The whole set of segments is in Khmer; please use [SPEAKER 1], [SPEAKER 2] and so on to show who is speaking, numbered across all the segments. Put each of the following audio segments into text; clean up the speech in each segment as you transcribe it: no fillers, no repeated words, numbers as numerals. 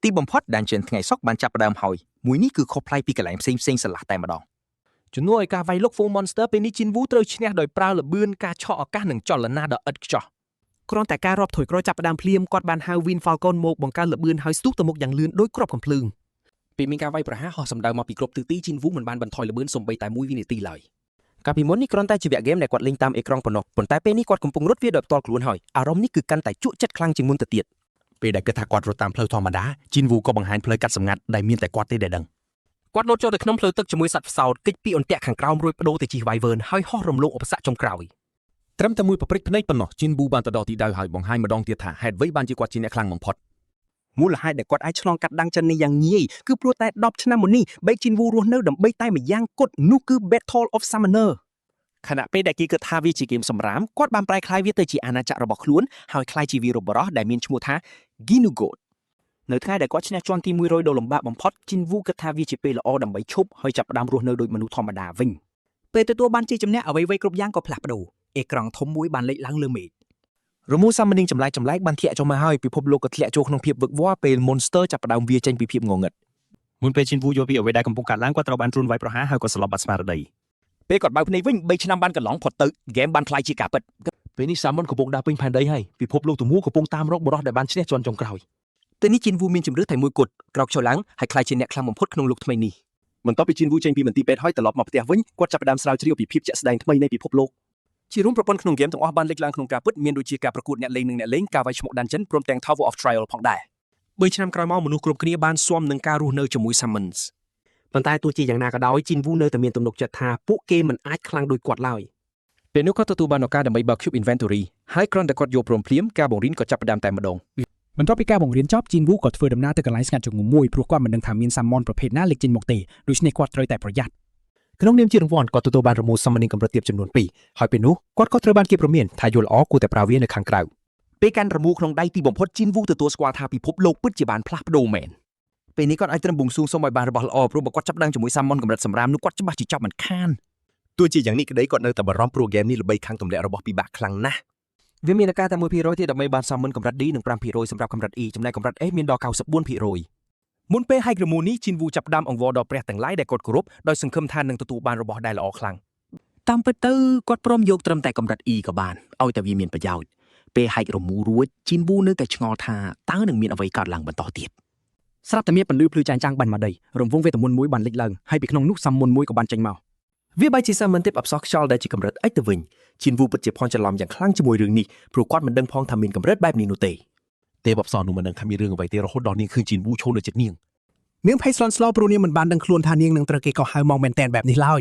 [SPEAKER 1] ទីបំផុត Dungeon ថ្ងៃសុក្របានចាប់ផ្ដើមហើយមួយនេះគឺខុសប្លែកពីកន្លែងផ្សេងផ្សេងស្រឡះតែម្ដង
[SPEAKER 2] ជំនួសឲ្យការវាយលុក Full Monster ពេលនេះ Jinwoo ត្រូវឈ្នះដោយប្រើល្បឿនការឆក់ឱកាសនិងចលនាដ៏ឥតខ្ចោះ
[SPEAKER 3] គ្រាន់តែការរាប់ថយក្រោយចាប់ផ្ដើមភ្លាមគាត់បានហៅ Win Falcon មកបង្កើនល្បឿនហើយស្ទុះទៅមុខយ៉ាងលឿនដោយគ្រាប់កំភ្លើង
[SPEAKER 2] ពេលមានការវាយប្រហារហោះសម្ដៅមកពីគ្រប់ទិសទី Jinwoo មិនបានបន្ថយល្បឿនសូម្បីតែមួយវិនាទីឡើយ
[SPEAKER 4] កាលពីមុននេះគ្រាន់តែជាវគ្គហ្គេមដែលគាត់លេងតាមអេក្រង់ប៉ុណ្ណោះប៉ុន្តែពេលនេះគាត់កំពុងរត់វាដោយផ្ទាល់ខ្លួនហើយអារម្មណ៍នេះគឺកាន់តែជក់ចិត្តខ្លាំងជាងមុនទៅទៀត
[SPEAKER 5] ពេលដែលគិតថាគាត់រត់តាមផ្លូវធម្មតាជីនវូក៏បង្ហាញផ្លូវកាត់សម្ងាត់ដែលមានតែគាត់ទេដែលដឹង
[SPEAKER 4] គាត់លោតចូលទៅក្នុងផ្លូវទឹកជាមួយសត្វផ្សោតគេចពីអន្ទាក់ខាងក្រោមរួចបដូរទៅជិះ Wyvern ហើយហោះរំលងឧបសគ្គចុងក្រោយ
[SPEAKER 5] ត្រឹមតែមួយប្រព្រឹត្តភ្នែកប៉ុណ្ណោះជីនវូបានទៅដល់ទីដៅហើយបង្ហាញម្ដងទៀតថាហេតុអ្វីបានជាគាត់ជាអ្នកខ្លាំងបំផុត
[SPEAKER 4] មូលហេតុដែលគាត់អាចឆ្លងកាត់ដាំងចិននេះយ៉ាងងាយគឺព្រោះតែ10ឆ្នាំមុននេះបេកជីនវូរស់នៅដើម្បីតែម្យ៉ាងគត់នោះគឺ Battle of Summoner
[SPEAKER 3] ខណៈពេលដែលគេគិតថាវាជាហ្គេមសម្រាមគាត់បានប្រែក្លាយវាទៅជាអាណាចក្ររបស់ខ្លួនហើយក្លាយជាវីរបុរសដែលមានឈ្មោះថា Ginugot នៅថ្ងៃដែលគាត់ឈ្នះជាន់ទី100ដ៏លំបាកបំផុតជីនវូគិតថាវាជាពេលល្អដើម្បីឈប់ហើយចាប់ផ្ដើមរស់នៅដូចមនុស្សធម្មតាវិញ
[SPEAKER 1] ពេលទទួលបានជ័យជំនះអ្វីៗគ្រប់យ៉ាងក៏ផ្លាស់ប្ដូរអេក្រង់ធំមួយបានលេចឡើងលើមេឃ
[SPEAKER 2] រមូរ Summoning ចម្លែកចម្លែកបានធាក់ចូលមកហើយពិភពលោកក៏ធ្លាក់ចូលក្នុងភាពវឹកវរពេល Monster ចាប់ផ្ដើមវាចេញពីភាពងងឹត
[SPEAKER 6] មុនពេលជីនវូយល់ពីអ្វីដែលកំពុងកើតឡើងគាត់ត្រូវបានទ្រូនវាយប្រហារហើយក៏សន្លប់បាត់ស្មារតី
[SPEAKER 1] ពេលគាត់បើកភ្នែកវិញ3ឆ្នាំបានកន្លងផុតទៅហ្គេមបានក្លាយជាការពិត
[SPEAKER 2] ពេលនេះ Summon កំពុងដើរពេញផែនដីហើយពិភពលោកទាំងមូលកំពុងតាមរកបុរសដែលបានឈ្នះជាន់ចុងក្រោយ
[SPEAKER 4] ពេលនេះជីនវូមានជម្រើសតែមួយគត់ក្រោកឈរឡើងហើយក្លាយជាអ្នកខ្លាំងបំផុតក្នុងលោកថ្មីនេះ
[SPEAKER 6] បន្ទាប់ពីជីនវូចេញពីមន្ទីរពេទ្យហើយត្រឡប់មកផ្ទះវិញគាត់ចាប់ផ្ដើមស្រាវជ្រាវពីភាពជាក់ស្ដែងថ្មីនៃពិភពលោក
[SPEAKER 3] ជារួមប្រព័ន្ធក្នុងហ្គេមទាំងអស់បានលេចឡើងក្នុងការពិតមានដូចជាការប្រកួតអ្នកលេងនិងអ្នកលេងការវាយឈ្មោះ Dungeon ព្រមទាំង Tower of Trial ផងដែរ
[SPEAKER 4] 3ឆ្នាំក្រោយមកមនុស្សគ្រប់គ្នាបានស៊ាំនឹងការរស់នៅជាមួយ Summons ប៉ុន្តែទោះជាយ៉ាងណាក៏ដោយជីនវូនៅតែមានទំនុកចិត្តថាពួកគេមិនអាចខ្លាំងដូចគាត់ឡើយ
[SPEAKER 2] ពេលនោះគាត់ទទួលបានឱកាសដើម្បីបើក Cube Inventory ហើយគ្រាន់តែគាត់យកព្រមភ្លាមការបង្រៀនក៏ចាប់ផ្ដើមតែម្ដង
[SPEAKER 7] បន្ទាប់ពីការបង្រៀនចប់ជីនវូក៏ធ្វើដំណើរទៅកន្លែងស្ងាត់ជ្រងំមួយព្រោះគាត់មិនដឹងថាមាន summon ប្រភេទណាលេចចេញមកទេដូច្នេះគាត់ត្រូវតែប្រយ័ត្ន
[SPEAKER 2] ក្នុងនាមជារង្វាន់គាត់ទទួលបានរមូរ Summoning កម្រិតទាបចំនួន2ហើយពេលនោះគាត់ក៏ត្រូវបានគេព្រមានថាយល់ល្អគួរតែប្រើវានៅខាងក្រៅ
[SPEAKER 1] ពេលកាន់រមូរក្នុងដៃទីបំផុតជីនវូទទួលស្គាល់ថាពិភពលោកពិតជាបានផ្លាស់ប្ដូរមែនពេលនេះគាត់អាចត្រឹមបួងសួងសុំឲ្យបានរបស់ល្អព្រោះបើគាត់ចាប់ផ្ដើមជាមួយ Summon កម្រិតសម្រាមនោះគាត់ច្បាស់ជាចប់មិនខាន
[SPEAKER 6] ទោះជាយ៉ាងនេះក្តីគាត់នៅតែបារម្ភព្រោះហ្គេមនេះល្បីខាងទម្លាក់របស់ពិបាកខ្លាំងណាស់
[SPEAKER 2] វាមានឱកាសតែ1%ទេដើម្បីបាន Summon កម្រិត D និង5%សម្រាប់កម្រិត E ចំណែកកម្រិត S មានដល់94%មុនពេលហែករមូរនេះជីនវូចាប់ផ្ដើមអង្វរដល់ព្រះទាំងឡាយដែលគាត់គោរពដោយសង្ឃឹមថានឹងទទួលបានរបស់ដែលល្អខ្លាំង
[SPEAKER 4] តាមពិតទៅគាត់ព្រមយកត្រឹមតែកម្រិត E ក៏បានឲ្យតែវាមានប្រយោជន៍ពេលហែករមូររួចជីនវូនៅតែឆ្ងល់ថាតើនឹងមានអ្វីកើតឡើងបន្តទៀត
[SPEAKER 7] ស្រាប់តែមានពន្លឺភ្លឺចែងចាំងបាញ់មកដីរង្វង់វេទមន្តមួយបានលេចឡើងហើយពីក្នុងនោះ summon មួយក៏បានចេញមក
[SPEAKER 2] វាបែរជា Summon ទេពអប្សរខ្យល់ដែលជាកម្រិត X ទៅវិញជីនវូពិតជាភ័ន្តច្រឡំយ៉ាងខ្លាំងជាមួយរឿងនេះព្រោះគាត់មិនដឹងផងថាមានកម្រិតបែបនេះនោះទេ
[SPEAKER 5] ទេពអប្សរនោះមិនដឹងថាមានរឿងអ្វីទេរហូតដល់នាងឃើញជីនវូឈរនៅជិតនាង
[SPEAKER 7] នាងភ័យស្លន់ស្លោព្រោះនាងមិនបានដឹងខ្លួនថានាងនឹងត្រូវគេកោះហៅមកមែនតែនបែបនេះឡើយ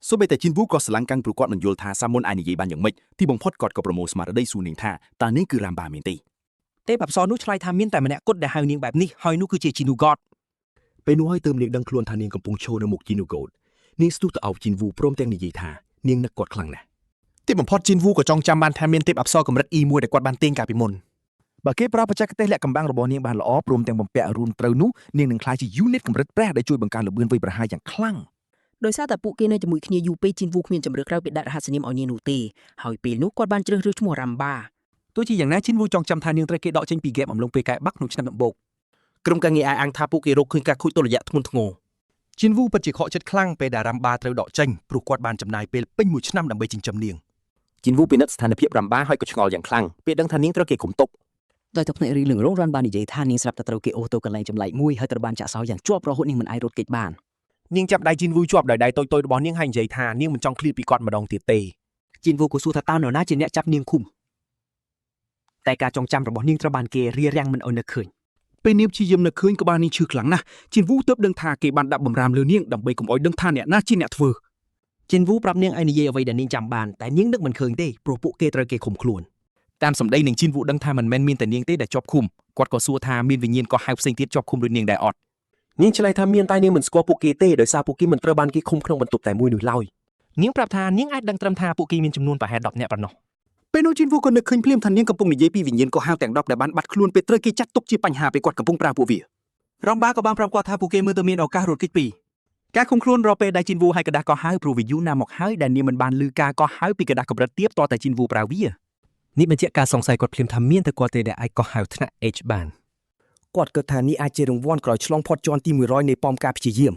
[SPEAKER 1] សូម្បីតែជីនវូក៏ស្រឡាញ់កាំងព្រោះគាត់មិនយល់ថា Summon អាចនិយាយបានយ៉ាងម៉េចទីបំផុតគាត់ក៏ប្រមូលស្មារតីសួរនាងថាតើនាងគឺរ៉ាំបាមែនទេ
[SPEAKER 3] ទេពអប្សរនោះឆ្លើយថាមានតែម្នាក់គត់ដែលហៅនាងបែបនេះហើយនោះគឺជាជីនូកត
[SPEAKER 6] ពេលនោះហើយទើបនាងដឹងខ្លួនថានាងកំពុងឈរនៅមុខជីនូកូតនាងស្ទុះទៅអោបជីនវូព្រមទាំងនិយាយថានាងនឹកគាត់ខ្លាំងណាស់
[SPEAKER 2] ទីបំផុតជីនវូក៏ចងចាំបានថាមានទេពអប្សរកម្រិត E មួយដែលគាត់បានទាញកាលពីមុន
[SPEAKER 1] បើគេប្រើបច្ចេកទេសលាក់កំបាំងរបស់នាងបានល្អព្រមទាំងបំពាក់រូនត្រូវនោះនាងនឹងក្លាយជា unit កម្រិតព្រះដែលជួយបង្កើនល្បឿនវាយប្រហារយ៉ាងខ្លាំង
[SPEAKER 8] ដោយសារតែពួកគេនៅជាមួយគ្នាយូរពេកជីនវូគ្មានជម្រើសក្រៅពីដាក់រហស្សនាមឲ្យនាងនោះទេហើយពេលនោះគាត់បានជ្រើសរើសឈ្មោះរ៉ាំបា
[SPEAKER 3] ទោះជាយ៉ាងណាជីនវូចងចាំថានាងត្រូវគេដកចេញពីហ្គេមអំឡុងពេលកែបាក់ក្នុងឆ្នាំដំបូង
[SPEAKER 4] ក្រុមការងារអះអាងថាពួកគេរកឃើញការខូចតុល្យៈធ្ងន់ធ្ងរ
[SPEAKER 2] ជីនវូពិតជាខកចិត្តខ្លាំងពេលដែលរ៉ាំបាត្រូវដកចេញព្រោះគាត់បានចំណាយពេលពេញមួយឆ្នាំដើម្បីចិញ្ចឹមនាង
[SPEAKER 4] ជីនវូពិនិត្យស្ថានភាពរ៉ាំបាហើយក៏ឆ្ងល់យ៉ាងខ្លាំងពេលដឹងថានាងត្រូវគេឃុំទុក
[SPEAKER 8] ដោយតែភ្នែករីលឿងរងរ៉ាន់បាននិយាយថានាងស្រាប់តែត្រូវគេអូសទៅកន្លែងចម្លែកមួយហើយត្រូវបានចាក់សោយ៉ាងជាប់រហូតនាងមិនអាចរត់គេចបាន
[SPEAKER 2] នាងចាប់ដៃជីនវូជាប់ដោយដៃតូចៗរបស់នាងហើយនិយាយថានាងមិនចង់ឃ្លាតពីគាត់ម្ដងទៀតទេ
[SPEAKER 4] ជីនវូក៏សួរថាតើនរណាជាអ្នកចាប់នាងឃុំតែការចងចាំរបស់នាងត្រូវបានគេរារាំងមិនឲ្យនឹកឃើញ
[SPEAKER 7] ពេលនាងព្យាយាមនឹកឃើញក្បាលនាងឈឺខ្លាំងណាស់ជីនវូទើបដឹងថាគេបានដាក់បំរាមលើនាងដើម្បីកុំឲ្យដឹងថាអ្នកណាជាអ្នកធ្វើ
[SPEAKER 4] ជីនវូប្រាប់នាងឲ្យនិយាយអ្វីដែលនាងចាំបានតែនាងនឹកមិនឃើញទេព្រោះពួកគេត្រូវគេឃុំខ្លួន
[SPEAKER 2] តាមសម្ដីនឹងជីនវូដឹងថាមិនមែនមានតែនាងទេដែលជាប់ឃុំគាត់ក៏សួរថាមានវិញ្ញាណក៏ហៅផ្សេងទៀតជាប់ឃុំដូចនាងដែរអត់
[SPEAKER 4] នាងឆ្លើយថាមានតែនាងមិនស្គាល់ពួកគេទេដោយសារពួកគេមិនត្រូវបានគេឃុំក្នុងបន្ទប់តែមួយនោះឡើយ
[SPEAKER 3] នាងប្រាប់ថានាងអាចដឹងត្រឹមថាពួកគេមានចំនួនប្រហែល10នាក់ប៉ុណ្ណោះ
[SPEAKER 7] ពេលនោះជីនវូក៏នឹកឃើញភ្លាមថានាងកំពុងនិយាយពីវិញ្ញាណកោះហៅទាំង10ដែលបានបាត់ខ្លួនពេលត្រូវគេចាត់ទុកជាបញ្ហាពេលគាត់កំពុងប្រើពួកវា
[SPEAKER 3] រ៉ំបាក៏បានប្រាប់គាត់ថាពួកគេមើលទៅមានឱកាសរត់គេចពីការឃុំខ្លួនរាល់ពេលដែលជីនវូហើយកដាស់កោះហៅព្រោះវាយូរណាស់មកហើយដែលនាងមិនបានឮការកោះហៅពីកដាស់កម្រិតទាបតតែជីនវូប្រើវា
[SPEAKER 4] នេះបញ្ជាក់ការសង្ស័យគាត់ភ្លាមថាមានតែគាត់ទេដែលអាចកោះហៅថ្នាក់ H បាន
[SPEAKER 2] គាត់គិតថានេះអាចជារង្វាន់ក្រោយឆ្លងផុតជាន់ទី100នៃប៉មការព្យាយាម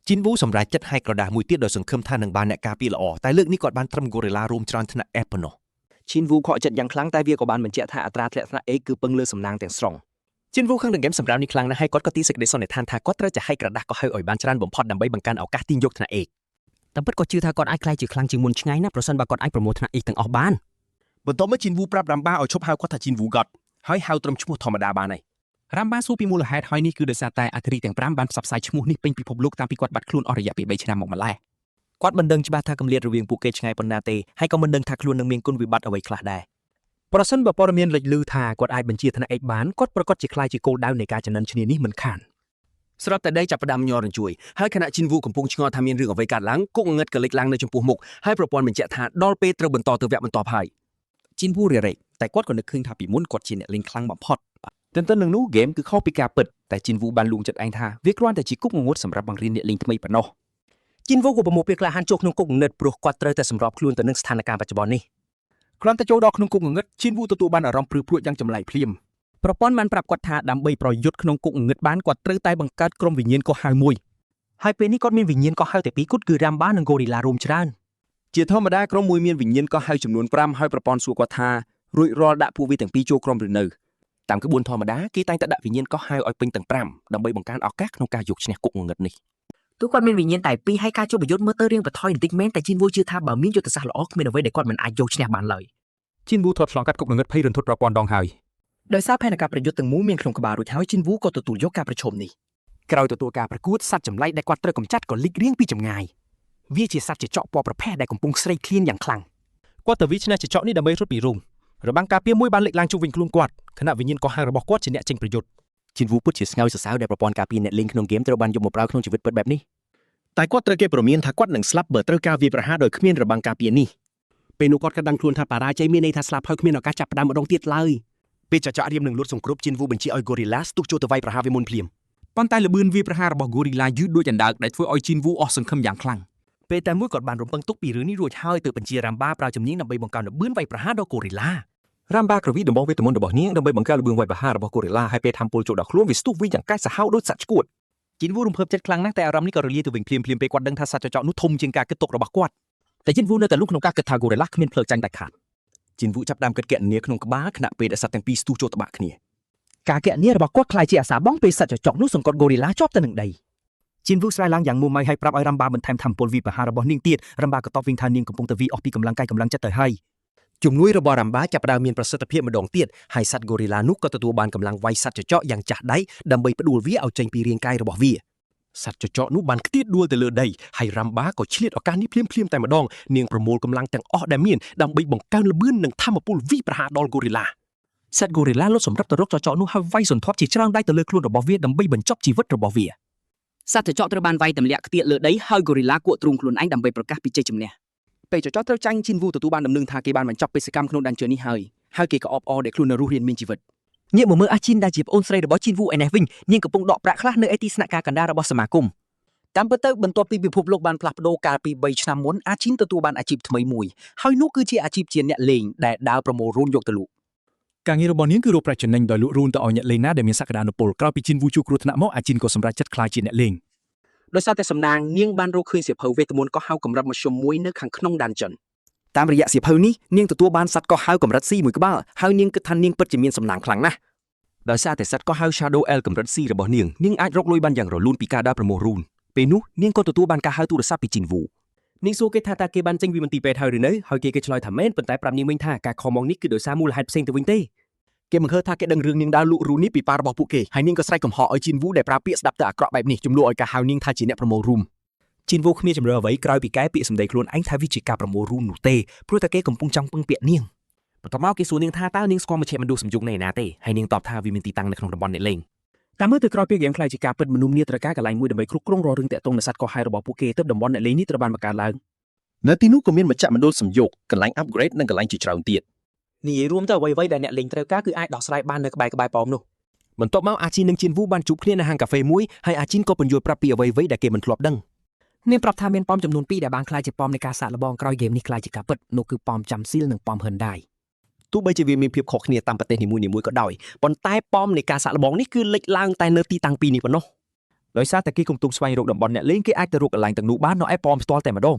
[SPEAKER 1] ជីនវូសម្រេចចិត្តហែកក្រដាសមួយទៀតដោយសង្ឃឹមថានឹងបានអ្នកការពារល្អតែលើកនេះគាត់បានត្រឹមហ្គូរីឡារួមច្រើនថ្នាក់ F ប៉ុណ្ណោះ
[SPEAKER 3] ឈីនវូខកចិត្តយ៉ាងខ្លាំងតែវាក៏បានបញ្ជាក់ថាអត្រាធ្លាក់ថ្នាក់ A គឺពឹងលើសំណាងទាំងស្រុង
[SPEAKER 4] ជីនវូខឹងនឹងហ្គេមសម្រាប់នេះខ្លាំងណាស់ហើយគាត់ក៏ទីសេចក្តីសន្និដ្ឋានថាគាត់ត្រូវតែហែកក្រដាសក៏ហៅឲ្យបានច្រើនបំផុតដើម្បីបង្កើនឱកាសទាញយកថ្នាក់ A
[SPEAKER 3] តាមពិតគាត់ជឿថាគាត់អាចក្លាយជាខ្លាំងជាងមុនឆ្ងាយណាស់ប្រសិនបើគាត់អាចប្រមូលថ្នាក់ A ទាំងអស់បាន
[SPEAKER 2] បន្ទាប់មកជីនវូប្រាប់រ៉ាំបាឲ្យឈប់ហៅគាត់ថាជីនវូ God ហើយហៅត្រឹមឈ្មោះធម្មតាបានហើយ
[SPEAKER 7] រ៉ាំបាសួរពីមូលហេតុហើយនេះគឺដោយសារតែអាធិរីទាំង5បានផ្សព្វផ្សាយឈ្មោះនេះពេញពិភពលោកតាំងពីគាត់បាត់ខ្លួនអស់រយៈពេល3ឆ្នាំមកម្ល៉េះ
[SPEAKER 3] គាត់មិនដឹងច្បាស់ថាកម្រិតរវាងពួកគេឆ្ងាយប៉ុណ្ណាទេហើយក៏មិនដឹងថាខ្លួននឹងមានគុណវិបត្តិអ្វីខ្លះដែរ
[SPEAKER 7] ប្រសិនបើព័ត៌មានលេចឮថាគាត់អាចបញ្ជាថ្នាក់ X បានគាត់ប្រកាសជាក្លាយជាគោលដៅនៃការចំណិនឈ្នានេះមិនខាន
[SPEAKER 1] ស្រាប់តែដីចាប់ផ្ដើមញ័ររញ្ជួយហើយខណៈជីនវូកំពុងឆ្ងល់ថាមានរឿងអ្វីកើតឡើងគុកងងឹតក៏លេចឡើងនៅចំពោះមុខហើយប្រព័ន្ធបញ្ជាក់ថាដល់ពេលត្រូវបន្តទៅវគ្គបន្ទាប់ហើយ
[SPEAKER 3] ជីនវូរារែកតែគាត់ក៏នឹកឃើញថាពីមុនគាត់ជាអ្នកលេងខ្លាំងបំផុត
[SPEAKER 4] ទន្ទឹមនឹងនោះហ្គេមគឺខុសពីការពិតតែជីនវូបានលួងចិត្តឯងថាវាគ្រាន់តែជាគុកងងឹតសម្រាប់បង្រៀនអ្នកលេងថ្មីប៉ុណ្ណោះ
[SPEAKER 2] ជីនវូក៏ប្រមូលពេលក្លាហានចូលក្នុងគុកងងឹតព្រោះគាត់ត្រូវតែសម្របខ្លួនទៅនឹងស្ថានភាពបច្ចុប្បន្ននេះ
[SPEAKER 7] គ្រាន់តែចូលដល់ក្នុងគុកងងឹតជីនវូទទួលបានអារម្មណ៍ព្រឺព្រួចយ៉ាងចម្លែកភ្លាម
[SPEAKER 3] ប្រព័ន្ធបានប្រាប់គាត់ថាដើម្បីប្រយុទ្ធក្នុងគុកងងឹតបានគាត់ត្រូវតែបង្កើតក្រុមវិញ្ញាណកោះហៅមួយហើយពេលនេះគាត់មានវិញ្ញាណកោះហៅតែពីរគត់គឺរ៉ាំបានិងហ្គូរីឡារួមច្រើន
[SPEAKER 1] ជាធម្មតាក្រុមមួយមានវិញ្ញាណក៏ហៅចំនួន5ហើយប្រព័ន្ធសួរគាត់ថារួចរាល់ដាក់ពួកវាទាំងពីរចូលក្រុមឬនៅ
[SPEAKER 2] តាមក្បួនធម្មតាគេតែងតែដាក់វិញ្ញាណកោះហៅឲ្យពេញទាំង5ដើម្បីបង្កើនឱកាសក្នុងការយកឈ្នះគុកងងឹតនេះ
[SPEAKER 8] ទោះគាត់មានវិញ្ញាណតែពីរហើយការជួបប្រយុទ្ធមើលទៅរៀងបន្ថយបន្តិចមែនតែជីនវូជឿថាបើមានយុទ្ធសាស្ត្រល្អគ្មានអ្វីដែលគាត់មិនអាចយកឈ្នះបានឡើយ
[SPEAKER 7] ជីនវូធ្លាប់ឆ្លងកាត់គុកងងឹតភ័យរន្ធត់រាប់ពាន់ដងហើយ
[SPEAKER 3] ដោយសារផែនការប្រយុទ្ធទាំងមូលមានក្នុងក្បាលរួចហើយជីនវូក៏ទទួលយកការប្រឈមនេះក្រោយទទួលការប្រកួតសត្វចម្លែកដែលគាត់ត្រូវកម្ចាត់ក៏លិចរៀងពីចម្ងាយវាជាសត្វចចកពណ៌ប្រផេះដែលកំពុងស្រេកឃ្លានយ៉ាងខ្លាំង
[SPEAKER 2] គាត់ទៅវាឈ្នះចចកនេះដើម្បីរត់ពីរុំរបាំងការពារមួយបានលេចឡើងជុំវិញខ្លួនគាត់ខណៈវិញ្ញាណកោះហៅរបស់គាត់ជាអ្នកចេញប្រយុទ្ធ
[SPEAKER 3] ជីនវូពិតជាស្ងើចសរសើរដែលប្រព័ន្ធការពារអ្នកលេងក្នុងហ្គេមត្រូវបានយកមកប្រើក្នុងជីវិតពិតបែបនេះ
[SPEAKER 6] តែគាត់ត្រូវគេព្រមានថាគាត់នឹងស្លាប់បើត្រូវការវាយប្រហារដោយគ្មានរបាំងការពារនេះ
[SPEAKER 2] ពេលនោះគាត់ក៏ដឹងខ្លួនថាបរាជ័យមានន័យថាស្លាប់ហើយគ្មានឱកាសចាប់ផ្ដើមម្ដងទៀតឡើយពេលចចករៀមនឹងលួចសង្គ្រប់ជីនវូបញ្ជាឲ្យហ្គូរីឡាស្ទុះចូលទៅវាយប្រហារវាមុនភ្លាម
[SPEAKER 7] ប៉ុន្តែល្បឿនវាយប្រហាររបស់ហ្គូរីឡាយឺតដូចអណ្ដើកដែលធ្វើឲ្យជីនវូអស់សង្ឃឹមយ៉ាងខ្លាំង
[SPEAKER 4] ពេលតែមួយគាត់បានរំពឹងទុកពីរឿងនេះរួចហើយទើបបញ្ជារ៉ាំបាប្រើជំនាញដើម្បីបង្កើនល្បឿនវាយប្រហារដល់ហ្គូរីឡា
[SPEAKER 5] រ៉ាំបាក្រវីដំបងវេទមន្តរបស់នាងដើម្បីបង្កើនល្បឿនវាយប្រហាររបស់ហ្គូរីឡាហើយពេលថាមពលចូលដល់ខ្លួនវាស្ទុះវិញយ៉ាងកាចសាហាវដូចសត្វឆ្កួត
[SPEAKER 3] ជីនវូរំភើបចិត្តខ្លាំងណាស់តែអារម្មណ៍នេះក៏រលាយទៅវិញភ្លាមៗពេលគាត់ដឹងថាសត្វចចកនោះធំជាងការគិតទុករបស់គាត់
[SPEAKER 4] តែជីនវូនៅតែលុះក្នុងការគិតថាហ្គូរីឡាគ្មានផ្លូវចាញ់ដាច់ខាត
[SPEAKER 1] ជីនវូចាប់ផ្ដើមគិតគណនាក្នុងក្បាលខណៈពេលដែលសត្វទាំងពីរស្ទុះចូលត្បាក់គ្នា
[SPEAKER 3] ការគណនារបស់គាត់ក្លាយជាអាសាបងពេលសត្វចចកនោះសង្កត់ហ្គូរីឡាជាប់ទៅនឹងដីជីនវូស្រែកឡើងយ៉ាងមួម៉ៅហើយប្រាប់ឲ្យរ៉ាំបាបន្ថែមថាមពលវាយប្រហាររបស់នាងទៀតរ៉ាំបាក៏តបវិញថានាងកំពុងតែវាយអស់ពីកម្លាំងកាយកម្លាំងចិត្តទៅហើយ
[SPEAKER 2] ជំនួយរបស់រ៉ាំបាចាប់ផ្ដើមមានប្រសិទ្ធភាពម្ដងទៀតហើយសត្វហ្គូរីឡានោះក៏ទទួលបានកម្លាំងវាយសត្វចចកយ៉ាងចាស់ដៃដើម្បីផ្ដួលវាឲ្យចេញពីរាងកាយរបស់វាសត្វចចកនោះបានខ្ទាតដួលទៅលើដីហើយរ៉ាំបាក៏ឆ្លៀតឱកាសនេះភ្លាមៗតែម្ដងនាងប្រមូលកម្លាំងទាំងអស់ដែលមានដើម្បីបង្កើនល្បឿននិងថាមពលវាយប្រហារដល់ហ្គូរីឡា
[SPEAKER 3] សត្វហ្គូរីឡាលុតសម្រាប់ទៅរកចចកនោះហើយវាយសន្ធាប់ជាច្រើនដៃទៅលើខ្លួនរបស់វាដើម្បីបញ្ចប់ជីវិតរបស់វា
[SPEAKER 8] សត្វចចកត្រូវបានវាយទម្លាក់ខ្ទាតលើដីហើយហ្គូរីឡាគក់ទ្រូងខ្លួនឯងដើម្បីប្រកាសពីជ័យជំនះ
[SPEAKER 3] ពេលចចកត្រូវចាញ់ជីនវូទទួលបានដំណឹងថាគេបានបញ្ចប់បេសកកម្មក្នុងដានជឿនេះហើយហើយគេក៏អបអរដែលខ្លួននៅរស់រានមានជីវិតងាកមកមើលអាជីនដែលជាប្អូនស្រីរបស់ជីនវូឯនេះវិញនាងកំពុងដកប្រាក់ខ្លះនៅឯទីស្នាក់ការកណ្ដាលរបស់សមាគម
[SPEAKER 4] តាមពិតទៅបន្ទាប់ពីពិភពលោកបានផ្លាស់ប្ដូរកាលពី3ឆ្នាំមុនអាជីនទទួលបានអាជីពថ្មីមួយហើយនោះគឺជាអាជីពជាអ្នកលេងដែលដើរប្រមូលរូនយកទៅលក់
[SPEAKER 7] ការងាររបស់នាងគឺរកប្រាក់ចំណេញដោយលក់រូនទៅឲ្យអ្នកលេងណាដែលមានសក្តានុពលក្រោយពីជីនវូជួបគ្រោះថ្នាក់មកអាជីនក៏សម្រេចចិត្តក្លាយជាអ្នកលេង
[SPEAKER 3] ដោយសារតែសំណាងនាងបានរកឃើញសៀវភៅវេទមន្តកោះហៅកម្រិតមធ្យមមួយនៅខាងក្នុងដានចិនតាមរយៈសៀវភៅនេះនាងទទួលបានសត្វកោះហៅកម្រិត C មួយក្បាលហើយនាងគិតថានាងពិតជាមានសំណាងខ្លាំងណាស់
[SPEAKER 1] ដោយសារតែសត្វកោះហៅ Shadow L កម្រិត C របស់នាងនាងអាចរកលុយបានយ៉ាងរលូនពីការដើរប្រមូលរូនពេលនោះនាងក៏ទទួលបានការហៅទូរស័ព្ទពីជីនវូ
[SPEAKER 2] នាងសួរគេថាតើគេបានចេញពីមន្ទីរពេទ្យហើយឬនៅហើយគេក៏ឆ្លើយថាមែនប៉ុន្តែប្រាប់នាងវិញថាការខំមកនេះគឺដោយសារមូលហេតុផ្សេងទៅវិញទេ
[SPEAKER 1] គេមិនឃើញថាគេដឹងរឿងនាងដើរលក់រូននេះពីប៉ារបស់ពួកគេហើយនាងក៏ស្រែកកំហល់ឲ្យជីនវូដែលប្រើពាក្យស្ដាប់ទៅអាក្រក់បែបនេះជំនួសឲ្យការហៅនាងថាជាអ្នកប្រមូលរូន
[SPEAKER 3] ជីនវូគ្មានជំរឿអ្វីក្រោយពីកែពាក្យសម្ដីខ្លួនឯងថាវាជាការប្រមូលរូននោះទេព្រោះតែគេកំពុងចង់ពឹងពាក់នាង
[SPEAKER 2] បន្ទាប់មកគេសួរនាងថាតើនាងស្គាល់មជ្ឈមណ្ឌលសំយុងនៅឯណាទេហើយនាងតបថាវាមានទីតាំងនៅក្នុងតំបន់អ្នកលេង
[SPEAKER 3] តាមមើលទៅក្រោយពេលហ្គេមក្លាយជាការពិតមនុស្សម្នាត្រូវការកន្លែងមួយដើម្បីគ្រប់គ្រងរាល់រឿងតាក់ទងនឹងសត្វកោះហៅរបស់ពួកគេទើបតំបន់អ្នកលេងនេះត្រូវបានបង្កើតឡើង
[SPEAKER 6] នៅទីនោះក៏មានមជ្ឈមណ្ឌលសំយោគកន្លែង upgrade និងកន្លែងជាច្រើនទៀត
[SPEAKER 3] និយាយរួមទៅអ្វីៗដែលអ្នកលេងត្រូវការគឺអាចដោះស្រាយបាននៅក្បែរៗប៉មនោះ
[SPEAKER 2] បន្ទាប់មកអាជីននិងជីនវូបានជួបគ្នានៅហាងកាហ្វេមួយហើយអាជីនក៏ពន្យល់ប្រាប់ពីអ្វីៗដែលគេមិនធ្លាប់ដឹង
[SPEAKER 8] នាងប្រាប់ថាមានប៉មចំនួន2ដែលបានក្លាយជាប៉មនៃការសាកល្បងក្រោយហ្គេមនេះក្លាយជាការពិតនោះគឺប៉មចាំស៊ីលនិងប៉មហិនដៃ
[SPEAKER 3] ទោះបីជាវាមានភាពខុសគ្នាតាមប្រទេសនីមួយៗក៏ដោយប៉ុន្តែប៉មនៃការសាកល្បងនេះគឺលេចឡើងតែនៅទីតាំងពីរនេះប៉ុណ្ណោះ
[SPEAKER 1] ដោយសារតែគេកំពុងស្វែងរកតំបន់អ្នកលេងគេអាចទៅរកកន្លែងទាំងនោះបាននៅឯប៉មផ្ទាល់តែម្ដង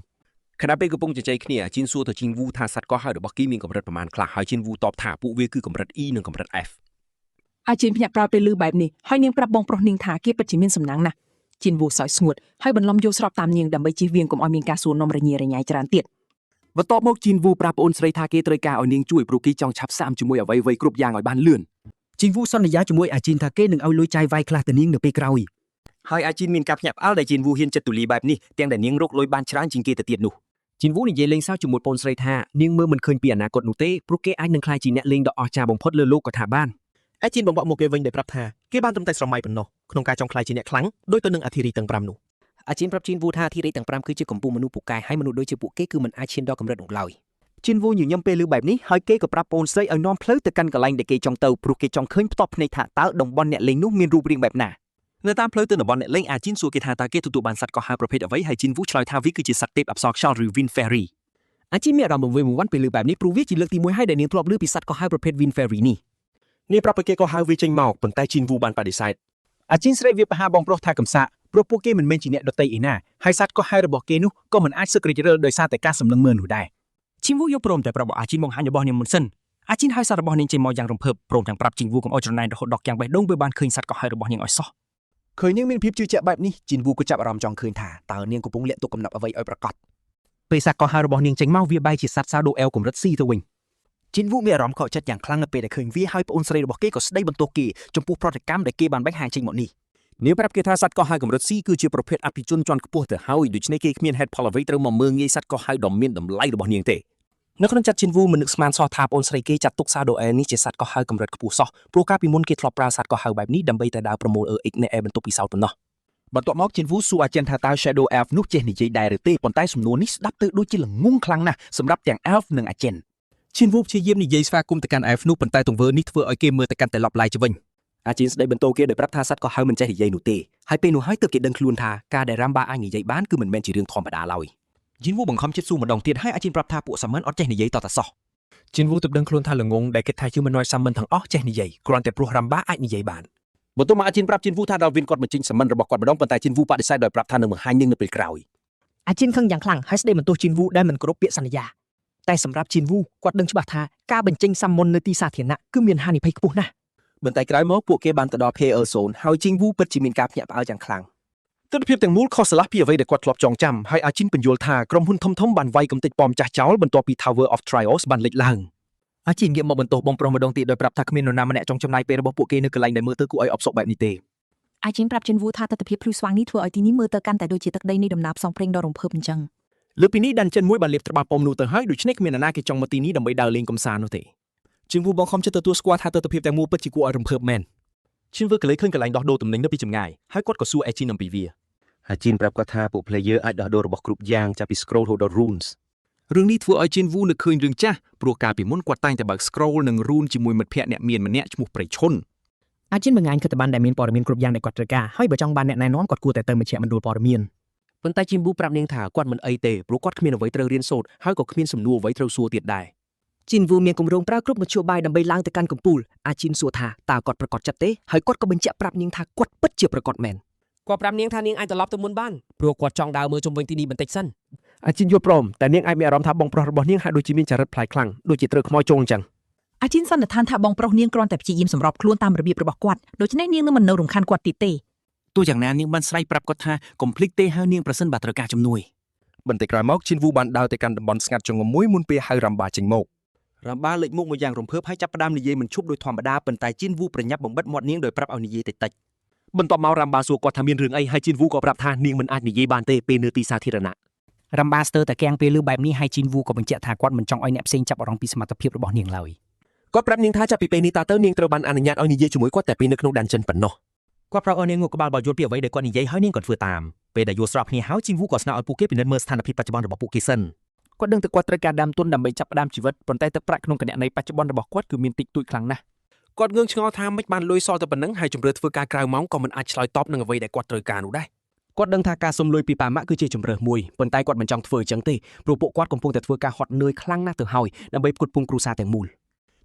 [SPEAKER 2] ខណៈពេលកំពុងជជែកគ្នាអាជីនសួរទៅជីងវូថាសត្វកោះហៅរបស់គេមានកម្រិតប្រមាណខ្លះហើយជីនវូតបថាពួកវាគឺកម្រិត E និងកម្រិត F
[SPEAKER 9] អាជីនភ្ញាក់ផ្អើលពេលឮបែបនេះហើយនាងប្រាប់បងប្រុសនាងថាគេពិតជាមានសំណាងណាស់ជីនវូសើចស្ងួតហើយបន្លំយល់ស្របតាមនាងដើម្បីជៀសវាងកុំឲ្យមានការសួរនាំរញ៉េរញ៉ៃច្រើនទៀត
[SPEAKER 1] បន្ទាប់មកជីនវូប្រាប់ប្អូនស្រីថាគេត្រូវការឲ្យនាងជួយព្រោះគេចង់ឆាប់សាមជាមួយអ្វីៗគ្រប់យ៉ាងឲ្យបានលឿន
[SPEAKER 7] ជីនវូសន្យាជាមួយអាជីនថាគេនឹងឲ្យលុយចាយវាយខ្លះទៅនាងនៅពេលក្រោយ
[SPEAKER 3] ហើយអាជីនមានការភ្ញាក់ផ្អើលដែលជីនវូហ៊ានចិត្តទូលាយបែបនេះទាំងដែលនាងរកលុយបានច្រើនជាងគេទៅទៀតនោះជីនវូនិយាយលេងសើចជាមួយប្អូនស្រីថានាងមើលមិនឃើញពីអនាគតនោះទេព្រោះគេអាចនឹងក្លាយជាអ្នកលេងដ៏អស្ចារ្យបំផុតលើលោកក៏ថាបាន
[SPEAKER 10] អាជីនបង្វក់មកគេវិញដោយប្រាប់ថាគេបានត្រឹមតែស្រមៃប៉ុណ្ណោះក្នុងការចង់ក្លាយជាអ្នកខ្លាំងដូចទៅនឹងអធិរាជទាំង5នោះ
[SPEAKER 8] អាជីនប្រាប់ជីនវូថាធីរិកទាំង5គឺជាកំពូលមនុស្សពូកែហើយមនុស្សដូចជាពួកគេគឺមិនអាចឈានដល់កម្រិតនោះឡើយ
[SPEAKER 3] ជីនវូញញឹមពេលឮបែបនេះហើយគេក៏ប្រាប់ប្អូនស្រីឲ្យនាំផ្លូវទៅកាន់កន្លែងដែលគេចង់ទៅព្រោះគេចង់ឃើញផ្ទាល់ភ្នែកថាតើតំបន់អ្នកលេងនោះមានរូបរាងបែបណា
[SPEAKER 5] នៅតាមផ្លូវទៅតំបន់អ្នកលេងអាជីនសួរគេថាតើគេទទួលបានសត្វកោះហៅប្រភេទអ្វីហើយជីនវូឆ្លើយថាវាគឺជាសត្វទេពអប្សរខ្យល់ឬ Wind Fairy
[SPEAKER 3] អាជីនមានអារម្មណ៍វង្វេងវង្វាន់ពេលឮបែបនេះព្រោះវាជាលើកទី1ហើយដែលនាងធ្លាប់ឮពីសត្វកោះហៅប្រភេទ Wind Fairy នេះ
[SPEAKER 6] នាងប្រាប់ឲ្យគេក៏ហៅវាចេញមកប៉ុន្តែជីនវូបានបដិសេធ
[SPEAKER 7] អាជីនស្រែកវាប្រហារបងប្រុសថាកំសាកព្រោះពួកគេមិនមែនជាអ្នកដទៃឯណាហើយសត្វកោះហៅរបស់គេនោះក៏មិនអាចសឹករិចរិលដោយសារតែការសម្លឹងមើលនោះដែរ
[SPEAKER 3] ជីនវូយកព្រមតែប្រាប់អាជីនបង្ហាញរបស់នាងមុនសិនអាជីនហៅសត្វរបស់នាងចេញមកយ៉ាងរំភើបព្រមទាំងប្រាប់ជីនវូកុំឲ្យច្រណែនរហូតដល់គាំងបេះដូងពេលបានឃើញសត្វកោះហៅរបស់នាងឲ្យសោះ
[SPEAKER 1] ឃើញនាងមានភាពជឿជាក់បែបនេះជីនវូក៏ចាប់អារម្មណ៍ចង់ឃើញថាតើនាងកំពុងលាក់ទុកកំណប់អ្វីឲ្យប្រាកដ
[SPEAKER 2] ពេលសត្វកោះហៅរបស់នាងចេញមកវាបែរជាសត្វសាដូអែលកម្រិត C ទៅវិញ
[SPEAKER 3] ជីនវូមានអារម្មណ៍ខកចិត្តយ៉ាងខ្លាំងនៅពេលដែលឃើញវាហើយប្អូនស្រីរបស់គេក៏ស្ដីបន្ទោសគេចំពោះប្រតិកម្មដែលគេបានបង្ហាញចេញមកនេះ
[SPEAKER 5] នាងប្រាប់គេថាសត្វកោះហៅកម្រិត C គឺជាប្រភេទអភិជនជាន់ខ្ពស់ទៅហើយដូច្នេះគេគ្មានហេតុផលអ្វីត្រូវមកមើលងាយសត្វកោះហៅដ៏មានតម្លៃរបស់នាងទេ
[SPEAKER 2] នៅក្នុងចិត្តជីនវូមិននឹកស្មានសោះថាប្អូនស្រីគេចាត់ទុកសាដូអែលនេះជាសត្វកោះហៅកម្រិតខ្ពស់សោះព្រោះកាលពីមុនគេធ្លាប់ប្រើសត្វកោះហៅបែបនេះដើម្បីតែដើរប្រមូល EX នៅឯបន្ទប់ពិសោធន៍ប៉ុណ្ណោះ
[SPEAKER 1] បន្ទាប់មកជីនវូសួរអាចិនថាតើ Shadow Elf នោះចេះនិយាយដែរឬទេប៉ុន្តែសំណួរនេះស្ដាប់ទៅដូចជាល្ងង់ខ្លាំងណាស់សម្រាប់ទាំង Elf និងអាចិន
[SPEAKER 2] ជីនវូព្យាយាមនិយាយស្វាគមន៍ទៅកាន់ Elf នោះប៉ុន្តែទង្វើនេះធ្វើឲ្យគេមើលទៅកាន់តែឡប់ឡាយទៅវិញ
[SPEAKER 3] អាជីនស្ដីបន្ទោគេដោយប្រាប់ថាសត្វកោះហៅមិនចេះនិយាយនោះទេហើយពេលនោះហើយទើបគេដឹងខ្លួនថាការដែលរ៉ាំបាអាចនិយាយបានគឺមិនមែនជារឿងធម្មតាឡើយ
[SPEAKER 1] ជីនវូបង្ខំចិត្តសួរម្ដងទៀតហើយអាជីនប្រាប់ថាពួកសាមិនអត់ចេះនិយាយតតែសោះ
[SPEAKER 2] ជីនវូទើបដឹងខ្លួនថាល្ងង់ដែលគេថា humanoid summon ទាំងអស់ចេះនិយាយគ្រាន់តែព្រោះរ៉ាំបាអាចនិយាយបាន
[SPEAKER 5] បន្ទាប់មកអាជីនប្រាប់ជីនវូថាដល់វិនគាត់បញ្ចេញ summon របស់គាត់ម្ដងប៉ុន្តែជីនវូបដិសេធដោយប្រាប់ថានឹងបង្ហាញនាងនៅពេលក្រោយ
[SPEAKER 8] អាជីនខឹងយ៉ាងខ្លាំងហើយស្ដីបន្ទោសជីនវូដែលមិនគោរពពាក្យសន្យាតែសម្រាប់ជីនវូគាត់ដឹងច្បាស់ថាការបញ្ចេញសាំមុននៅទីសាធារណៈគឺមានហានិភ័យខ្ពស់ណាស់
[SPEAKER 3] ប៉ុន្តែក្រោយមកពួកគេបានទៅដល់ PL Zone ហើយជីងវូពិតជាមានការភ្ញាក់ផ្អើលយ៉ាងខ្លាំង
[SPEAKER 2] ទិដ្ឋភាពទាំងមូលខុសស្រឡះពីអ្វីដែលគាត់ធ្លាប់ចងចាំហើយអាជីនពន្យល់ថាក្រុមហ៊ុនធំៗបានវាយកំទេចប៉មចាស់ចោលបន្ទាប់ពី Tower of Trials បានលេចឡើងអាជីនងាកមកបន្ទោសបងប្រុសម្ដងទៀតដោយប្រាប់ថាគ្មាននរណាម្នាក់ចង់ចំណាយពេលរបស់ពួកគេនៅកន្លែងដែលមើលទៅគួរឲ្យអផ្សុកបែបនេះទេ
[SPEAKER 9] អាជីនប្រាប់ជីនវូថាទិដ្ឋភាពភ្លឺស្វាងនេះធ្វើឲ្យទីនេះមើលទៅកាន់តែដូចជាទឹកដីនៃដំណើរផ្សងព្រេងដ៏រំភើបអញ្ចឹង
[SPEAKER 2] លើពីនេះដានចិនមួយបានលាបត្បាល់ប៉មនោះទៅហើយដូច្នេះគ្មាននរណាគេចង់មកទីនេះដើម្បីដើរលេងកម្សាន្តនោះទេជីងវូបងខំចិត្តទទួលស្គាល់ថាទិដ្ឋភាពទាំងមូលពិតជាគួរឲ្យរំភើបមែនជីងវូក៏លេចឃើញកន្លែងដោះដូរទំនិញនៅពីចម្ងាយហើយគាត់ក៏សួរអេជីនអំពីវា
[SPEAKER 6] អាជីនប្រាប់គាត់ថាពួក player អាចដោះដូររបស់គ្រប់យ៉ាងចាប់ពី scroll រហូតដល់ runes
[SPEAKER 1] រឿងនេះធ្វើឲ្យជីនវូនឹកឃើញរឿងចាស់ព្រោះកាលពីមុនគាត់តែងតែបើក scroll និង rune ជាមួយមិត្តភ័ក្តិអ្នកមានម្នាក់ឈ្មោះព្រៃឈុន
[SPEAKER 8] អាជីនបង្ហាញខិត្តប័ណ្ណដែលមានព័ត៌មានគ្រប់យ៉ាងដែលគាត់ត្រូវការហើយបើចង់បានអ្នកណែនាំគាត់គួរតែទៅមជ្ឈមណ្ឌលព័ត៌មាន
[SPEAKER 3] ប៉ុន្តែជីមប៊ូប្រាប់នាងថាគាត់មិនអីទេព្រោះគាត់គ្មានអ្វីត្រូវរៀនសូត្រហើយក៏គ្មានសំណួរអ្វីត្រូវសួរទៀតដែរ
[SPEAKER 8] ជីនវូមានគម្រោងប្រើគ្រប់មធ្យោបាយដើម្បីឡើងទៅកាន់កំពូលអាជីនសួរថាតើគាត់ប្រកាសចិត្តទេហើយគាត់ក៏បញ្ជាក់ប្រាប់នាងថាគាត់ពិតជាប្រកាសមែន
[SPEAKER 3] គាត់ប្រាប់នាងថានាងអាចត្រឡប់ទៅមុនបានព្រោះគាត់ចង់ដើរមើលជុំវិញទីនេះបន្តិចសិន
[SPEAKER 2] អាជីនយល់ព្រមតែនាងអាចមានអារម្មណ៍ថាបងប្រុសរបស់នាងហាក់ដូចជាមានចរិតប្លែកខ្លាំងដូចជាត្រូវខ្មោចចូលអញ្ចឹង
[SPEAKER 9] អាជីនសន្និដ្ឋានថាបងប្រុសនាងគ្រាន់តែព្យាយាមសម្របខ្លួនតាមរបៀបរបស់គាត់ដូច្នេះនាងនឹងមិននៅរំខានគាត់ទៀតទេ
[SPEAKER 3] ទោះយ៉ាងណានាងបានស្រែកប្រាប់គាត់ថាកុំភ្លេចទេហៅនាងប្រសិនបើត្រូវការជំនួយ
[SPEAKER 2] បន្តិចក្រោយមកជីនវូបានដើរទៅកាន់តំបន់ស្ងាត់ជ្រងំមួយមុនពេលហៅរ៉ាំបាចេញមក
[SPEAKER 3] រ៉ាំបាលេចមុខមកយ៉ាងរំភើបហើយចាប់ផ្ដើមនិយាយមិនឈប់ដោយធម្មតាប៉ុន្តែជីនវូប្រញាប់បំបិតមាត់នាងដោយប្រាប់ឲ្យនិយាយតិចៗ
[SPEAKER 2] បន្ទាប់មករ៉ាំបាសួរគាត់ថាមានរឿងអីហើយជីនវូក៏ប្រាប់ថានាងមិនអាចនិយាយបានទេពេលនៅទីសាធារណៈ
[SPEAKER 7] រំបាស្ទើរតែគាំងពេលឮបែបនេះហើយជីនវូក៏បញ្ជាក់ថាគាត់មិនចង់ឲ្យអ្នកផ្សេងចាប់អារម្មណ៍ពីសមត្ថភាពរបស់នាងឡើយ
[SPEAKER 5] គាត់ប្រាប់នាងថាចាប់ពីពេលនេះតទៅនាងត្រូវបានអនុញ្ញាតឲ្យនិយាយជាមួយគាត់តែពេលនៅក្នុង dungeon ប៉ុណ្ណោះ
[SPEAKER 3] គាត់ប្រាប់ឲ្យនាងងក់ក្បាលបើយល់ពីអ្វីដែលគាត់និយាយហើយនាងក៏ធ្វើតាមពេលដែលយល់ស្របគ្នាហើយជីនវូក៏ស្នើឲ្យពួកគេពិនិត្យមើលស្ថានភាពបច្ចុប្បន្នរបស់ពួកគេសិន
[SPEAKER 7] គាត់ដឹងតែគាត់ត្រូវការដើមទុនដើម្បីចាប់ផ្ដើមជីវិតប៉ុន្តែទឹកប្រាក់ក្នុងគណនីបច្ចុប្បន្នរបស់គាត់គឺមានតិចតួចខ្លាំងណាស់
[SPEAKER 2] គាត់ងឿងឆ្ងល់ថាមិនបានលុយសល់តែប៉ុណ្ណឹងហើយជំរឿធ្វើការក្រៅម៉ោងក៏មិនអាចឆ្លើយតបនឹងអ្វីដែលគាត់ត្រូវការនោះដែរ
[SPEAKER 3] គាត់ដឹងថាការសុំលុយពីប៉ាម៉ាក់គឺជាជំរើសមួយប៉ុន្តែគាត់មិនចង់ធ្វើអញ្ចឹងទេព្រោះពួកគាត់កំពុងតែធ្វើការហត់នឿយខ្លាំងណាស់ទៅហើយដើម្បីផ្គត់ផ្គង់គ្រួសារទាំងមូល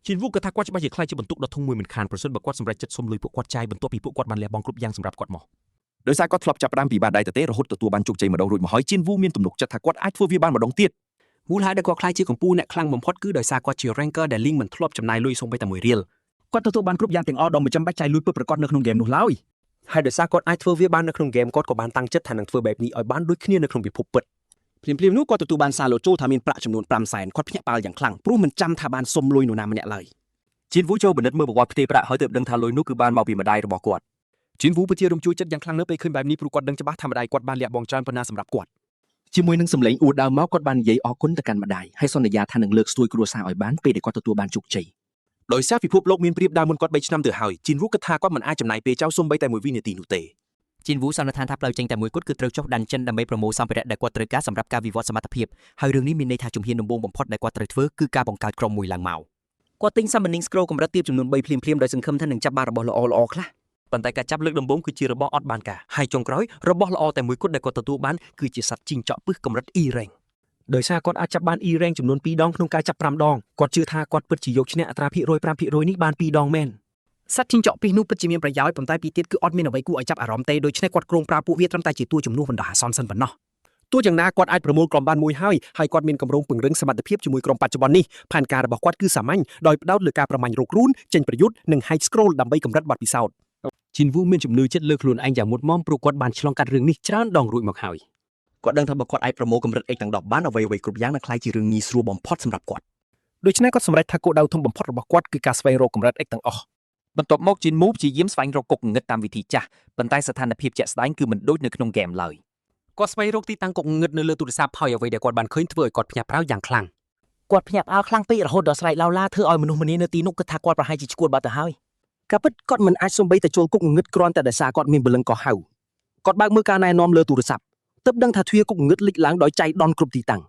[SPEAKER 2] ជីនវូគិតថាគាត់ច្បាស់ជាក្លាយជាបន្ទុកដ៏ធំមួយមិនខានប្រសិនបើគាត់សម្រេចចិត្តសុំលុយពួកគាត់ចាយបន្ទាប់ពីពួកគាត់បានលះបង់គ្រប់យ៉ាងសម្រាប់គាត់មក
[SPEAKER 1] ដោយសារគាត់ធ្លាប់ចាប់ផ្ដើមពីបាតដៃទទេរហូតទទួលបានជោគជ័យម្ដងរួចមកហើយជីនវូមានទំនុកចិត្តថាគាត់អាចធ្វើវាបានម្ដងទៀត
[SPEAKER 3] មូលហេតុដែលគាត់ក្លាយជាកំពូលអ្នកខ្លាំងបំផុតគឺដោយសារគាត់ជា ranker ដែលលីងមិនធ្លាប់ចំណាយលុយសូម្បីតែមួយរៀល
[SPEAKER 7] គាត់ទទួលបានគ្រប់យ៉ាងទាំងអស់ដោយមិនចាំបាច់ចាយលុយពិតប្រាកដនៅក្នុងហ្គេមនោះឡើយ
[SPEAKER 3] ហើយដោយសារគាត់អាចធ្វើវាបាននៅក្នុងហ្គេមគាត់ក៏បានតាំងចិត្តថានឹងធ្វើបែបនេះឲ្យបានដូចគ្នានៅក្នុងពិភពពិតភ្លាមៗនោះគាត់ទទួលបានសារលោតចូលថាមានប្រាក់ចំនួន5សែនគាត់ភ្ញាក់ផ្អើលយ៉ាងខ្លាំងព្រោះមិនចាំថាបានសុំលុយនរណាម្នាក់ឡើយ
[SPEAKER 1] ជីនវូចូលពិនិត្យមើលប្រវត្តិផ្ទេរប្រាក់ហើយទើបដឹងថាលុយនោះគឺបានមកពីម្ដាយរបស់គាត់ជីនវូពិតជារំជួលចិត្តយ៉ាងខ្លាំងនៅពេលឃើញបែបនេះព្រោះគាត់ដឹងច្បាស់ថាម្ដាយគាត់បានលះបង់ច្រើនប៉ុណ្ណាសម្រាប់គាត់
[SPEAKER 4] ជាមួយនឹងសម្លេងអួតដើមមកគាត់បាននិយាយអរគុណទៅកាន់ម្ដាយហើយសន្យាថានឹងលើកស្ទួយគ្រួសារឲ្យបានពេលដែលគាត់ទទួលបានជោគជ័យ
[SPEAKER 2] ដោយសារពិភពលោកមានប្រៀបដើមមុនគាត់3ឆ្នាំទៅហើយជីនវូគិតថាគាត់មិនអាចចំណាយពេលចោលសូម្បីតែមួយវិនាទីនោះទេ
[SPEAKER 1] ជីនវូសន្និដ្ឋានថាផ្លូវចេញតែមួយគត់គឺត្រូវចុះដានចិនដើម្បីប្រមូលសម្ភារៈដែលគាត់ត្រូវការសម្រាប់ការវិវត្តសមត្ថភាពហើយរឿងនេះមានន័យថាជំហានដំបូងបំផុតដែលគាត់ត្រូវធ្វើគឺការបង្កើតក្រុមមួយឡើងមក
[SPEAKER 3] គាត់ទិញ Summoning Scroll កម្រិតទាបចំនួន3ភ្លាមៗដោយសង្ឃឹមថានឹងចាប់បានរបស់ល្អៗខ្លះ
[SPEAKER 2] ប៉ុន្តែការចាប់លើកដំបូងគឺជារបស់អត់បានការហើយចុងក្រោយរបស់ល្អតែមួយគត់ដែលគាត់ទទួលបានគឺជាសត្វជីងចក់ពឹសកម្រិត E rank
[SPEAKER 3] ដោយសារគាត់អាចចាប់បាន E rank ចំនួន2ដងក្នុងការចាប់5ដងគាត់ជឿថាគាត់ពិតជាយកឈ្នះអត្រាភាគរយ5%នេះបាន2ដងមែន
[SPEAKER 8] សត្វជីងចក់ពីសនោះពិតជាមានប្រយោជន៍ប៉ុន្តែពីទៀតគឺអត់មានអ្វីគួរឲ្យចាប់អារម្មណ៍ទេដូច្នេះគាត់គ្រោងប្រើពួកវាត្រឹមតែជាតួជំនួសបណ្ដោះអាសន្នសិនប៉ុណ្ណោះ
[SPEAKER 3] ទោះយ៉ាងណាគាត់អាចប្រមូលក្រុមបានមួយហើយហើយគាត់មានគម្រោងពង្រឹងសមត្ថភាពជាមួយក្រុមបច្ចុប្បន្ននេះផែនការរបស់គាត់គឺសាមញ្ញដោយផ្ដោតលើការប្រមាញ់រករូនចេញប្រយុទ្ធនិង hide scroll ដើម្បីកម្រិតបទពិសោធន៍
[SPEAKER 2] ជីនវូមានជំនឿចិត្តលើខ្លួនឯងយ៉ាងមុតមមព្រោះគាត់បានឆ្លងកាត់រឿងនេះច្រើនដងរួចមកហើយ
[SPEAKER 1] គាត់ដឹងថាបើគាត់អាចប្រមូលកម្រិត X ទាំង10បានអ្វីៗគ្រប់យ៉ាងនឹងក្លាយជារឿងងាយស្រួលបំផុតសម្រាប់គាត់
[SPEAKER 7] ដូច្នេះគាត់សម្រេចថាគោលដៅធំបំផុតរបស់គាត់គឺការស្វែងរកកម្រិត X ទាំងអស់
[SPEAKER 1] បន្ទាប់មកជីនមូព្យាយាមស្វែងរកគុកងឹតតាមវិធីចាស់ប៉ុន្តែស្ថានភាពជាក់ស្ដែងគឺមិនដូចនៅក្នុងហ្គេមឡើយ
[SPEAKER 3] គាត់ស្វែងរកទីតាំងកុកងឹតនៅលើទូរស័ព្ទហើយអ្វីដែលគាត់បានឃើញធ្វើឲ្យគាត់ភ្ញាក់ផ្អើលយ៉ាងខ្លាំង
[SPEAKER 8] គាត់ភ្ញាក់ផ្អើលខ្លាំងពេករហូតដល់ស្រែកឡោឡាធ្វើឲ្យមនុស្សម្នានៅទីនោះគិតថាគាត់ប្រហែលជាឈួតបាត់ទៅហើយ
[SPEAKER 3] ការពិតគាត់មិនអាចសំបីតែចូលគុកងឹតគ្រាន់តែដោយសារគាត់មានព្រលឹងកោះហៅគាត់បើកមើលការណែនាំលើទូរស័ព្ទទើបដឹងថាទ្វារគុកងឹតលិចឡើងដោយចៃដន្យគ្រប់ទីតាំង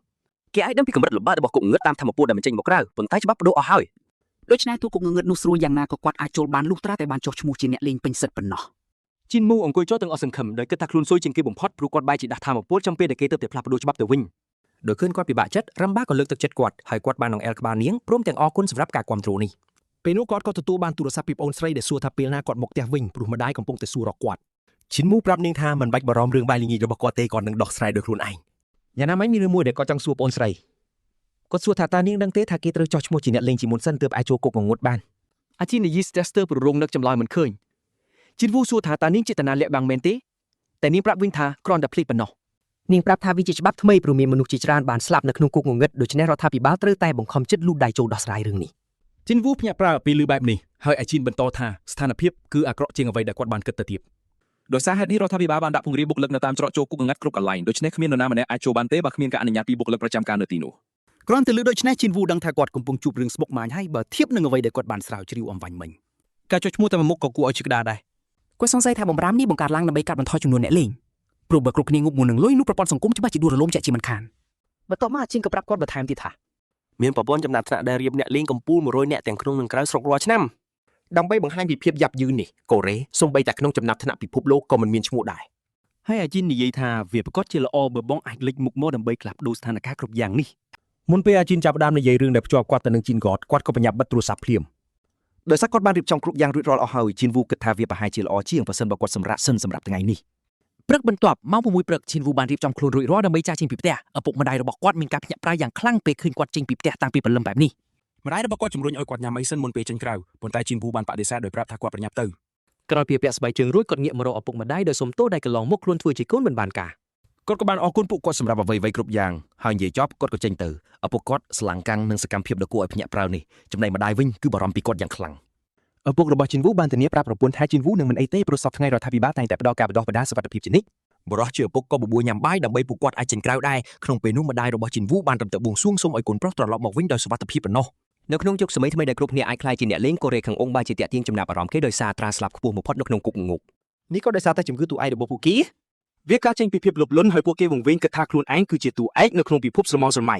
[SPEAKER 1] គេអាចដឹងពីកម្រិតល្បាតរបស់គុកងឹតតាមធម្មពលដែលបញ្ចេញមកក្រៅប៉ុន្តែច្បាប់បដូរអស់ហើយ
[SPEAKER 11] ដូច្នេះទូគុកងងឹតនោះស្រួលយ៉ាងណាក៏គាត់អាចចូលបានលុះត្រាតែបានចុះឈ្មោះជាអ្នកលេងពេញសិទ្ធិប៉ុណ្ណោះ
[SPEAKER 2] ជីនមូអង្គុយចុះទាំងអស់សង្ឃឹមដោយគិតថាខ្លួនស៊ុយជាងគេបំផុតព្រោះគាត់បែរជាដាស់ធម្មពលចំពេលដែលគេទើបតែផ្លាស់ប្ដូរច្បាប់ទៅវិញដោយឃើញគាត់ពិបាកចិត្តរំបាក៏លើកទឹកចិត្តគាត់ហើយគាត់បានអង្អែលក្បាលនាងព្រមទាំងអរគុណសម្រាប់ការគាំទ្រនេះ
[SPEAKER 7] ពេលនោះគាត់ក៏ទទួលបានទូរស័ព្ទពីប្អូនស្រីដែលសួរថាពេលណាគាត់មកផ្ទះវិញព្រោះម្ដាយកំពុងតែសួររកគាត់
[SPEAKER 2] ជីនមូប្រាប់នាងថាមិនបាច់បារម្ភរឿងបាយល្ងាចរបស់គាត់ទេគាត់នឹងដោះស្រាយដោយខ្លួនឯង
[SPEAKER 1] យ៉ាងណាមិញមានរឿងមួយដែលគាត់ចង់សួរប្អូនស្រីគាត់សួរថាតើនាងដឹងទេថាគេត្រូវចោះឈ្មោះជាអ្នកលេងជាមុនសិនទើបអាចចូលគុកងងឹតបាន
[SPEAKER 2] អាជីនយីស្តេស្ទ័រប្ររងនឹកចម្លើយមិនឃើញជីនវូសួរថាតើនាងចេតនាលាក់បាំងមែនទេតែនាងប្រាប់វិញថាគ្រាន់តែភ្លេចប៉ុណ្ណោះ
[SPEAKER 8] នាងប្រាប់ថាវាជាច្បាប់ថ្មីព្រោះមានមនុស្សជាច្រើនបានស្លាប់នៅក្នុងគុកងងឹតដូច្នេះរដ្ឋាភិបាលត្រូវតែបង្ខំចិត្តលូកដៃចូលដោះស្រាយរឿងនេះ
[SPEAKER 7] ជីនវូភ្ញាក់ផ្អើលពេលឮបែបនេះហើយអាជីនបន្តថាស្ថានភាពគឺអាក្រក់ជាងអ្វីដែលគាត់បានគិតទៅទៀត
[SPEAKER 1] ដោយសារហេតុនេះរដ្ឋាភិបាលបានដាក់ពង្រាយបុគ្គលិកនៅតាមច្រកចូលគុកងងឹតគ្រប់កន្លែងដូច្នេះគ្មាននរណាម្នាក់អាចចូលបានទេបើគ្មានការអនុញ្ញាតពីបុគ្គលិកប្រចាំការនៅទីនោះ
[SPEAKER 12] គ្រាន់តែឮដូច្នេះជីនវូដឹងថាគាត់កំពុងជួបរឿងស្មុគស្មាញហើយបើធៀបនឹងអ្វីដែលគាត់បានស្រាវជ្រាវអំបញ្ញមិញ
[SPEAKER 3] ការចុះឈ្មោះតែមួយមុខក៏គួរឲ្យឈឺក្តារដែរ
[SPEAKER 4] គាត់សង្ស័យថាបំរាមនេះបង្កើតឡើងដើម្បីកាត់បន្ថយចំនួនអ្នកលេងព្រោះបើគ្រប់គ្នាងប់ងល់នឹងលុយនោះប្រព័ន្ធសង្គមច្បាស់ជាដួលរលំជាក់ជាមិនខាន
[SPEAKER 8] បន្ទាប់មកអាជីនក៏ប្រាប់គាត់បន្ថែមទៀតថា
[SPEAKER 3] មានប្រព័ន្ធចំណាត់ថ្នាក់ដែលរៀបអ្នកលេងកំពូល100អ្នកទាំងក្នុងនិងក្រៅស្រុករាល់ឆ្នាំ
[SPEAKER 10] ដើម្បីបង្ហាញពីភាពយ៉ាប់យឺននេះកូរ៉េសូម្បីតែក្នុងចំណាត់ថ្នាក់ពិភពលោកក៏មិនមានឈ្មោះដែរ
[SPEAKER 2] ហើយអាជីននិយាយថាវាប្រកាសជាល្អបើបងអាចលេចមុខមកដើម្បីក្លាប់ដូរស្ថានភាពគ្រប់យ៉ាងនេះ
[SPEAKER 7] មុនពេលអាជីនចាប់ផ្ដើមនិយាយរឿងដែលភ្ជាប់គាត់ទៅនឹងជីនកតគាត់ក៏បញ្ញាប់បិទទូរស័ព្ទភ្លាម
[SPEAKER 1] ដោយសារគាត់បានរៀបចំគ្រប់យ៉ាងរួចរាល់អស់ហើយជីនវូគិតថាវាប្រហែលជាល្អជាងប្រសិនបើគាត់សម្រាកសិនសម្រាប់ថ្ងៃនេះ
[SPEAKER 4] ព្រឹកបន្ទាប់ម៉ោង6ព្រឹកឈិនវូបានរៀបចំខ្លួនរួចរាល់ដើម្បីចាកចេញពីផ្ទះឪពុកម្ដាយរបស់គាត់មានការភ្ញាក់ផ្អើលយ៉ាងខ្លាំងពេលឃើញគាត់ចេញពីផ្ទះតាំងពីព្រលឹមបែបនេះ
[SPEAKER 7] ម្ដាយរបស់គាត់ជំរុញឲ្យគាត់ញ៉ាំអីសិនមុនពេលចេញក្រៅប៉ុន្តែជីនវូបានបដិសេធដោយប្រាប់ថាគាត់ប្រញាប់ទៅ
[SPEAKER 3] ក្រោយពីពាក់ស្បែកជើងរួចគាត់ងាកមករកឪពុកម្ដាយដោយសុំទោសដែលកន្លងមកខ្លួនធ្វើជាកូនមិនបានការ
[SPEAKER 1] គាត់ក៏បានអរគុណពួកគាត់សម្រាប់អ្វីៗគ្រប់យ៉ាងហើយនិយាយចប់គាត់ក៏ចេញទៅឪពុកគាត់ស្លាំងកាំងនឹងសកម្មភាពដ៏គួរឲ្យភ្ញាក់ផ្អើលនេះចំណែកម្ដាយវិញគឺបារម្ភពីគាត់យ៉ាងខ្លាំង
[SPEAKER 7] ឪពុករបស់ជីនវូបានធានាប្រាប់ប្រពន្ធថាជីនវូនឹងមិនអីទេព្រោះសព្វថ្ងៃរដ្ឋាភិបាលតែងតែផ្ដល់ការបណ្ដុះបណ្ដាលសុវត្ថិភាពជានិច្ច
[SPEAKER 1] បរិះជាឪពុកក៏បបួលញ៉ាំបាយដើម្បីពួកគាត់អាចចេញក្រៅដែរក្នុងពេលនោះម្ដាយរបស់ជីនវូបានត្រឹមតែបួងសួងសូមឲ្យកូនប្រុសត្រឡប់មកវិញដោយសុវត្ថិភាពប៉ុណ្ណោះនៅក្នុងយុគសម័យថ្មីដែលគ្រប់គ្នាអាចក្លាយជាអ្នកលេងកូរ៉េខាងអុងបានជាតាក់ទាញចំណាប់អារម្មណ៍គេដោយសារត្រាស្លាប់ខ្ពស់បំផុតនៅក្នុងគុកងប់
[SPEAKER 3] នេះក៏ដោយសារតែជំងឺតួឯករបស់ពួកគេ
[SPEAKER 7] វាកើតចេញពីភាពលោភលន់ហើយពួកគេវង្វេងគិតថាខ្លួនឯងគឺជាតួឯកនៅក្នុងពិភពស្រមោលស្រមៃ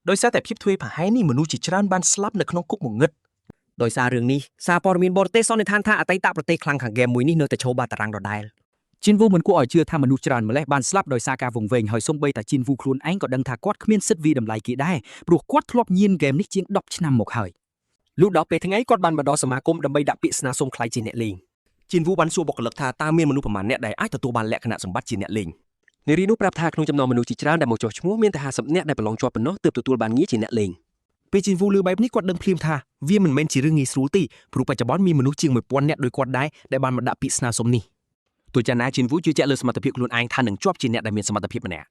[SPEAKER 2] ដោយសារតែភាពធ្វេសប្រហែសនេះមនុស្សជាច្រើនបានស្លាប់នៅក្នុងគុកងងឹត
[SPEAKER 3] ដោយសាររឿងនេះសារព័ត៌មានបរទេសសន្និដ្ឋានថាអតីតប្រទេសខ្លាំងខាងហ្គេមមួយនេះនៅតែឈរបាតតារាងដដែល
[SPEAKER 12] ជីនវូមិនគួរឲ្យជឿថាមនុស្សច្រើនម្លេះបានស្លាប់ដោយសារការវង្វេងហើយសូម្បីតែជីនវូខ្លួនឯងក៏ដឹងថាគាត់គ្មានសិទ្ធិវាយតម្លៃគេដែរព្រោះគាត់ធ្លាប់ញៀនហ្គេមនេះជាង10ឆ្នាំមកហើយ
[SPEAKER 1] លុះដល់ពេលថ្ងៃគាត់បានមកដល់សមាគមដើម្បីដាក់ពាក្យស្នើសុំក្លាយជាអ្នកលេងជីនវូបានសួរបុគ្គលិកថាតើមានមនុស្សប្រមាណអ្នកដែលអាចទទួលបានលក្ខណៈសម្បត្តិជាអ្នកលេងនារីនោះប្រាប់ថាក្នុងចំណោមមនុស្សជាច្រើនដែលមកចុះឈ្មោះមានតែ50នាក់ដែលប្រឡងជាប់ប៉ុណ្ណោះទើបទទួលបានងារជាអ្នកលេង
[SPEAKER 2] ពេលជីនវូលឺបែបនេះគាត់ដឹងភ្លាមថាវាមិនមែនជារឿងងាយស្រួលទេព្រោះបច្ចុប្បន្នមានមនុស្សជាង1000នាក់ដោយគាត់ដែរដែលបានមកដាក់ពាក្យស្នើសុំនេះទោះយ៉ាងណាជីនវូជឿជាក់លើសមត្ថភាពខ្លួនឯងថានឹងជាប់ជាអ្នកដែលមានសមត្ថភាពម្នាក់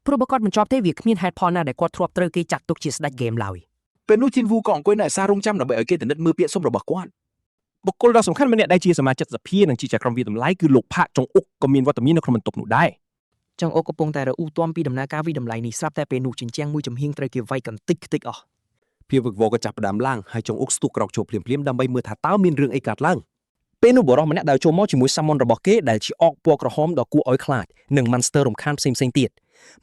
[SPEAKER 8] ព្រោះបើគាត់មិនជាប់ទេវាគ្មានហេតុផលណាដែលគាត់ធ្លាប់ត្រូវគេចាត់ទុកជាស្ដេចហ្គេមឡើយ
[SPEAKER 7] ពេលនោះជីនវូក៏អង្គុយនៅឯសាររងចាំដើម្បីឲ្យគេពិនិត្យមើលពាក្យសុំរបស់គាត់
[SPEAKER 2] បុគ្គលដ៏សំខាន់ម្នាក់ដែលជាសមាជិកសភានិងជាចៅក្រមវាតម្លៃគឺលោកផាកចុងអ៊ុកក៏មានវត្តមាននៅក្នុងបន្ទប់នោះដែរ
[SPEAKER 8] ចុងអ៊ុកកំពុងតែរអ៊ូទាំពីដំណើរការវិតម្លៃនេះស្រាប់តែពេលនោះជញ្ជាំងមួយចំហៀងត្រូវគេវាយកំតិចខ្ទេចអស់
[SPEAKER 5] ភាពវឹកវរក៏ចាប់ផ្ដើមឡើងហើយចុងអ៊ុកស្ទុះក្រោកចូលភ្លាមៗដើម្បីមើលថាតើមានរឿងអីកើតឡើង
[SPEAKER 3] ពេលនោះបុរសម្នាក់ដែលចូលមកជាមួយ summon របស់គេដែលជាអកពណ៌ក្រហមដ៏គួរឲ្យខ្លាចនិង monster រំខានផ្សេងៗទៀត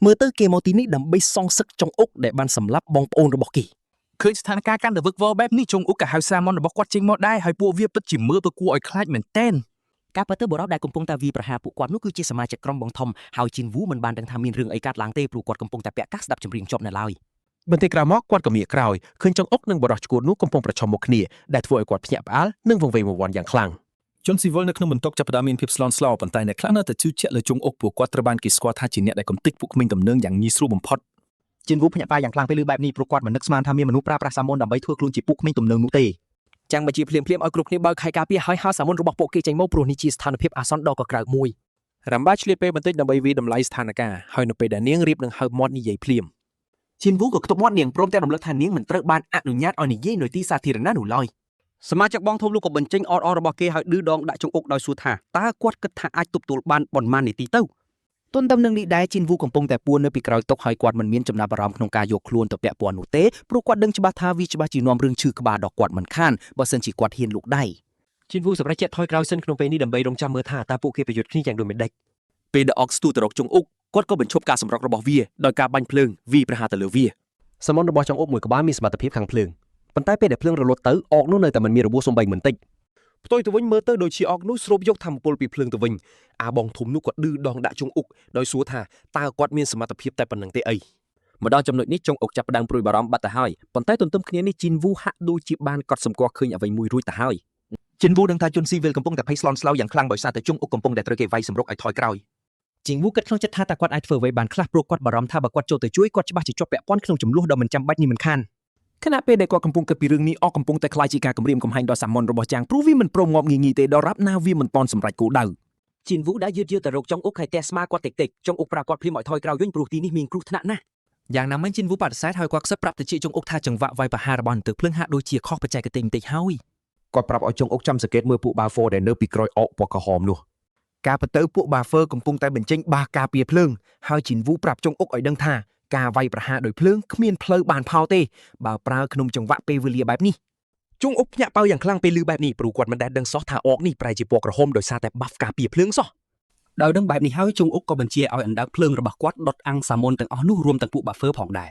[SPEAKER 3] មើលទៅគេមកទីនេះដើម្បីសងសឹកចុងអ៊ុកដែលបានសម្លាប់បងប្អូនរបស់គេ
[SPEAKER 7] ឃើញស្ថានភាពកាន់តែវឹកវរបែបនេះចុងអ៊ុកក៏ហៅ summon របស់គាត់ចេញមកដែរហើយពួកវាពិតជាមើលទៅគួរឲ្យខ្លាចមែនទែន
[SPEAKER 4] ការពិតទៅបុរសដែលកំពុងតែវាយប្រហារពួកគាត់នោះគឺជាសមាជិកក្រុមបងធំហើយជីនវូមិនបានដឹងថាមានរឿងអីកើតឡើងទេព្រោះគាត់កំពុងតែពាក់កាសស្ដាប់ចម្រៀងជាប់នៅឡើយ
[SPEAKER 2] បន្តិចក្រោយមកគាត់ក៏ងាកក្រោយឃើញចុងអ៊ុកនិងបុរសឆ្កួតនោះកំពុងប្រឈមមុខគ្នាដែលធ្វើឲ្យគាត់ភ្ញាក់ផ្អើលនិងវង្វេងវង្វាន់យ៉ាងខ្លាំង
[SPEAKER 7] ជនស៊ីវិលនៅក្នុងបន្ទប់ចាប់ផ្ដើមមានភាពស្លន់ស្លោប៉ុន្តែអ្នកខ្លះនៅតែជឿជាក់លើចុងអ៊ុកពួកគាត់ត្រូវបានគេស្គាល់ថាជាអ្នកដែលកំទេចពួកក្មេងទំនើងយ៉ាងងាយស្រួលបំផុត
[SPEAKER 12] ជីនវូភ្ញាក់ផ្អើលយ៉ាងខ្លាំងពេលឮបែបនេះព្រោះគាត់មិននឹកស្មានថាមានមនុស្សប្រើប្រាស់ summon ដើម្បីធ្វើខ្លួនជាពួកក្មេងទំនើងនោះទេ
[SPEAKER 8] ចាំងបញ្ជាភ្លាមៗឲ្យគ្រប់គ្នាបើកខែការពារហើយហៅ summon របស់ពួកគេចេញមកព្រោះនេះជាស្ថានភាពអាសន្នដ៏កក្រើកមួយ
[SPEAKER 2] រ៉ាំបាឆ្លៀតពេលបន្តិចដើម្បីវាយតម្លៃស្ថានភាពហើយនៅពេលដែលនាងរៀបនឹងហើបមាត់និយាយភ្លាម
[SPEAKER 3] ជីនវូក៏ខ្ទប់មាត់នាងព្រមទាំងរំលឹកថានាងមិនត្រូវបានអនុញ្ញាតឲ្យនិយាយនៅទីសាធារណៈនោះឡើយ
[SPEAKER 11] សមាជិកបងធំលោកក៏បញ្ចេញអត់អរបស់គេហើយឌឺដងដាក់ចុងអុកដោយសួរថាតើគាត់គិតថាអាចទប់ទល់បានប៉ុន្មាននាទីទៅ
[SPEAKER 4] ទន្ទឹមនឹងនេះដែរជីនវូកំពុងតែពួននៅពីក្រោយតុហើយគាត់មិនមានចំណាប់អារម្មណ៍ក្នុងការយកខ្លួនទៅពាក់ព័ន្ធនោះទេព្រោះគាត់ដឹងច្បាស់ថាវាច្បាស់ជានាំរឿងឈឺក្បាលដល់គាត់មិនខានបើសិនជាគាត់ហ៊ានលូកដៃ
[SPEAKER 1] ជីនវូសម្រេចចិត្តថយក្រោយសិនក្នុងពេលនេះដើម្បីរងចាំមើលថាតើពួកគេប្រយុទ្ធគ្នាយ៉ាងដូចម្តេច
[SPEAKER 5] ពេលដែលអុកស្ទុះទៅរកចុងអ៊ុកគាត់ក៏បញ្ឈប់ការសម្រុករបស់វាដោយការបាញ់ភ្លើងវាយប្រហារទៅលើវា
[SPEAKER 1] summon របស់ចុងអ៊ុកមួយក្បាលមានសមត្ថភាពខាងភ្លើងប៉ុន្តែពេលដែលភ្លើងរលត់ទៅអកនោះនៅតែមិនមានរបួសសំបីបន្តិច
[SPEAKER 2] ផ្ទុយទៅវិញមើលទៅដូចជាអកនោះស្រូបយកធម្មពលពីភ្លើងទៅវិញអាបងធំនោះក៏ឌឺដងដាក់ចុងអ៊ុកដោយសួរថាតើគាត់មានសមត្ថភាពតែប៉ុណ្្នឹងទេអី
[SPEAKER 5] មកដល់ចំណុចនេះចុងអុកចាប់ផ្ដើមព្រួយបារម្ភបាត់ទៅហើយប៉ុន្តែទន្ទឹមគ្នានេះជីនវូហាក់ដូចជាបានកត់សម្គាល់ឃើញអ្វីមួយរួចទៅហើយ
[SPEAKER 12] ជីនវូដឹងថាជនស៊ីវិលកំពុងតែភ័យស្លន់ស្លោយ៉ាងខ្លាំងដោយសារតែចុងអ៊ុកកំពុងតែត្រូវគេវាយសម្រុកឲ្យថយក្រោយ
[SPEAKER 3] ជីងវូគិតក្នុងចិត្តថាតើគាត់អាចធ្វើអ្វីបានខ្លះព្រោះគាត់បារម្ភថាបើគាត់ចូលទៅជួយគាត់ច្បាស់ជាជាប់ពាក់ព័ន្ធក្នុងចំនួនដ៏មិនចាំបាច់នេះមិនខាន
[SPEAKER 2] ខណៈពេលដែលគាត់កំពុងគិតពីរឿងនេះអកកំពុងតែក្លាយជាការគំរាមកំហែងដល់ summon របស់ចាងព្រោះវាមិនព្រមងាប់ងាយៗទេដល់រាប់ណាវាមិនទាន់សម្រេចគោលដៅ
[SPEAKER 1] ជីនវូដែលយឺតយឺតទៅរកចុងអ៊ុកហើយទះស្មាគាត់តិចតិចចុងអ៊ុកប្រាប់គាត់ភ្លាមឲ្យថយក្រោយវិញព្រោះទីនេះមានគ្រោះថ្នាក់ណាស់
[SPEAKER 3] យ៉ាងណាមិញជីនវូបដិសេធហើយគាត់ខ្សឹបប្រាប់ទៅជាចុងអ៊ុកថាចង្វាក់វាយប្រហាររបស់អន្ទើភ្លើងហាក់ដូចជាខុសបច្ចេកទេសបន្តិចហើយ
[SPEAKER 6] គាត់ប្រាប់ឲ្យចុងអុកចាំសង្កេតមើលពួកបាហ្វដែលនៅពីក្រោយអកពណ៌ក្រហមនោះ
[SPEAKER 10] ការពិតទៅពួកបាហ្វឺកំពុងតែបញ្ចេញបាសការពារភ្លើងហើយជីនវូប្រាប់ចុងអ៊ុកឲ្យដឹងថាការវាយប្រហារដោយភ្លើងគ្មានផ្លូវបានផលទេបើប្រើក្នុងចង្វាក់ពេលវេលាបែបនេះ
[SPEAKER 2] ចុងអ៊ុកភ្ញាក់ប៉ៅយ៉ាងខ្លាំងពេលឮបែបនេះព្រោះគាត់មិនដែលដឹងសោះថាអកនេះប្រែជាពណ៌ក្រហមដោយសារតែ buff ការពារភ្លើងសោះ
[SPEAKER 11] ដោយដឹងបែបនេះហើយចុងអុកក៏បញ្ជាឲ្យអណ្ដើកភ្លើងរបស់គាត់ដុតអាំង summon ទាំងអស់នោះរួមទាំងពួក buffer ផងដែរ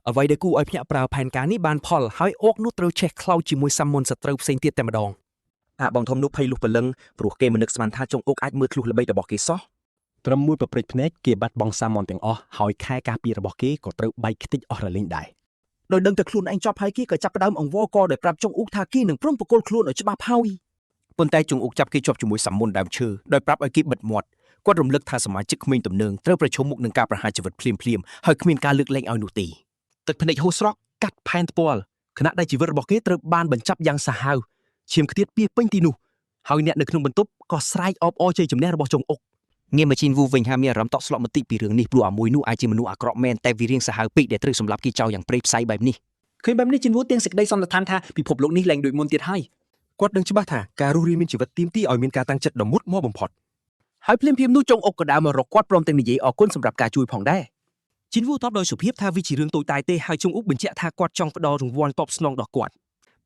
[SPEAKER 3] អ្វីដែលគួរឲ្យភ្ញាក់ផ្អើលផែនការនេះបានផលហើយអកនោះត្រូវឆេះខ្លោចជាមួយ summon សត្រូវផ្សេងទៀតតែម្ដង
[SPEAKER 12] អាបងធំនោះភ័យលុះព្រលឹងព្រោះគេមិននឹកស្មានថាចុងអ៊ុកអាចមើលធ្លុះល្បិចរបស់គេសោះ
[SPEAKER 5] ត្រឹមមួយប្រព្រឹត្តភ្នែកគេបាត់បង់ summon ទាំងអស់ហើយខែការពាររបស់គេក៏ត្រូវបែកខ្ទេចអស់រលីងដែរ
[SPEAKER 3] ដោយដឹងតែខ្លួនឯងចប់ហើយគេក៏ចាប់ផ្ដើមអង្វរកដោយប្រាប់ចុងអ៊ុកថាគេនឹងព្រមប្រគល់ខ្លួនឲ្យច្បាប់ហើយ
[SPEAKER 2] ប៉ុន្តែចុងអ៊ុកចាប់គេជាប់ជាមួយ summon ដើមឈើដោយប្រាប់ឲ្យគេបិទមាត់គាត់រំលឹកថាសមាជិកក្មេងទំនើងត្រូវប្រឈមមុខនឹងការប្រហារជីវិតភ្លាមៗហើយគ្មានការលើកលែងឲ្យនោះទេទឹកភ្នែកហូរស្រក់កាត់ផែនថ្ពាល់ខណៈដែលជីវិតរបស់គេត្រូវបានបញ្ចប់យ៉ាងសាហាវឈាមខ្ទាតពីពេញទីនោះហើយអ្នកនៅក្នុងបន្ទប់ក៏ស្រែកអបអរជ័យជំនះរបស់ចុងអ៊ុក
[SPEAKER 4] ងាកមកជីនវូវិញហាមានអារម្មណ៍តក់ស្លុកបន្តិចពីរឿងនេះព្រោះអាមួយនោះអាចជាមនុស្សអាក្រក់មែនតែវារៀងសាហាវពេកដែលត្រូវសម្លាប់គេចោលយ៉ាងព្រៃផ្សៃបែបនេះ
[SPEAKER 3] ឃើញបែបនេះជីនវូទាំងសេចក្តីសន្និដ្ឋានថាពិភពលោកនេះលែងដូចមុនទៀតហើយ
[SPEAKER 2] គាត់ដឹងច្បាស់ថាការរស់រានមានជីវិតទាមទារឲ្យមានការតាំងចិត្តដ៏មុតមាំបំផុត
[SPEAKER 3] ហើយភ្លាមៗនោះចុងអុកក៏ដើរមករកគាត់ព្រមទាំងនិយាយអរគុណសម្រាប់ការជួយផងដែរជីនវូតបដោយសុភាពថាវាជារឿងតូចតាចទេហើយចុងអ៊ុកបញ្ជាក់ថាគាត់ចង់ផ្ដល់រង្វាន់តបស្នងដល់គាត់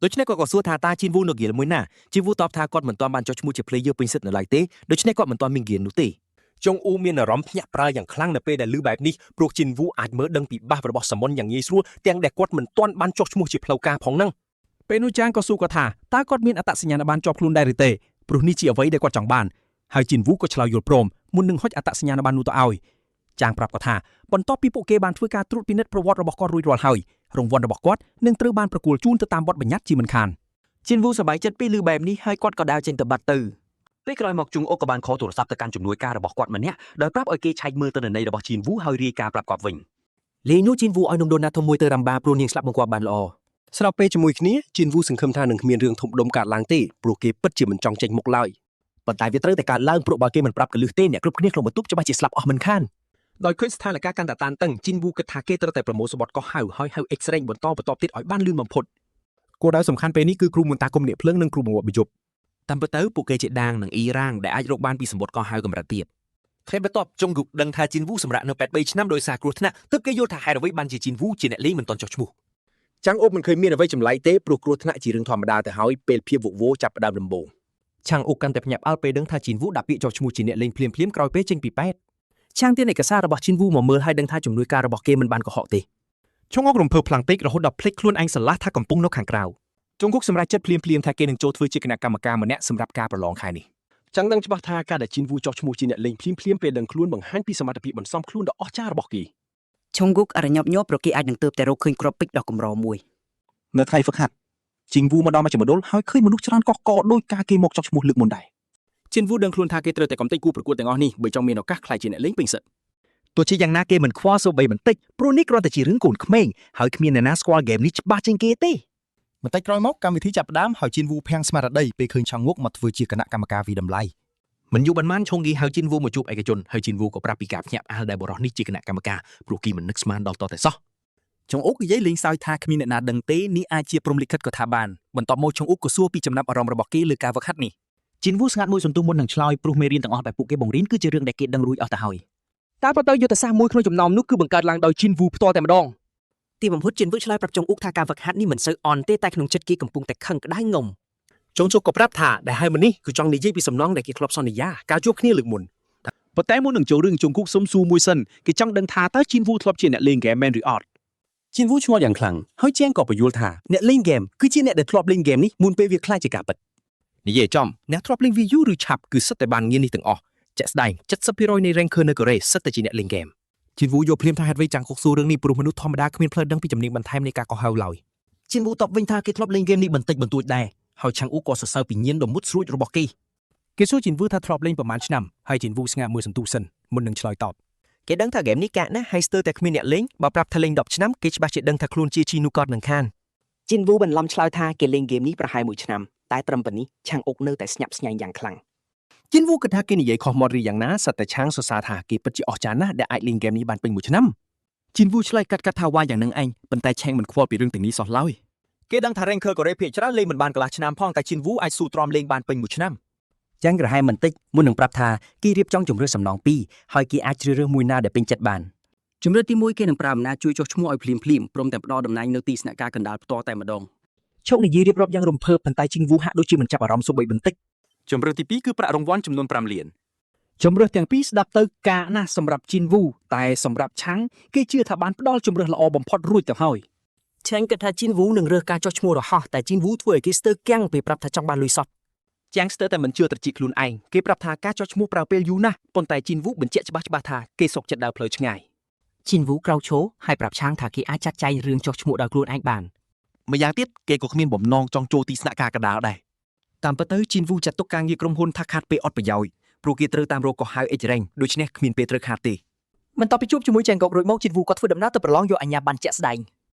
[SPEAKER 5] ដូច្នេះគាត់ក៏សួរថាតើជីនវូនៅ guild មួយណាជីនវូតបថាគាត់មិនទាន់បានចុះឈ្មោះជា player ពេញសិទ្ធិនៅឡើយទេដូច្នេះគាត់មិនទាន់មាន guild នោះទេ
[SPEAKER 2] ចុងអ៊ូមានអារម្មណ៍ភ្ញាក់ផ្អើលយ៉ាងខ្លាំងនៅពេលដែលឮបែបនេះព្រោះជីនវូអាចមើលដឹងពី buff របស់ summon យ៉ាងងាយស្រួលទាំងដែលគាត់មិនទាន់បានចុះឈ្មោះជាផ្លូវការផងហ្នឹង
[SPEAKER 7] ពេលនោះចាងក៏សួរគាត់ថាតើគាត់មានអត្តសញ្ញាណប័ណ្ណជាប់ខ្លួនដែរឬទេព្រោះនេះជាអ្វីដែលគាត់ចង់បានហើយជីនវូក៏ឆ្លើយយល់ព្រមមុននឹងហុចអត្តសញ្ញាណប័ណ្ណនោះទៅឲ្យចាងប្រាប់គាត់ថាបន្ទាប់ពីពួកគេបានធ្វើការត្រួតពិនិត្យប្រវត្តិរបស់គាត់រួចរាល់ហើយ
[SPEAKER 2] រង្វាន់របស់គាត់នឹងត្រូវបានប្រគល់ជូនទៅតាមបទបញ្ញត្តិជាមិនខាន
[SPEAKER 1] ជីនវូសប្បាយចិត្តពេលឮបែបនេះហើយគាត់ក៏ដើរចេញទៅបាត់ទៅពេលក្រោយមកជុងអុកក៏បានខលទូរស័ព្ទទៅកាន់ជំនួយការរបស់គាត់ម្នាក់ដោយប្រាប់ឲ្យគេឆែកមើលទិន្នន័យរបស់ជីនវូហើយរាយការណ៍ប្រាប់គាត់វិញ
[SPEAKER 2] លេងនោះជីនវូឲ្យនំដូណាត់ធំមួយទៅរំបាព្រោះនាងស្លាប់បង្គាប់បានល្អ
[SPEAKER 11] ស្របពេលជាមួយគ្នាជីនវូសង្ឃឹមថានឹងគ្មានរឿងធំដុំកើតឡើងទេព្រោះគេពិតជាមិនចង់ចេញមុខឡើយ
[SPEAKER 1] ប៉ុន្តែវាត្រូវតែកើតឡើងព្រោះបើគេមិនប្រាប់កលឹះទេអ្នកគ្រប់គ្នាក្នុងបន្ទប់ច្បាស់ជាស្លាប់អស់មិនខាន
[SPEAKER 2] ដោយឃើញស្ថានភាពកាន់តែតានតឹងជីនវូគិតថាគេត្រូវតែប្រមូលសម្បត្តិកោះហៅហើយហៅ X-ray បន្តបន្តទៀតឲ្យបានលឿនបំផុតគោលដៅសំខាន់ពេលនេះគឺគ្រូមន្តតាគុំអ្នកភ្លើងនិងគ្រូបង្វឹកបញ្យប់
[SPEAKER 5] តាមពិតទៅពួកគេជាដាងនិងអ៊ីរ៉ាងដែលអាចរកបានពីសម្បត្តិកោះហៅកម្រិតទាបថ្ងៃបន្ទាប់ចុងគុកដឹងថាជីនវូសម្រាប់នៅ83ឆ្នាំដោយសារគ្រោះថ្នាក់ទើបគេយល់ថាហេតុអ្វីបានជាជីនវូជាអ្នកលេងមិនទាន់ចុះឈ្មោះ
[SPEAKER 6] ចាំងអ៊ុកមិនឃើញមានអ្វីចម្លែកទេព្រោះគ្រោះថ្នាក់ជារឿងធម្មតាទៅហើយពេលភាពវឹកវរចាប់ផ្ដើមដំបូង
[SPEAKER 2] ឆាងអ៊ុកកាន់តែភ្ញាក់ផ្អើលពេលដឹងថាជីនវូដាក់ពាក្យចុះឈ្មោះជាអ្នកលេងភ្លាមៗក្រោយពេលចេញពីពេទ្យឆាងទានឯកសាររបស់ជីនវូមកមើលហើយដឹងថាជំនួយការរបស់គេមិនបានកុហកទេឆុងអុករំភើបខ្លាំងពេករហូតដល់ភ្លេចខ្លួនឯងស្រឡះថាកំពុងនៅខាងក្រៅចុងគុកសម្រេចចិត្តភ្លាមៗថាគេនឹងចូលធ្វើជាគណៈកម្មការម្នាក់សម្រាប់ការប្រឡងខែនេះ
[SPEAKER 6] ចាំងដឹងច្បាស់ថាការដែលជីនវូចោះឈ្មោះជាអ្នកលេងភ្លាមៗពេលដឹងខ្លួនបង្ហាញពីសមត្ថភាពបន្សំខ្លួនដ៏អស្ចារ្យរបស់គេ
[SPEAKER 13] ឆុងគុកអរញាប់ញាប់ប្រគេអាចនឹងទើបតែរកឃើញគ្រាប់ពេជ្រដ៏កម្រមួយ
[SPEAKER 12] នៅថ្ងៃហ្វឹកហាត់ជីងវូមកដល់មជ្ឈមណ្ឌលហើយឃើញមនុស្សច្រើនកកកដោយការគេមកចុះឈ្មោះលើកមុនដែរ
[SPEAKER 7] ជីនវូដឹងខ្លួនថាគេត្រូវតែកំទេចគូប្រកួតទាំងអស់នេះបើចង់មានឱកាសក្លាយជាអ្នកលេងពេញសិទ្ធិ
[SPEAKER 3] ទោះជាយ៉ាងណាគេមិនខ្វល់សូម្បីបន្តិចព្រោះនេះគ្រាន់តែជារឿងកូនក្មេងហើយគ្មានអ្នកណាស្គាល់ហ្គេមនេះច្បាស់ជាងគេទេ
[SPEAKER 7] បន្តិចក្រោយមកកម្មវិធីចាប់ផ្ដើមហើយជីនវូភាំងស្មារតីពេលឃើញឆាងងុកមកធ្វើជាគណៈកម្មការវិតម្លៃ
[SPEAKER 5] មិនយូរប៉ុន្មានឆុងគីហៅជីនវូមកជួបឯកជនហើយជីនវូក៏ប្រាប់ពីការភ្ញាក់ផ្អើលដែលបុរសនេះជាគណៈកម្មការព្រោះគីមិននឹកស្មានដល់តតែសោះ
[SPEAKER 12] ចុងអ៊ុកនិយាយលេងសើចថាគ្មានអ្នកណាដឹងទេនេះអាចជាព្រំលិខិតក៏ថាបានបន្ទាប់មកចុងអ៊ុកក៏សួរពីចំណាប់អារម្មណ៍របស់គេលើការវឹកហាត់នេះ
[SPEAKER 3] ជីនវូស្ងាត់មួយសន្ទុះមុននឹងឆ្លើយព្រោះមេរៀនទាំងអស់ដែលពួកគេបង្រៀនគឺជារឿងដែលគេដឹងរួចអស់ទៅហើយ
[SPEAKER 8] តាមពិតទៅយុទ្ធសាស្ត្រមួយក្នុងចំណោមនោះគឺបង្កើតឡើងដោយជីនវូផ្ទាល់តែម្ដងទីបំផុតជីនវូឆ្លើយប្រាប់ចុងអ៊ុកថាការវឹកហាត់នេះមិនសូវអន់ទេតែក្នុងចិត្តគេកំពុងតែខឹងក្តៅងំ
[SPEAKER 2] ចុងជុកក៏ប្រាប់ថាដែលហៅមកនេះគឺចង់និយាយពីសំណងដែលគេធ្លាប់សន្យាការជួបគ្នាលើកមុន
[SPEAKER 7] ប៉ុន្តែមុននឹងចូលរឿងជុងគុកសុំសួរមួយសិនគេចង់ដឹងថាតើជីនវូធ្លាប់ជាអ្នកលេងហ្គេមមែនឬអត់
[SPEAKER 1] ជីនវូឆ្ងល់យ៉ាងខ្លាំងហើយជាងក៏ពយល់ថាអ្នកលេងហ្គេមគឺជាអ្នកដែលធ្លាប់លេងហ្គេមនេះមុនពេលវាក្លាយជាការពិត
[SPEAKER 2] និយាយចំអ្នកធ្លាប់លេង VU ឬឆាប់គឺសិតតែបានងារនេះទាំងអស់ជាក់ស្ដែង70%នៃ ranker នៅកូរ៉េសិតតែជាអ្នកលេងហ្គេមជីនវូយល់ភ្លាមថាហេតុអ្វីចាំងគុកសួររឿងនេះព្រោះមនុស្សធម្មតាគ្មានផ្លូវដឹងពីជំនាញបន្ថែមនៃការកោះហៅឡើយ
[SPEAKER 3] ជីនវូតបវិញថាគេធ្លាប់លេងហ្គេមនេះបន្តិចបន្តួចដែរហើយឆាងអ៊ូក៏សរសើរពីញៀនដ៏មុតស្រួចរបស់គេ
[SPEAKER 7] គេសួរជីនវូថាធ្លាប់លេងប្រហែលឆ្នាំហើយជីនវូស្ងាត់មួយសន្ទុះសិនមុននឹងឆ្លើយតប
[SPEAKER 1] គេដឹងថាហ្គេមនេះកាកណាស់ហើយស្ទើរតែគ្មានអ្នកលេងបើប្រាប់ថាលេង10ឆ្នាំគេច្បាស់ជាដឹងថាខ្លួនជាជីនូកតនឹងខាន
[SPEAKER 13] ជីនវូបន្លំឆ្លើយថាគេលេងហ្គេមនេះប្រហែលមួយឆ្នាំតែត្រឹមប៉ុណ្នេះឆាងអុកនៅតែស្ញាប់ស្ញែងយ៉ាងខ្លាំង
[SPEAKER 2] ជីនវូគិតថាគេនិយាយខុសមាត់ឬយ៉ាងណាសិតតែឆាងសរសើរថាគេពិតជាអស្ចារ្យណាស់ដែលអាចលេងហ្គេមនេះបានពេញមួយឆ្នាំ
[SPEAKER 3] ជីនវូឆ្លើយកាត់កាត់ថាវ៉ាយ៉ាងនឹងឯងប៉ុន្តែឆេងមិនខ្វល់ពីរឿងទាំងនេះសោះឡើយ
[SPEAKER 1] គេដឹងថា ranker កូរ៉េភាគច្រើនលេងមិនបានកន្លះឆ្នាំផងតែជីនវូអាចស៊ូទ្រាំលេងបានពេញមួយឆ្នាំ
[SPEAKER 3] ចាំងក្រហែមបន្តិចមុននឹងប្រាប់ថាគេរៀបចំជំរឿសំណងពីរហើយគេអាចជ្រើសរើសមួយណាដែលពេញចិត្តបាន
[SPEAKER 11] ជំរឿនទី1គេនឹងប្រើអំណាចជួយចុះឈ្មោះឲ្យភ្លាមភ្លាមព្រមទាំងផ្ដល់តំណែងនៅទីស្នាក់ការកណ្ដាលផ្ទាល់តែម្ដង
[SPEAKER 8] ឈុកនិយាយរៀបរាប់យ៉ាងរំភើបប៉ុន្តែជីងវូហាក់ដូចជាមិនចាប់អារម្មណ៍សូម្បីបន្តិច
[SPEAKER 12] ជំរឿនទី2គឺប្រាក់រង្វាន់ចំនួន5លាន
[SPEAKER 7] ជំរឿសទាំងពីរស្ដាប់ទៅកាកណាស់សម្រាប់ជីនវូតែសម្រាប់ឆាំងគេជឿថាបានផ្ដល់ជំរឿសល្អបំផុតរួចទៅហើយ
[SPEAKER 8] ឆេងគិតថាជីនវូនឹងរើសការចោះឈ្មោះរហ័សតែជីនវូធ្វើឲ្យគេស្ទើរគាំងពេលប្រាប់ថាចង់បានលុយសុទ្ធ
[SPEAKER 2] ចាំងស្ទើរតែមិនជឿត្រចៀកខ្លួនឯងគេប្រាប់ថាការចោះឈ្មោះប្រើពេលយូរណាស់ប៉ុន្តែជីនវូបញ្ជាក់ច្បាស់ៗថាគេសុកចិត្តដើរផ្លូវឆ្ងាយ
[SPEAKER 8] ជីនវូក្រោកឈរហើយប្រាប់ឆាងថាគេអាចចាត់ចែងរឿងចោះឈ្មោះដោយខ្លួនឯងបាន
[SPEAKER 6] ម្យ៉ាងទៀតគេក៏គ្មានបំណងចង់ចូលទីស្នាក់ការកណ្ដាលដែរ
[SPEAKER 1] តាមពិតទៅជីនវូចាត់ទុកការងារក្រុមហ៊ុនថាខាតពេលអត់ប្រយោជន៍ព្រោះគេត្រូវតាមរកកោះហៅអិចរ៉េងដូច្នេះគ្មានពេលត្រូវខាតទេ
[SPEAKER 8] បន្ទាប់ពីជួបជាមួយចែងកុករួចមកជីនវូក៏ធ្វើដំណើរទៅប្រឡងយកអាជ្ញាប័ណ្ណជាក់ស្ដែង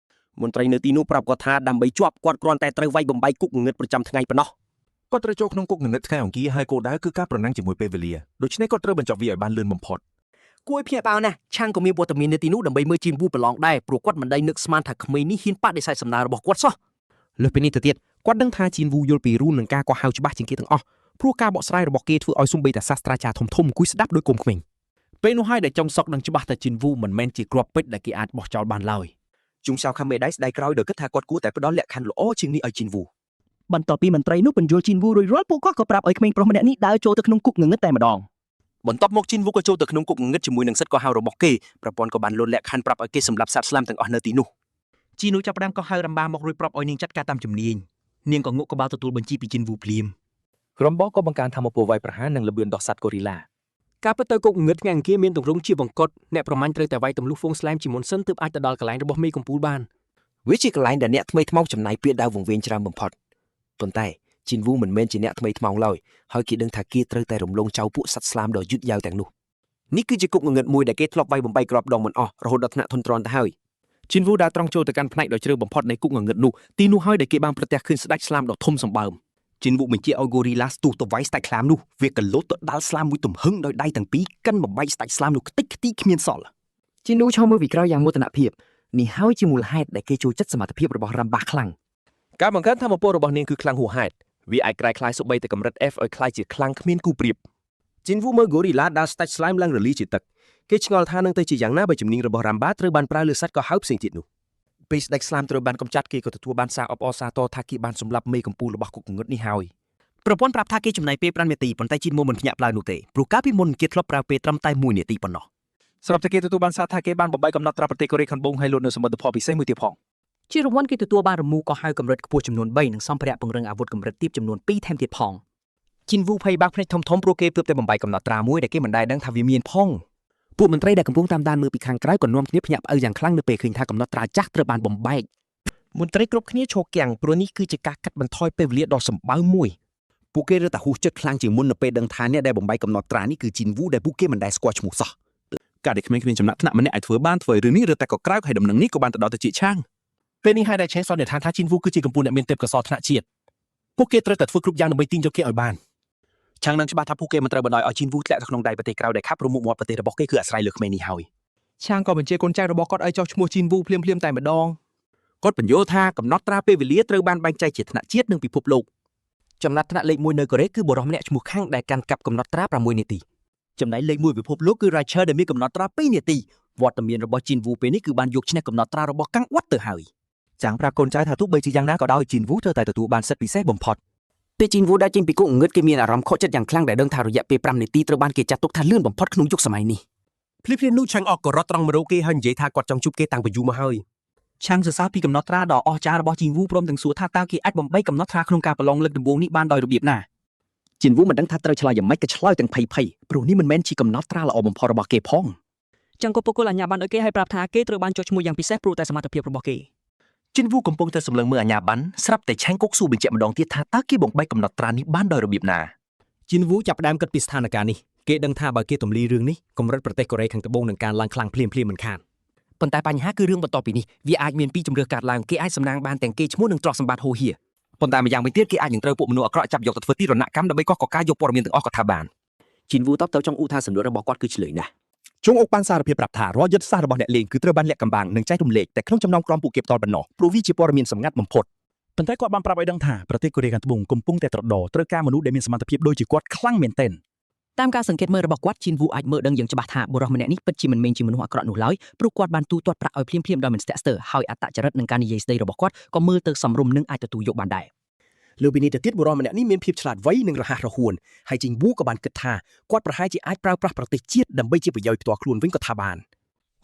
[SPEAKER 11] មន្ត្រីនៅទីនោះប្រាប់គាត់ថាដើម្បីជាប់គាត់គ្រាន់តែត្រូវវាយបំបែកគុកងងឹតប្រចាំថ្ងៃប៉ុណ្ណោះ
[SPEAKER 6] គាត់ត្រូវចូលក្នុងគុកងងឹតថ្ងៃអង្គារហើយគោលដៅគឺការប្រណាំងជាមួយពេលវេលាដូច្នេះគាត់ត្រូវបញ្ចប់វាឲ្យបានលឿនបំផុត
[SPEAKER 3] គួរឲ្យភ្ញាក់ផ្អើលណាស់ឆាងក៏មានវត្តមាននៅទីនោះដើម្បីមើលជីនវូប្រឡងដែរព្រោះគាត់មិនដែលនឹកស្មានថាក្មេងនេះហ៊ានបដិសេធសំណើរបស់គាត់សោះ
[SPEAKER 2] លើសពីនេះទៅទៀតគាត់ដឹងថាជីនវូយល់ពីរូននឹងការកោះហៅច្បាស់ជាងគេទាំងអស់ព្រោះការបកស្រាយរបស់គេធ្វើឲ្យសូម្បីតែសាស្ត្រាចារ្យធំៗអង្គុយស្ដាប់ដោយកុំក្មេង
[SPEAKER 12] ពេលនោះហើយដែលចុងសុកនឹងច្បាស់ថាជីនវូមិនមែនជាគ្រាប់ពេជ្រដែលគេអាចបោះចោលបានឡើយ
[SPEAKER 1] ជុងសៅខាំមេដៃស្ដាយក្រោយដោយគិតថាគាត់គួរតែផ្ដល់លក្ខខណ្ឌល្អជាងនេះឲ្យជីនវូ
[SPEAKER 3] បន្ទាប់ពីមន្ត្រីនោះបញ្យល់ជីនវូរួចរាល់ពួកគាត់ក៏ប្រាប់ឲ្យក្មេងប្រុសម្នាក់នេះដើរចូលទៅក្នុងគុកងងឹតតែម្ដង
[SPEAKER 2] បន្ទាប់មកជីនវូក៏ចូលទៅក្នុងគុកងងឹតជាមួយនឹងសិទ្ធិកោះហៅរបស់គេប្រព័ន្ធក៏បានលុតលក្ខខណ្ឌប្រាប់ឲ្យគេសម្លាប់សត្វស្លាមទាំងអស់នៅទីនោះ
[SPEAKER 3] ជីនូចាប់ផ្ដើមកោះហៅរំបាមករួចប្រាប់ឲ្យនាងចាត់ការតាមជំនាញនាងក៏ងក់ក្បាលទទួលបញ្ជីពីជីនវូភ្លាម
[SPEAKER 2] ក្រុមបក៏បង្កើនធម៌ពលវាយប្រហារនិងល្បឿនដោះសត្វកូរីឡា
[SPEAKER 8] ការពិតទៅគុកងឹតថ្ងៃអង្គារមានទម្រង់ជាវង្កត់អ្នកប្រមាញ់ត្រូវតែវាយទម្លុះហ្វូងស្លែមជាមុនសិនទើបអាចទៅដល់កន្លែងរបស់មេកំពូលបាន
[SPEAKER 1] វាជាកន្លែងដែលអ្នកថ្មីថ្មោងចំណាយពេលដើរវង្វេងច្រើនបំផុតប៉ុន្តែជីនវូមិនមែនជាអ្នកថ្មីថ្មោងឡើយហើយគេដឹងថាគេត្រូវតែរំលងចោលពួកសត្វស្លាមដ៏យឺតយ៉ាវទាំងនោះនេះគឺជាគុកងងឹតមួយដែលគេធ្លាប់វាយបំបែកគ្រាប់ដងមិនអស់រហូតដល់ថ្នាក់ធន់ទ្រាំទៅហើយ
[SPEAKER 2] ជីនវូដើរត្រង់ចូលទៅកាន់ផ្នែកដ៏ជ្រៅបំផុតនៃគុកងងឹតនោះទីនោះហើយដែលគេបានប្រទះឃើញស្ដេចស្លាមដ៏ធំសម្បើម
[SPEAKER 11] ជីនវូបញ្ជាឲ្យ Gorilla ស្ទុះទៅវាយស្ដេចខ្លាមនោះវាក៏លោតទៅដាល់ស្លាមមួយទំហឹងដោយដៃទាំងពីរកិនបំបែកស្ដេចស្លាមនោះខ្ទេចខ្ទីគ្មានសល់
[SPEAKER 13] ជីនូឈរមើលពីក្រោយយ៉ាងមោទនភាពនេះហើយជាមូលហេតុដែលគេចូលចិត្តសមត្ថភាពរបស់រ៉ាំបាខ្លាំង
[SPEAKER 5] ការបង្កើនធម៌ពលរបស់នាងគឺខ្លាំងហួសហេតុវាអាចក្លាយក្លាយសូម្បីតែកម្រិត F ឲ្យក្លាយជាខ្លាំងគ្មានគូប្រៀប
[SPEAKER 1] ជីនវូមើល Gorilla ដើរស្ដាច់ slime ឡើងរលីជាទឹកគេឆ្ងល់ថានឹងទៅជាយ៉ាងណាបើជំនាញរបស់ Ramba ត្រូវបានប្រើលើសត្វកោះហៅផ្សេងទៀតនោះ
[SPEAKER 2] ពេលស្ដេចស្លាមត្រូវបានកំចាត់គេក៏ទទួលបានសារអបអរសាទរថាគេបានសម្លាប់មេកំពូលរបស់គុកងងឹតនេះហើយ
[SPEAKER 3] ប្រព័ន្ធប្រាប់ថាគេចំណាយពេល5នាទីប៉ុន្តែជីនវូមិនភ្ញាក់ផ្អើលនោះទេព្រោះកាលពីមុនគេធ្លាប់ប្រើពេលត្រឹមតែ1នាទីប៉ុណ្ណោះ
[SPEAKER 7] ស្រាប់តែគេទទួលបានសារថាគេបានបំបែកកំណត់ត្រាប្រទេសកូរ៉េខាងត្បូងហើយលួចនៅសមិទ្ធផលពិសេសមួយទៀតផង
[SPEAKER 13] ជារង្វាន់គេទទួលបានរមូរកោះហៅកម្រិតខ្ពស់ចំនួន3និងសម្ភារៈពង្រឹងអាវុធកម្រិតទាបចំនួន2ថែមទៀតផង
[SPEAKER 1] ជីនវូភ័យបាក់ភ្នែកធំៗព្រោះគេទើបតែបំបែកកំណត់ត្រាមួយដែលគេមិនដែលដឹងថាវាមានផង
[SPEAKER 5] ពួកមន្ត្រីដែលកំពុងតាមដានមើលពីខាងក្រៅក៏នាំគ្នាភ្ញាក់ផ្អើលយ៉ាងខ្លាំងនៅពេលឃើញថាកំណត់ត្រាចាស់ត្រូវបានបំបែក
[SPEAKER 10] មន្ត្រីគ្រប់គ្នាឈរគាំងព្រោះនេះគឺជាការកាត់បន្ថយពេលវេលាដ៏សម្បើមមួយ
[SPEAKER 11] ពួកគេរឹតតែហួសចិត្តខ្លាំងជាងមុននៅពេលដឹងថាអ្នកដែលបំបែកកំណត់ត្រានេះគឺជីនវូដែលពួកគេមិនដែលស្គាល់ឈ្មោះសោះ
[SPEAKER 12] ការដែលក្មេងៗចំណាក់ថ្នាក់ម្នាក់អាចធ្វើបានធ្វើឲ្យរឿងនេះរឹតតែកក្រើកហើយដំណឹងនេះក៏បានទៅដល់ទៅជាឆាង
[SPEAKER 2] ពេលនេះហើយដែលឆេងសន្និដ្ឋានថាជីនវូគឺជាកំពូលអ្នកមានទេពកោសល្យថ្នាក់ជាតិពួកគេត្រូវតែធ្វើគ្រប់យ៉ាងដើម្បីទាញយកគេឲ្យបាន
[SPEAKER 3] ឆាងនឹងច្បាស់ថាពួកគេមិនត្រូវបណ្ដោយឲ្យជីនវូធ្លាក់ទៅក្នុងដៃប្រទេសក្រៅដែលខាប់ព្រោះមុខមាត់ប្រទេសរបស់គេគឺអាស្រ័យលើក្មេងនេះហើយ
[SPEAKER 10] ឆាងក៏បញ្ជាកូនចៅរបស់គាត់ឲ្យចុះឈ្មោះជីនវូភ្លាមៗតែម្ដង
[SPEAKER 5] គាត់បញ្យល់ថាកំណត់ត្រាពេលវេលាត្រូវបានបែងចែកជាថ្នាក់ជាតិនិងពិភពលោក
[SPEAKER 1] ចំណាត់ថ្នាក់លេខ1នៅកូរ៉េគឺបុរសម្នាក់ឈ្មោះខាងដែលកាន់កាប់កំណត់ត្រា6នាទី
[SPEAKER 3] ចំណែកលេខ1ពិភពលោកគឺ Ratcher ដែលមានកំណត់ត្រា2នាទីវត្តមានរបស់ជីនវូពេលនេះគឺបានយកឈ្នះកំណត់ត្រារបស់កាំងអត់ទៅហើយ
[SPEAKER 5] ចាំងប្រាប់កូនចៅថាទោះបីជាយ៉ាងណាក៏ដោយជីនវូត្រូវតែទទួលបានសិទ្ធិពិសេសបំផុត
[SPEAKER 13] ពេលជីនវូដើរចេញពីគុកងងឹតគេមានអារម្មណ៍ខកចិត្តយ៉ាងខ្លាំងដែលដឹងថារយៈពេល5នាទីត្រូវបានគេចាត់ទុកថាលឿនបំផុតក្នុងយុគសម័យនេះ
[SPEAKER 2] ភ្លាមៗនោះឆាំងអកក៏រត់ត្រង់មករកគេហើយនិយាយថាគាត់ចង់ជួបគេតាំងពីយូរមកហើយ
[SPEAKER 3] ឆាងសរសើរពីកំណត់ត្រាដ៏អស្ចារ្យរបស់ជីនវូព្រមទាំងសួរថាតើគេអាចបំបីកំណត់ត្រាក្នុងការប្រឡងលើកដំបូងនេះបានដោយរបៀបណា
[SPEAKER 13] ជីនវូមិនដឹងថាត្រូវឆ្លើយយ៉ាងម៉េចក៏ឆ្លើយទាំងភ័យភ័យព្រោះនេះមិនមែនជាកំណត់ត្រាល្អបំផុតរបស់គេផង
[SPEAKER 8] ចឹងក៏បុគ្គលអាជ្ញាប័ណ្ណឲ្យគេឲ្យប្រាប់ថាគេត្រូវបានចុះឈ្មោះយ៉ាងពិសេសព្រោះតែសមត្ថភាពរបស់គេ
[SPEAKER 5] ជីនវូកំពុងតែសម្លឹងមើលអាញាបានស្រាប់តែឆាញ់កុកសួរបញ្ជាក់ម្ដងទៀតថាតើគេបំបែកកំណត់ត្រានេះបានដោយរបៀបណា
[SPEAKER 1] ជីនវូចាប់ផ្ដើមគិតពីស្ថានភាពនេះគេដឹងថាបើគេទម្លាយរឿងនេះកម្រិតប្រទេសកូរ៉េខាងត្បូងនឹងកើនឡើងខ្លាំងភ្លាមៗមិនខានប៉ុន្តែបញ្ហាគឺរឿងបន្ទាប់ពីនេះវាអាចមានពីរជម្រើសកើតឡើងគេអាចសំណាងបានទាំងគេឈ្មោះនិងទ្រព្យសម្បត្តិហូរហៀប៉ុន្តែម្យ៉ាងវិញទៀតគេអាចនឹងត្រូវពួកមនុស្សអាក្រក់ចាប់យកទៅធ្វើទីរណកម្មដើម្បីកោះកកាយកព័ត៌មានទាំងអស់ក៏ថាបាន
[SPEAKER 13] ជីនវូតបទៅចុងអ៊ូថាសំណួររបស់គាត់គឺឆ្លើយណាស់
[SPEAKER 6] ជុងអុកបានសារភាពប្រាប់ថារាល់យុទ្ធសាស្ត្ររបស់អ្នកលេងគឺត្រូវបានលាក់កំបាំងនិងចែករំលែកតែក្នុងចំណោមក្រុមពួកគេផ្ទាល់ប៉ុណ្ណោះព្រោះវាជាព័ត៌មានសម្ងាត់បំផុត
[SPEAKER 7] ប៉ុន្តែគាត់បានប្រាប់ឲ្យដឹងថាប្រទេសកូរ៉េខាងត្បូងកំពុងតែត្រដរត្រូវការមនុស្សដែលមានសមត្ថភាពដូចជាគាត់ខ្លាំងមែនទែន
[SPEAKER 13] តាមការសង្កេតមើលរបស់គាត់ជីនវូអាចមើលដឹងយ៉ាងច្បាស់ថាបុរសម្នាក់នេះពិតជាមិនមែនជាមនុស្សអាក្រក់នោះឡើយព្រោះគាត់បានទូទាត់ប្រាក់ឲ្យភ្លាមៗដោយមិនស្ទាក់ស្ទើរហើយអត្តចរិតនិងការនិយាយស្ដីរបស់គាត់ក៏មើលទៅសមរម្យនិងអាចទទួលយកបានដែរ
[SPEAKER 1] លើពីនេះទៅទៀតបុរសម្នាក់នេះមានភាពឆ្លាតវៃនិងរហ័សរហួនហើយជីងវូក៏បានគិតថាគាត់ប្រហែលជាអាចប្រើប្រាស់ប្រទេសជាតិដើម្បីជាប្រយោជន៍ផ្ទាល់ខ្លួនវិញក៏ថាបាន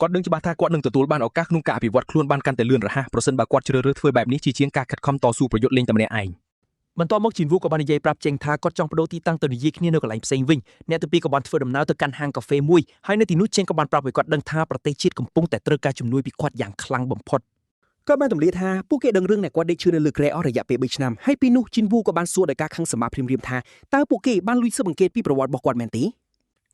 [SPEAKER 2] គាត់ដឹងច្បាស់ថាគាត់នឹងទទួលបានឱកាសក្នុងការអភិវឌ្ឍខ្លួនបានកាន់តែលឿនរហ័សប្រសិនបើគាត់ជ្រើសរើសធ្វើបែបនេះជាជាងការខិតខំតស៊ូប្រយុទ្ធលេងតែម្នាក់ឯងបន្ទាប់មកជីនវូក៏បាននិយាយប្រាប់ចេងថាគាត់ចង់បដូរទីតាំងទៅនិយាយគ្នានៅកន្លែងផ្សេងវិញអ្នកទាំងពីរក៏បានធ្វើដំណើរទៅកាន់ហាងកាហ្វេមួយហើយនៅទីនោះចេងក៏បានប្រាប់ឲ្យគាត់ដឹងថាប្រទេសជាតិកំពុងតែត្រូវការជំនួយពីគាត់យ៉ាងខ្លាំងបំផុត
[SPEAKER 10] គាត់បានទម្លាយថាពួកគេដឹងរឿងដែលគាត់ដេកឈឺនៅលើគ្រែអស់រយៈពេល3ឆ្នាំហើយពីនោះជីនវូក៏បានសួរដោយការខឹងសម្បាភ្លាមៗថាតើពួកគេបានលួចស៊ើបអង្កេតពីប្រវត្តិរបស់គាត់មែនទេ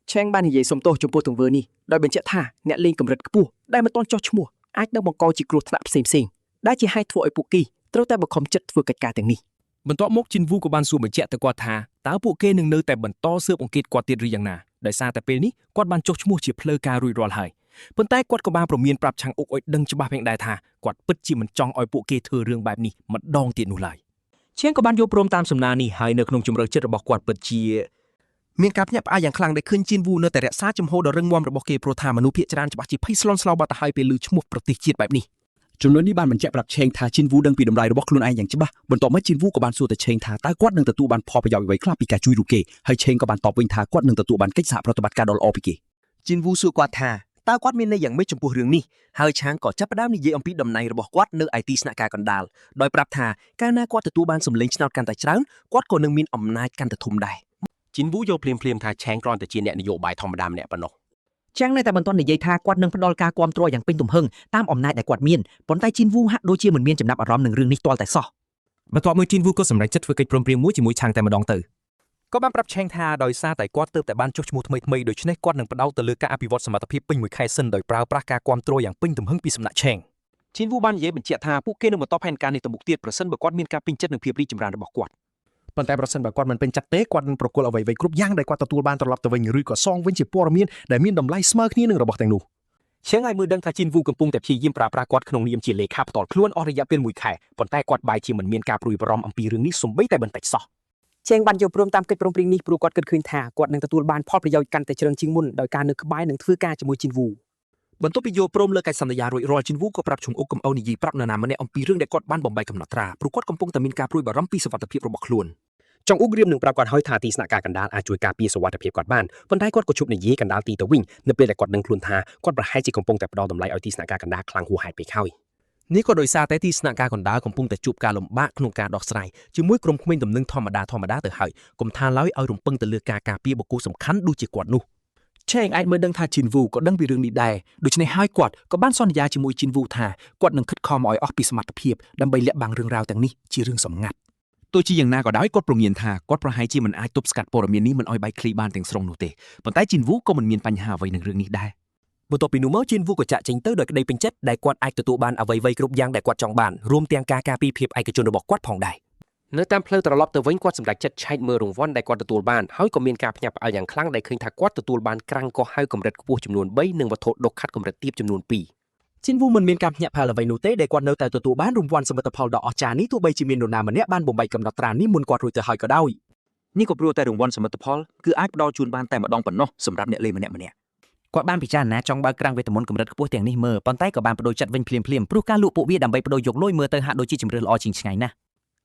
[SPEAKER 13] ឆេងបាននិយាយសុំទោសចំពោះទង្វើនេះដោយបញ្ជាក់ថាអ្នកលេងកម្រិតខ្ពស់ដែលមិនទាន់ចោះឈ្មោះអាចនឹងបង្កជាគ្រោះថ្នាក់ផ្សេងៗដែលជាហេតុធ្វើឲ្យពួកគេត្រូវតែបង្ខំចិត្តធ្វើកិច្ចការទាំងនេះ
[SPEAKER 2] បន្ទាប់មកជីនវូក៏បានសួរបញ្ជាក់ទៅគាត់ថាតើពួកគេនឹងនៅតែបន្តស៊ើបអង្កេតគាត់ទៀតឬយ៉ាងណាដោយសារតែពេលនេះគាត់បានចុះឈ្មោះជាផ្លូវការរួចរាល់ហើយប៉ុន្តែគាត់ក៏បានព្រមានប្រាប់ឆាងអុកឲ្យដឹងច្បាស់ផងដែរថាគាត់ពិតជាមិនចង់ឲ្យពួកគេធ្វើរឿងបែបនេះម្ដងទៀតនោះឡើយ
[SPEAKER 3] ឈៀងក៏បានយល់ព្រមតាមសំណើនេះហើយនៅក្នុងជំរឿចិត្តរបស់គាត់ពិតជា
[SPEAKER 10] មានការភ្ញាក់ផ្អើលយ៉ាងខ្លាំងដែលឃើញជីនវូនៅតែរក្សាជំហរដ៏រឹងមាំរបស់គេព្រោះថាមនុស្សភាគច្រើនច្បាស់ជាភ័យស្លន់ស្លោបាត់ទៅហើយពេលឮឈ្មោះប្រទេសជាតិបែបនេះ
[SPEAKER 11] ចំណុចនេះបានបញ្ជាក់ប្រាប់ឆេងថាជីនវូដឹងពីតម្លៃរបស់ខ្លួនឯងយ៉ាងច្បាស់បន្ទាប់មកជីនវូក៏បានសួរទៅឆេងថាតើគាត់នឹងទទួលបានផលប្រយោជន៍អ្វីខ្លះពីការជួយរូបគេហើយឆេងក៏បានតបវិញថាគាត់នឹងទទួលបានកិច្ចសហប្រតិបត្តិការដ៏ល្អពីគេ
[SPEAKER 1] ជីនវូសួរគាត់ថាតើគាត់មានន័យយ៉ាងម៉េចចំពោះរឿងនេះហើយឆាងក៏ចាប់ផ្ដើមនិយាយអំពីតំណែងរបស់គាត់នៅឯទីស្នាក់ការកណ្ដាលដោយប្រាប់ថាកាលណាគាត់ទទួលបានសម្លេងឆ្នោតកាន់តែច្រើនគាត់ក៏នឹងមានអំណាចកាន់តែធំដែរ
[SPEAKER 5] ជីនវូយល់ភ្លាមៗថាឆេងគ្រាន់តែជាអ្នកនយោបាយធម្មតាម្នាក់ប៉ុណ្ណោះ
[SPEAKER 13] ចាំងនៅតែមិនទាន់និយាយថាគាត់នឹងផ្ដល់ការគាំទ្រយ៉ាងពេញទំហឹងតាមអំណាចដែលគាត់មានប៉ុន្តែជីនវូហាក់ដូចជាមិនមានចំណាប់អារម្មណ៍នឹងរឿងនេះទាល់តែសោះ
[SPEAKER 2] បន្ទាប់មកជីនវូក៏សម្រេចចិត្តធ្វើកិច្ចព្រមព្រៀងមួយជាមួយឆាងតែម្ដងទៅក៏បានប្រាប់ឆេងថាដោយសារតែគាត់ទើបតែបានចុះឈ្មោះថ្មីៗដូច្នេះគាត់នឹងផ្ដោតទៅលើការអភិវឌ្ឍសមត្ថភាពពេញមួយខែសិនដោយប្រើប្រាស់ការគាំទ្រយ៉ាងពេញទំហឹងពីសំណាក់ឆេងជីនវូបាននិយាយបញ្ជាក់ថាពួកគេនឹងបន្តផែនការនេះទៅមុខទៀតប្រសិនបើគាត់មានការពេញចិត្តនឹងភាពរីកចម្រើនរបស់គាត់
[SPEAKER 7] ប៉ុន្តែប្រសិនបើគាត់មិនពេញចិត្តទេគាត់នឹងប្រគល់អ្វីៗគ្រប់យ៉ាងដែលគាត់ទទួលបានត្រឡប់ទៅវិញឬក៏សងវិញជាព័ត៌មានដែលមានតម្លៃស្មើគ្នានឹងរបស់ទាំងនោះ
[SPEAKER 3] ឈៀងឲ្យមើលដឹងថាជីនវូកំពុងតែព្យាយាមប្រើប្រាស់គាត់ក្នុងនាមជាលេខាផ្ទាល់ខ្លួនអស់រយៈពេលមួយខែប៉ុន្តែគាត់បែរជាមិនមានការព្រួយបារម្ភអំពីរឿងនេះសូម្បីតែបន្តិចសោះ
[SPEAKER 8] ឆេងបានយល់ព្រមតាមកិច្ចព្រមព្រៀងនេះព្រោះគាត់គិតឃើញថាគាត់នឹងទទួលបានផលប្រយោជន៍កាន់តែច្រើនជាងមុនដោយការនៅក្បែរនិងធ្វើការជាមួយជីនវូ
[SPEAKER 5] បន្ទាប់ពីយល់ព្រមលើកិច្ចសន្យារួចរាល់ជីនវូក៏ប្រាប់ឈុងអ៊ុកកុំឲ្យនិយាយប្រាប់នរណាម្នាក់អំពីរឿងដែលគាត់បានបំបែកកំណត់ត្រាព្រោះគាត់កំពុងតែមានការព្រួយបារម្ភពីសុវត្ថិភាពរបស់ខ្លួន
[SPEAKER 1] ចុងអ៊ុករៀមនឹងប្រាប់គាត់ហើយថាទីស្នាក់ការកណ្ដាលអាចជួយការពារសុវត្ថិភាពគាត់បានប៉ុន្តែគាត់ក៏ជប់និយាយកណ្ដាលទីទៅវិញនៅពេលដែលគាត់ដឹងខ្លួនថាគាត់ប្រហែលជាកំពុងតែផ្ដល់តម្លៃឲ្យទីស្នាក់ការកណ្ដាលខ្លាំងហួសហេតុពេកហើយ
[SPEAKER 2] នេះក៏ដោយសារតែទីស្នាក់ការកណ្ដាលកំពុងតែជួបការលំបាកក្នុងការដោះស្រាយជាមួយក្រុមក្មេងទំនឹងធម្មតាធម្មតាទៅហើយកុំថាឡើយឲ្យរំពឹងទៅលើការការពារបុគ្គលសំខាន់ដូចជាគាត់នោះ
[SPEAKER 12] ឆេងអាចមើលដឹងថាជីនវូក៏ដឹងពីរឿងនេះដែរដូច្នេះហើយគាត់ក៏បានសន្យាជាមួយជីនវូថាគាត់នឹងខិតខំឲ្យអស់ពីសមត្ថភាពដើម្បីលាក់បាំងរឿងរ៉ាវទាំងនេះជារឿងសម្ងាត់
[SPEAKER 5] ទោះជាយ៉ាងណាក៏ដោយគាត់ព្រមានថាគាត់ប្រហែលជាមិនអាចទប់ស្កាត់ព័ត៌មាននេះមិនឲ្យបែកធ្លាយបានទាំងស្រុងនោះទេប៉ុន្តែជីនវូក៏មិនមានបញ្ហាអ្វីនឹងរឿងនេះដែរ
[SPEAKER 1] បន្ទាប់ពីនោះមកជីនវូក៏ចាក់ចេញទៅដោយក្តីពេញចិត្តដែលគាត់អាចទទួលបានអ្វីៗគ្រប់យ៉ាងដែលគាត់ចង់បានរួមទាំងការការពារភាពឯកជនរបស់គាត់ផងដែរនៅតាមផ្លូវត្រឡប់ទៅវិញគាត់សម្រេចចិត្តឆែកមើលរង្វាន់ដែលគាត់ទទួលបានហើយក៏មានការភ្ញាក់ផ្អើលយ៉ាងខ្លាំងដែលឃើញថាគាត់ទទួលបានក្រាំងកោះហៅកម្រិតខ្ពស់ចំនួន3និងវត្ថុដុសខាត់កម្រិតទាបចំនួន2
[SPEAKER 3] ជីនវូមិនមានការភ្ញាក់ផ្អើលអ្វីនោះទេដែលគាត់នៅតែទទួលបានរង្វាន់សមិទ្ធផលដ៏អស្ចារ្យនេះទោះបីជាមាននរណាម្នាក់បានបំបែកកំណត់ត្រានេះមុនគាត់រួចទៅហើយក៏ដោយ
[SPEAKER 12] នេះក៏ព្រោះតែរង្វាន់សមិទ្ធផលគឺអាចផ្ដល់ជូនបានតែម្ដងប៉ុណ្ណោះសម្រាប់អ្នកលេងម្នាក់ៗ
[SPEAKER 13] គាត់បានពិចារណាចង់បើកក្រាំងវេទមន្តកម្រិតខ្ពស់ទាំងនេះមើលប៉ុន្តែក៏បានបដូរចិត្តវិញភ្លាមៗព្រោះការលក់ពួកវាដើម្បីបដូរយកលុយមើលទៅហាក់ដូចជាជម្រើសល្អជាងឆ្ងាយណាស់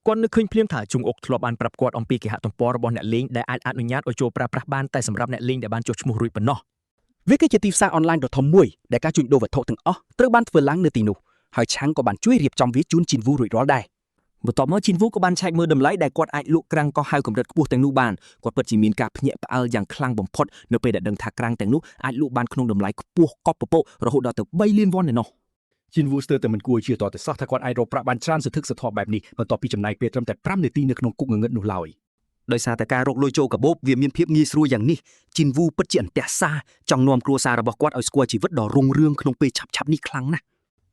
[SPEAKER 8] គាត់នឹកឃើញភ្លាមថាជុងអុកធ្លាប់បានប្រាប់គាត់អំពីគេហទំព័ររបស់អ្នកលេងដែលអាចអនុញ្ញាតឲ្យចូលប្រើប្រាស់បានតែសម្រាប់អ្នកលេងដែលបានចុះឈ្មោះរួចប៉ុណ្ណោះ
[SPEAKER 3] វាគឺជាទីផ្សារអនឡាញដ៏ធំមួយដែលការជួញដូរវត្ថុទាំងអស់ត្រូវបានធ្វើឡើងនៅទីនោះហើយឆាំងក៏បានជួយរៀបចំវាជូនជីនវូរួចរាល់ដែរ
[SPEAKER 1] បន្ទាប់មកជីនវូក៏បានឆែកមើលតម្លៃដែលគាត់អាចលក់ក្រាំងកោះហៅកម្រិតខ្ពស់ទាំងនោះបានគាត់ពិតជាមានការភ្ញាក់ផ្អើលយ៉ាងខ្លាំងបំផុតនៅពេលដែលដឹងថាក្រាំងទាំងនោះអាចលក់បានក្នុងតម្លៃខ្ពស់កប់ពពករហូតដល់ទៅ3លានវ៉ុនឯណោះ
[SPEAKER 7] ជីនវូស្ទើរតែមិនគួរជឿតតែសោះថាគាត់អាចរកប្រាក់បានច្រើនសន្ធឹកសន្ធាប់បែបនេះបន្ទាប់ពីចំណាយពេលត្រឹមតែ5នាទីនៅក្នុងគុកងងឹតនោះឡើយ
[SPEAKER 3] ដោយសារតែការរកលុយចូលកាបូបវាមានភាពងាយស្រួលយ៉ាងនេះជីនវូពិតជាអន្ទះសារចង់នាំគ្រួសាររបស់គាត់ឲ្យស្គាល់ជីវិតដ៏រុងរឿងក្នុងពេលឆាប់ៗនេះខ្លាំងណាស់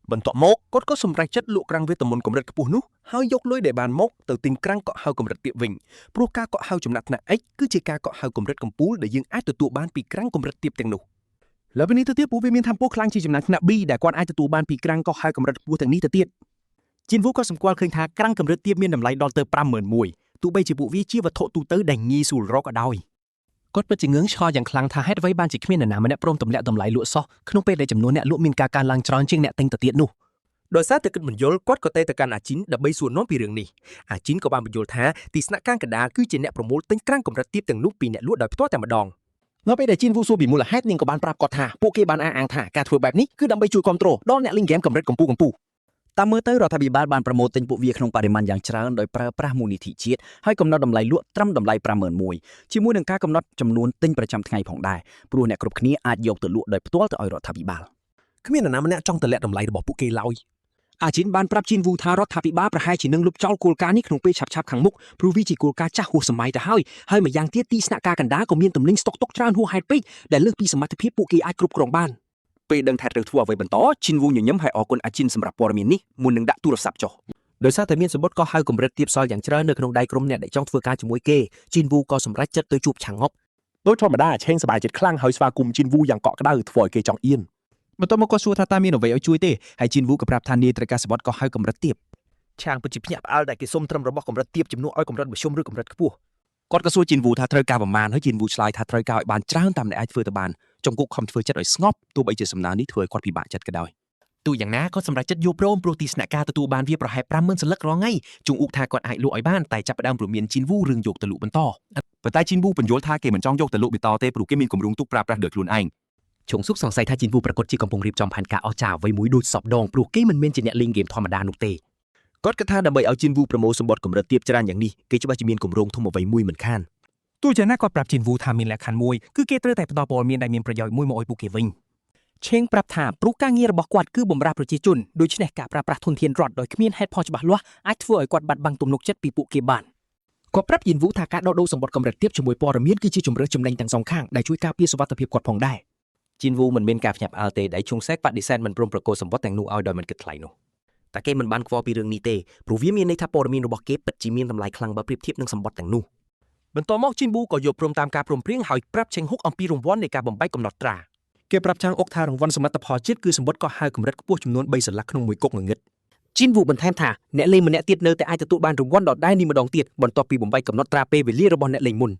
[SPEAKER 6] បន្ទាប់មកគាត់ក៏សម្រេចចិត្តលក់ក្រាំងវេទមន្តកម្រិតខ្ពស់នោះហើយយកលុយដែលបានមកទៅទិញក្រាំងកក់ហៅកម្រិតទាបវិញព្រោះការកក់ហៅចំណាត់ថ្នាក់ X គឺជាការកក់ហៅកម្រិតកំពូលដែលយើងអាចទទួលបានពីក្រាំងកម្រិតទាបទាំងនោះ
[SPEAKER 7] លើពីនេះទៅទៀតពួកវាមានធម៌ខ្លាំងជាចំណាត់ថ្នាក់ B ដែលគាត់អាចទទួលបានពីក្រាំងកោះហៅកម្រិតខ្ពស់ទាំងនេះទៅទៀត
[SPEAKER 3] ជីនវូក៏សម្គាល់ឃើញថាក្រាំងកម្រិតទាបមានតម្លៃដល់ទៅ51000ទោះបីជាពួកវាជាវត្ថុទូទៅដែលងាយស្រួលរកក៏ដោយ
[SPEAKER 2] គាត់ពិតជាងឿងឆ្ងល់យ៉ាងខ្លាំងថាហេតុអ្វីបានជាគ្មាននរណាម្នាក់ព្រមទម្លាក់តម្លៃលក់សោះក្នុងពេលដែលចំនួនអ្នកលក់មានការកើនឡើងច្រើនជាងអ្នកទិញទៅទៀតនោះដោយសារតែគិតមិនយល់គាត់ក៏ទេទៅកាន់អាជីនដើម្បីសួរនាំពីរឿងនេះអាជីនក៏បានបញ្យល់ថាទីស្នាក់ការកណ្ដាលគឺជាអ្នកប្រមូលទិញក្រាំងកម្រិតទាបទាំងនោះពីអ្នកលក់ដោយផ្ទាល់តែម្ដង
[SPEAKER 3] នៅពេលដែលជីនវូសួរពីមូលហេតុនាងក៏បានប្រាប់គាត់ថាពួកគេបានអះអាងថាការធ្វើបែបនេះគឺដើម្បីជួយគ្រប់គ្រងដល់អ្នកលេងហ្គេមកម្រិតកំពូលកំពូល
[SPEAKER 13] តាមមើលទៅរដ្ឋាភិបាលបានប្រមូលទិញពួកវាក្នុងបរិមាណយ៉ាងច្រើនដោយប្រើប្រាស់មូលនិធិជាតិហើយកំណត់តម្លៃលក់ត្រឹមតម្លៃ51000ជាមួយនឹងការកំណត់ចំនួនទិញប្រចាំថ្ងៃផងដែរព្រោះអ្នកគ្រប់គ្នាអាចយកទៅលក់ដោយផ្ទាល់ទៅឲ្យរដ្ឋាភិបាល
[SPEAKER 2] គ្មាននរណាម្នាក់ចង់ទម្លាក់តម្លៃរបស់ពួកគេឡើយអាជីនបានប្រាប់ជីនវូថារដ្ឋាភិបាលប្រហែលជានឹងលុបចោលគោលការណ៍នេះក្នុងពេលឆាប់ៗខាងមុខព្រោះវាជាគោលការណ៍ចាស់ហួសសម័យទៅហើយហើយម្យ៉ាងទៀតទីស្នាក់ការកណ្ដាលក៏មានទំនិញស្តុកទុកច្រើនហួសហេតុពេកដែលលើសពីសមត្ថភាពពួកគេអាចគ្រប់គ្រងបាន
[SPEAKER 3] ពេលដឹងថាត្រូវធ្វើអ្វីបន្តជីនវូញញឹមហើយអរគុណអាជីនសម្រាប់ព័ត៌មាននេះមុននឹងដាក់ទូរស័ព្ទចុះ
[SPEAKER 1] ដោយសារតែមានសម្បត្តិក៏ហៅកម្រិតទាបសល់យ៉ាងច្រើននៅក្នុងដៃក្រុមអ្នកដែលចង់ធ្វើការជាមួយគេជីនវូក៏សម្រេចចិត្តទៅជួបឆាងអុក
[SPEAKER 6] ដោយធម្មតាឆេងសប្បាយចិត្តខ្លាំងហើយស្វាគមន៍ជីនវូយ៉ាងកក់ក្ដៅធ្វើឲ្យគេចង់អៀន
[SPEAKER 7] បន្ទាប់មកគាត់សួរថាតើមានអ្វីឲ្យជួយទេហើយជីនវូក៏ប្រាប់ថានាយត្រូវការសវត្ថកោះហៅកម្រិតទាប
[SPEAKER 8] ឆាងពិតជាភ្ញាក់ផ្អើលដែលគេសុំត្រឹមរបស់កម្រិតទាបជំនួសឲ្យកម្រិតមធ្យមឬកម្រិតខ្ពស់
[SPEAKER 2] គាត់ក៏សួរជីនវូថាត្រូវការប្រមាណហើយជីនវូឆ្លើយថាត្រូវការឲ្យបានច្រើនតាមដែលអាចធ្វើទៅបានចុងគុកខំធ្វើចិត្តឲ្យស្ងប់ទោះបីជាសំណើនេះធ្វើឲ្យគាត់ពិបាកចិត្តក៏ដោយ
[SPEAKER 5] ទូយ៉ាងណាគាត់សម្រេចចិត្តយល់ព្រមព្រោះទីស្នាក់ការទទួលបានវាប្រហែល50000សន្លឹករាល់ថ្ងៃជុងអ៊ុកថាគាត់អាចលក់ឲ្យបានតែចាប់ផ្ដើមព្រមានជីនវូរឿងយកទៅលក់បន្ត
[SPEAKER 11] ប៉ុន្តែជីនវូបញ្យល់ថាគេមិនចង់យកទៅលក់បន្តទេព្រោះគេមានគម្រោងទុកប្រើប្រាស់ដោយខ្លួនឯង
[SPEAKER 1] ឈុងស៊ុកសង្ស័យថាជីនវូប្រកាសជាកំពុងរៀបចំផែនការអស្ចារ្យអ្វីមួយដូចសពដងព្រោះគេមិនមែនជាអ្នកលេងហ្គេមធម្មតានោះទេគាត់គិតថាដើម្បីឲ្យជីនវូប្រមូលសម្បត្តិកម្រិតទាបច្រើនយ៉ាងនេះគេច្បាស់ជាមានគម្រោងធំអ្វីមួយមិនខាន
[SPEAKER 2] ទោះយ៉ាងណាគាត់ប្រាប់ជីនវូថាមានលក្ខខណ្ឌមួយគឺគេត្រូវតែផ្ដល់ព័ត៌មានដែលមានប្រយោជន៍មួយមកឲ្យពួកគេវិញ
[SPEAKER 3] ឆេងប្រាប់ថាព្រោះការងាររបស់គាត់គឺបម្រើប្រជាជនដូច្នេះការប្រើប្រាស់ធនធានរដ្ឋដោយគ្មានហេតុផលច្បាស់លាស់អាចធ្វើឲ្យគាត់បាត់បង់ទំនុកចិត្តពីពួកគេបាន
[SPEAKER 4] គាត់ប្រាប់យិនវូថាការដោះដូរសម្បត្តិកម្រិតទាបជាមួយព័ត៌មានគឺជាជម្រើសចំណេញទាំងសងខាងដែលជួយការពារសុវត្ថិភាពគាត់ផងដែរ
[SPEAKER 1] ជីនវូមិនមានការភ្ញាក់ផ្អើលទេដែលឈុងសេកបដិសេធមិនព្រមប្រគល់សម្បត្តិទាំងនោះឲ្យដោយមិនគិតថ្លៃនោះតែគេមិនបានខ្វល់ពីរឿងនេះទេព្រោះវាមានន័យថាព័ត៌មានរបស់គេពិតជាមានតម្លៃខ្លាំងបើប្រៀបធៀបនឹងសម្បត្តិទាំងនោះ
[SPEAKER 2] បន្ទាប់មកជីនវូក៏យល់ព្រមតាមការព្រមព្រៀងហើយប្រាប់ឆេងហ៊ុកអំពីរង្វាន់នៃការបំបែកកំណត់ត្រា
[SPEAKER 12] គេប្រាប់ឆាងអុកថារង្វាន់សមិទ្ធផលជាតិគឺសម្បត្តិកោះហៅកម្រិតខ្ពស់ចំនួន3សន្លឹកក្នុងមួយគុកងងឹត
[SPEAKER 3] ជីនវូបន្ថែមថាអ្នកលេងម្នាក់ទៀតនៅតែអាចទទួលបានរង្វាន់ដដែលនេះម្ដងទៀតបន្ទាប់ពីបំបែកកំណត់ត្រាពេលវេលារបស់អ្នកលេងមុន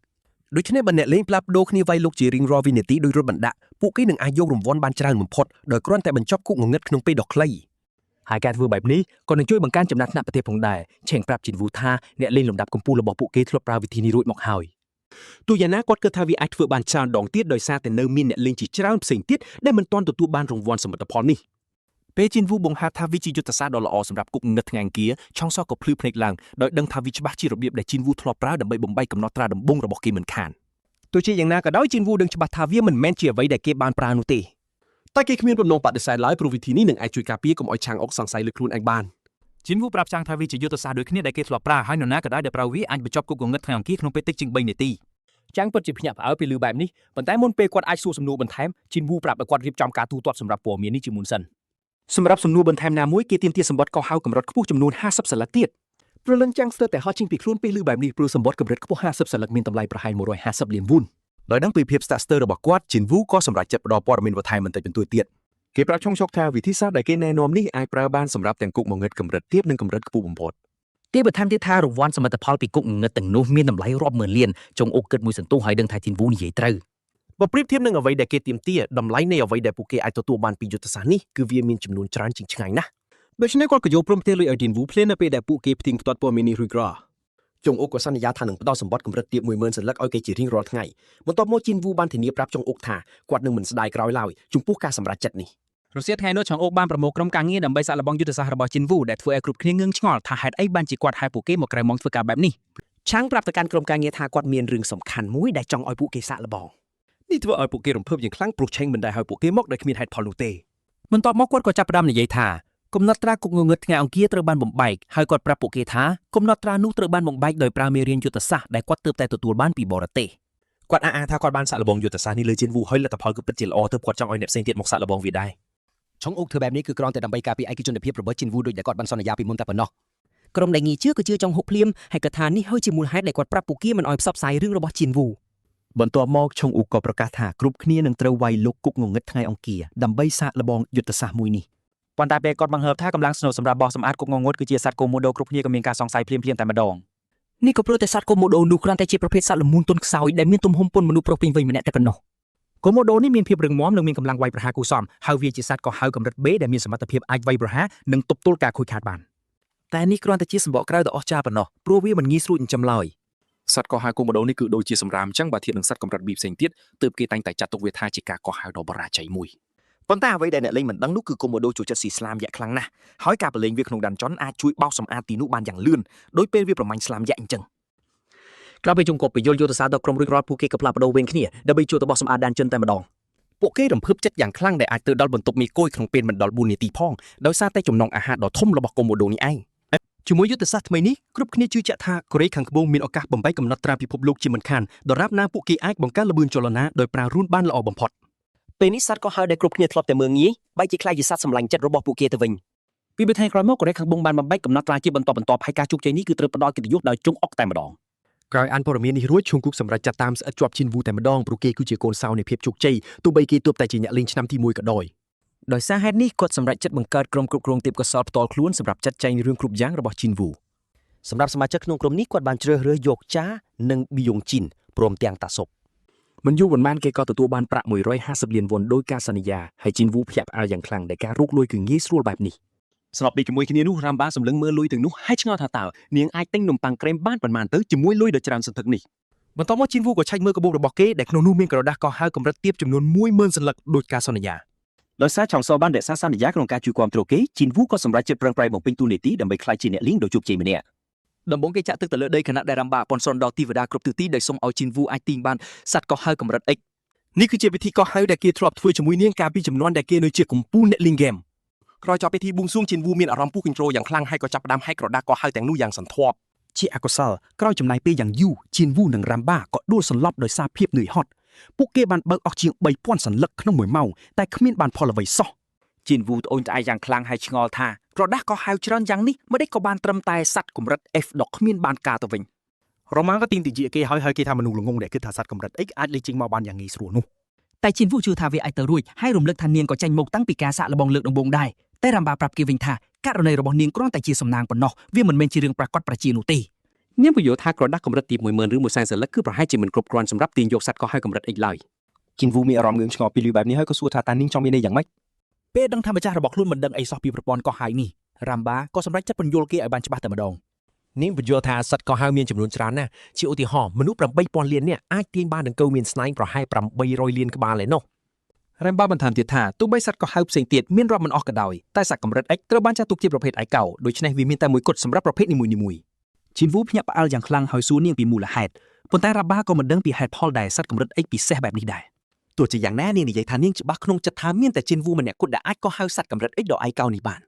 [SPEAKER 6] ដូច្នេះបើអ្នកលេងផ្លាស់ប្ដូរគ្នាវាយលុកជារៀងរាល់វិនាទីដោយរត់បណ្ដាក់ពួកគេនឹងអាចយករង្វាន់បានច្រើនបំផុតដោយគ្រាន់តែបញ្ចប់គុកងងឹតក្នុងពេលដ៏ខ្លី
[SPEAKER 12] ហើយការធ្វើបែបនេះក៏នឹងជួយបង្កើនចំណាត់ថ្នាក់ប្រទេសផងដែរឆេងប្រាប់ជីនវូថាអ្នកលេងលំដាប់កំពូលរបស់ពួកគេធ្លាប់ប្រើវិធីនេះរួចមកហើយទោះយ៉ាងណាគាត់គិតថាវាអាចធ្វើបានច្រើនដងទៀតដោយសារតែនៅមានអ្នកលេងជាច្រើនផ្សេងទៀតដែលមិនទាន់ទទួលបានរង្វាន់សមិទ្ធផលនេះពេលជីនវូបង្ហាត់ថាវាជាយុទ្ធសាស្ត្រដ៏ល្អសម្រាប់គុកងឹតថ្ងៃអង្គារឆុងសក៏ភ្លឺភ្នែកឡើងដោយដឹងថាវាច្បាស់ជារបៀបដែលជីនវូធ្លាប់ប្រើដើម្បីបំបែកកំណត់ត្រាដំបូងរបស់គេមិនខាន
[SPEAKER 2] ទោះជាយ៉ាងណាក៏ដោយជីនវូដឹងច្បាស់ថាវាមិនមែនជាអ្វីដែលគេបានប្រើនោះទេ
[SPEAKER 6] តែគេគ្មានបំណងបដិសេធឡើយព្រោះវិធីនេះនឹងអាចជួយការពារកុំឲ្យឆាងអុកសង្ស័យលើខ្លួនឯងបាន
[SPEAKER 12] ជីនវូប្រាប់ចាងថាវាជាយុទ្ធសាស្ត្រដូចគ្នាដែលគេធ្លាប់ប្រើហើយនរណាក៏ដោយដែលប្រើវាអាចបញ្ចប់គុកងងឹតថ្ងៃអង្គារក្នុងពេលតិចជាង3នាទី
[SPEAKER 2] ចាំងពិតជាភ្ញាក់ផ្អើលពីលឺបែបនេះប៉ុន្តែមុនពេលគាត់អាចសួរសំណួរបន្ថែមជីនវូប្រាប់ឲ្យគាត់រៀបចំការទូទាត់សម្រាប់ព័ត៌មាននេះជាមុនសិន
[SPEAKER 12] សម្រាប់សំណួរបន្ថែមណាមួយគេទាមទារសម្បត្តិកោះហៅកម្រិតខ្ពស់ចំនួន50សន្លឹកទៀត
[SPEAKER 6] ព្រលឹងចាំងស្ទើរតែហោះចេញពីខ្លួនពេលលឺបែបនេះព្រោះសម្បត្តិកម្រិតខ្ពស់50សន្លឹកមានតម្លៃប្រហែល150លានវូន
[SPEAKER 11] ដោយដឹងពីភាពស្ទាក់ស្ទើររបស់គាត់ជីនវូក៏សម្រេចចិត្តផ្ដល់ព័ត៌មានបន្ថែមបន្តិចបន្តួចទៀតគេប្រាប់ឆុងឈុកថាវិធីសាស្ត្រដែលគេណែនាំនេះអាចប្រើបានសម្រាប់ទាំងគុកងងឹតកម្រិតទាបនិងកម្រិតខ្ពស់បំផុត
[SPEAKER 4] គេបន្ថែមទៀតថារង្វាន់សមិទ្ធផលពីគុកងងឹតទាំងនោះមានតម្លៃរាប់ម៉ឺនលានចុងអុកគិតមួយសន្ទុះហើយដឹងថាជីនវូនិយាយត្រូវ
[SPEAKER 6] បើប្រៀបធៀបនឹងអ្វីដែលគេទាមទារតម្លៃនៃអ្វីដែលពួកគេអាចទទួលបានពីយុទ្ធសាស្ត្រនេះគឺវាមានចំនួនច្រើនជាងឆ្ងាយណាស់
[SPEAKER 2] ដូច្នេះគាត់ក៏យល់ព្រមផ្ទេរលុយឲ្យជីនវូភ្លាមនៅពេលដែលពួកគេផ្ទៀងផ្ទាត់ព័ត៌មាននេះរួចរាល់
[SPEAKER 1] ចុងអ៊ុកក៏សន្យាថានឹងផ្ដល់សម្បត្តិកម្រិតទាប10000សន្លឹកឲ្យគេជារៀងរាល់ថ្ងៃបន្ទាប់មកជីនវូបានធានាប្រាប់ចុងអ៊ុកថាគាត់នឹងមិនស្ដាយក្រោយឡើយចំពោះការសម្រេចចិត្តនេះ
[SPEAKER 3] រសៀលថ្ងៃនោះឆងអុកបានប្រមូលក្រុមការងារដើម្បីសាកល្បងយុទ្ធសាស្ត្ររបស់ជីនវូដែលធ្វើឲ្យគ្រប់គ្នាងឿងឆ្ងល់ថាហេតុអីបានជាគាត់ហៅពួកគេមកក្រៅម៉ោងធ្វើការបែបនេះ
[SPEAKER 8] ឆាងប្រាប់ទៅកាន់ក្រុមការងារថាគាត់មានរឿងសំខាន់មួយដែលចង់ឲ្យពួកគេសាកល្បង
[SPEAKER 6] នេះធ្វើឲ្យពួកគេរំភើបយ៉ាងខ្លាំងព្រោះឆេងមិនដែលឲ្យពួកគេមកដោយគ្មានហេតុផលនោះទេ
[SPEAKER 12] បន្ទាប់មកគាត់ក៏ចាប់ផ្ដើមនិយាយថាកំណត់ត្រាគុកងងឹតថ្ងៃអង្គារត្រូវបានបំបែកហើយគាត់ប្រាប់ពួកគេថាកំណត់ត្រានោះត្រូវបានបំបែកដោយប្រើមេរៀនយុទ្ធសាស្ត្រដែលគាត់ទើបតែទទួលបានពីបរទេស
[SPEAKER 5] គាត់អះអាងថាគាត់បានសាកល្បងយុទ្ធសាស្ត្រនេះលើជីនវូហើយលទ្ធផលគឺពិតជាល្អទើបគាត់ចង់ឲ្យអ្នកផ្សេងទៀតមកសាកល្បងវាដែរ
[SPEAKER 1] ឆុងអ៊ុកធ្វើបែបនេះគឺគ្រាន់តែដើម្បីការពារឯកជនភាពរបស់ជីនវូដូចដែលគាត់បានសន្យាពីមុនតែប៉ុណ្ណោះ
[SPEAKER 8] ក្រុមដែលងាយជឿក៏ជឿចង់ហុកភ្លាមហើយគាត់ថានេះហើយជាមូលហេតុដែលគាត់ប្រាប់ពួកគេមិនឲ្យផ្សព្វផ្សាយរឿងរបស់ជីនវូ
[SPEAKER 11] បន្ទាប់មកឆុងអ៊ូក៏ប្រកាសថាគ្រប់គ្នានឹងត្រូវវាយលុកគុកងងឹតថ្ងៃអង្គារដើម្បីសាកល្បងយុទ្ធសាស្ត្រមួយនេះ
[SPEAKER 3] ប៉ុន្តែពេលគាត់បង្ហើបថាកម្លាំងស្នូសម្រាប់បោះសម្អាតគុកងងឹតគឺជាសត្វកូម៉ូដូគ្រប់គ្នាក៏មានការសង្ស័យភ្លាមៗតែម្ដង
[SPEAKER 8] នេះក៏ព្រោះតែសត្វកូម៉ូដូនោះគ្រាន់តែជាប្រភេទសត្វល្មូនទន់ខ្សោយដែលមានទំហំប៉ុនមនុស្សប្រុសពេញវ័យម្នាក់តែប៉ុណ្ណោះ
[SPEAKER 7] កូម៉ូដូនេះមានភាពរឹងមាំនិងមានកម្លាំងវាយប្រហារគួរសមហើយវាជាសត្វកោះហៅកម្រិត B ដែលមានសមត្ថភាពអាចវាយប្រហារនិងទប់ទល់ការខូចខាតបាន
[SPEAKER 5] តែនេះគ្រាន់តែជាសម្បកក្រៅដ៏អស្ចារ្យប៉ុណ្ណោះព្រោះវាមិនងាយស្រួលចិញ្ចឹមឡើយ
[SPEAKER 12] សត្វកោះហៅកូម៉ូដូនេះគឺដូចជាសម្រាមអញ្ចឹងបើធៀបនឹងសត្វកម្រិត B ផ្សេងទៀតទើបគេតែងតែចាត់ទុកវាថាជាការកោះហៅដ៏បរាជ័យមួយ
[SPEAKER 10] ប៉ុន្តែអ្វីដែលអ្នកលេងមិនដឹងនោះគឺកូម៉ូដូចូលចិត្តស៊ីស្លាមយក្សខ្លាំងណាស់ហើយការប្រឡែងវាក្នុងដានចុនអាចជួយបោសសម្អាតទីនោះបានយ៉ាងលឿនដោយពេលវាប្រមាញ់ស្លាមយក្សអញ្ចឹង
[SPEAKER 3] ក្រោយពេលជុំគប់ពយល់យុទ្ធសាស្ត្រដល់ក្រុមរួចរាល់ពួកគេក៏ផ្លាស់ប្ដូរវេនគ្នាដើម្បីជួយទៅបោះសម្អាតដានចិនតែម្ដង
[SPEAKER 2] ពួកគេរំភើបចិត្តយ៉ាងខ្លាំងដែលអាចទៅដល់បន្ទប់មេគយក្នុងពេលមិនដល់4នាទីផងដោយសារតែចំណង់អាហារដ៏ធំរបស់កូម៉ូដូនេះឯងជាមួយយុទ្ធសាស្ត្រថ្មីនេះគ្រប់គ្នាជឿជាក់ថាកូរ៉េខាងត្បូងមានឱកាសបំបែកកំណត់ត្រាពិភពលោកជាមិនខានដរាបណាពួកគេអាចបង្កើនល្បឿនចលនាដោយប្រើរូនបានល្អបំផុត
[SPEAKER 1] ពេលនេះសត្វក៏ហើយដែលគ្រប់គ្នាធ្លាប់តែមើលងាយបែរជាក្លាយជាសត្វសម្លាញ់ចិត្តរបស់ពួកគេទៅវិញ
[SPEAKER 3] ពីបីថ្ងៃក្រោយមកកូរ៉េខាងត្បូងបានបំបែកកំណត់ត្រាជាបន្តបន្ទាប់ហើយការជោគជ័យនេះគឺត្រូវផ្ដល់កិត្តិយសដោយជុងអុកតែម្ដង
[SPEAKER 6] ក្រោយអានព័ត៌មាននេះរួចឈុងគូកសម្រេចចាត់តាមស្អិតជាប់ជីនវូតែម្ដងព្រោះគេគឺជាកូនសោនៃភាពជោគជ័យទោះបីគេទើបតែជាអ្នកលេងឆ្នាំទី1ក៏ដោយ
[SPEAKER 1] ដោយសារហេតុនេះគាត់សម្រេចចិត្តបង្កើតក្រុមគ្រប់គ្រងទេពកោសល្យផ្ទាល់ខ្លួនសម្រាប់ចាត់ចែងរឿងគ្រប់យ៉ាងរបស់ជីនវូសម្រាប់សមាជិកក្នុងក្រុមនេះគាត់បានជ្រើសរើសយកចានិងប៊ីយ៉ុងជីនព្រមទាំងតាសុប
[SPEAKER 12] មិនយូរប៉ុន្មានគេក៏ទទួលបានប្រាក់150លានវ៉ុនដោយការសន្យាហើយជីនវូភ្ញាក់ផ្អើលយ៉ាងខ្លាំងដែលការរកលុយគឺងាយស្រួលបែបនេះ
[SPEAKER 2] ស្របពេលជាមួយគ្នានោះរ៉ាំបាសម្លឹងមើលលុយទាំងនោះហើយឆ្ងល់ថាតើនាងអាចទិញនំប៉័ងក្រែមបានប៉ុន្មានទៅជាមួយលុយដ៏ច្រើនសន្ធឹកនេះបន្ទាប់មកជីនវូក៏ឆែកមើលកាបូបរបស់គេដែលក្នុងនោះមានក្រដាសកោះហៅកម្រិតទាបចំនួន10000សន្លឹកដោយការសន្យា
[SPEAKER 3] ដោយសារឆុងសបានរក្សាសន្យាក្នុងការជួយគាំទ្រគេជីនវូក៏សម្រេចចិត្តប្រឹងប្រែងបំពេញតួនាទីដើម្បីក្លាយជាអ្នកលេងដ៏ជោគជ័យម្នាក់
[SPEAKER 4] ដំបូងគេចាក់ទឹកទៅលើដីខណៈដែលរ៉ាំបាប៉ុនស្រន់ដល់ទីវតាគ្រប់ទិសទីដោយសុំឲ្យជីនវូអាចទាញបានសត្វកោះហៅកម្រិត X
[SPEAKER 6] នេះគឺជាវិធីកោះហៅដែលគេធ្លាប់ធ្វើជាមួយនាងកាលពីចំនួនដែលគេនៅជាកម្ពុជាអ្នកលេងហ្គេមក្រោយចប់ពិធីបួងសួងជីនវូមានអារម្មណ៍ពុះកញ្ជ្រោលយ៉ាងខ្លាំងហើយក៏ចាប់ផ្ដើមហែកក្រដាសកោះហៅទាំងនោះយ៉ាងសន្ធាប់
[SPEAKER 11] ជាអកុសលក្រោយចំណាយពេលយ៉ាងយូរជីនវូនិងរ៉ាំបាក៏ដួលសន្លប់ដោយសារភាពនឿយហត់ពួកគេបានបើកអស់ជាង3000សន្លឹកក្នុងមួយម៉ោងតែគ្មានបានផលអ្វីសោះ
[SPEAKER 4] ជីនវូត្អូញត្អែយ៉ាងខ្លាំងហើយឆ្ងល់ថាក្រដាសក៏ហៅច្រើនយ៉ាងនេះម្ដេចក៏បានត្រឹមតែសត្វកម្រិត F ដ៏គ្មានបានការទៅវិញ
[SPEAKER 7] រ៉ូម៉ាក៏ទីងតិចគេហើយហើយគេថាមនុស្សល្ងងដែលគិតថាសត្វកម្រិត X អាចលេចចេញមកបានយ៉ាងងាយស្រួលនោះ
[SPEAKER 4] តែជីនវូជឿថាវាអាចទៅរួចហើយរំលឹកថានាងក៏ចាញ់មកតាំងពីការសាកល្បងលើកដំបូងដែរតែរ៉ាំបាប្រាប់គេវិញថាករណីរបស់នាងគ្រាន់តែជាសំណាងប៉ុណ្ណោះវាមិនមែនជារឿងប្រាកដប្រជានោះទេ
[SPEAKER 12] នាងពន្យល់ថាក្រដាសកម្រិតទី10000ឬ100,000សន្លឹកគឺប្រហែលជាមិនគ្រប់គ្រាន់សម្រាប់ទាញយកសត្វកោះហៅកម្រិត X ឡើយ
[SPEAKER 5] ជីនវូមានអារម្មណ៍ងឿងឆ្ងល់ពីលឺបែបនេះហើយក៏សួរថាតើនាងចង់មានន័យយ៉ាងម៉េច
[SPEAKER 7] ពេលដឹងថាម្ចាស់របស់ខ្លួនមិនដឹងអីសោះពីប្រព័ន្ធកោះហៅនេះរ៉ាំបាក៏សម្រេចចិត្តពន្យល់គេឲ្យបានច្បាស់តែម្ដង
[SPEAKER 2] នាងពន្យល់ថាសត្វកោះហៅមានចំនួនច្រើនណាស់ជាឧទាហរណ៍មនុស្ស8000លាននាក់អាចទាញបានដង្កូវមានស្នែងប្រហែល800លានក្បាលឯណោះ
[SPEAKER 4] រ៉េមបាបន្ថែមទៀតថាទោះបីសត្វកោះហៅផ្សេងទៀតមានរាប់មិនអស់ក៏ដោយតែសត្វកម្រិត X ត្រូវបានចាត់ទុកជាប្រភេទឯកោដូច្នេះវាមានតែមួយគត់សម្រាប់ប្រភេទនីមួយៗជីនវូភ្ញាក់ផ្អើលយ៉ាងខ្លាំងហើយសួរនាងពីមូលហេតុប៉ុន្តែរ៉ាបាក៏មិនដឹងពីហេតុផលដែលសត្វកម្រិត X ពិសេសបែបនេះដែរ
[SPEAKER 5] ទោះជាយ៉ាងណានាងនិយាយថានាងច្បាស់ក្នុងចិត្តថាមានតែជីនវូម្នាក់គត់ដែលអាចកោះហៅសត្វកម្រិត X ដ៏ឯកោនេះបាន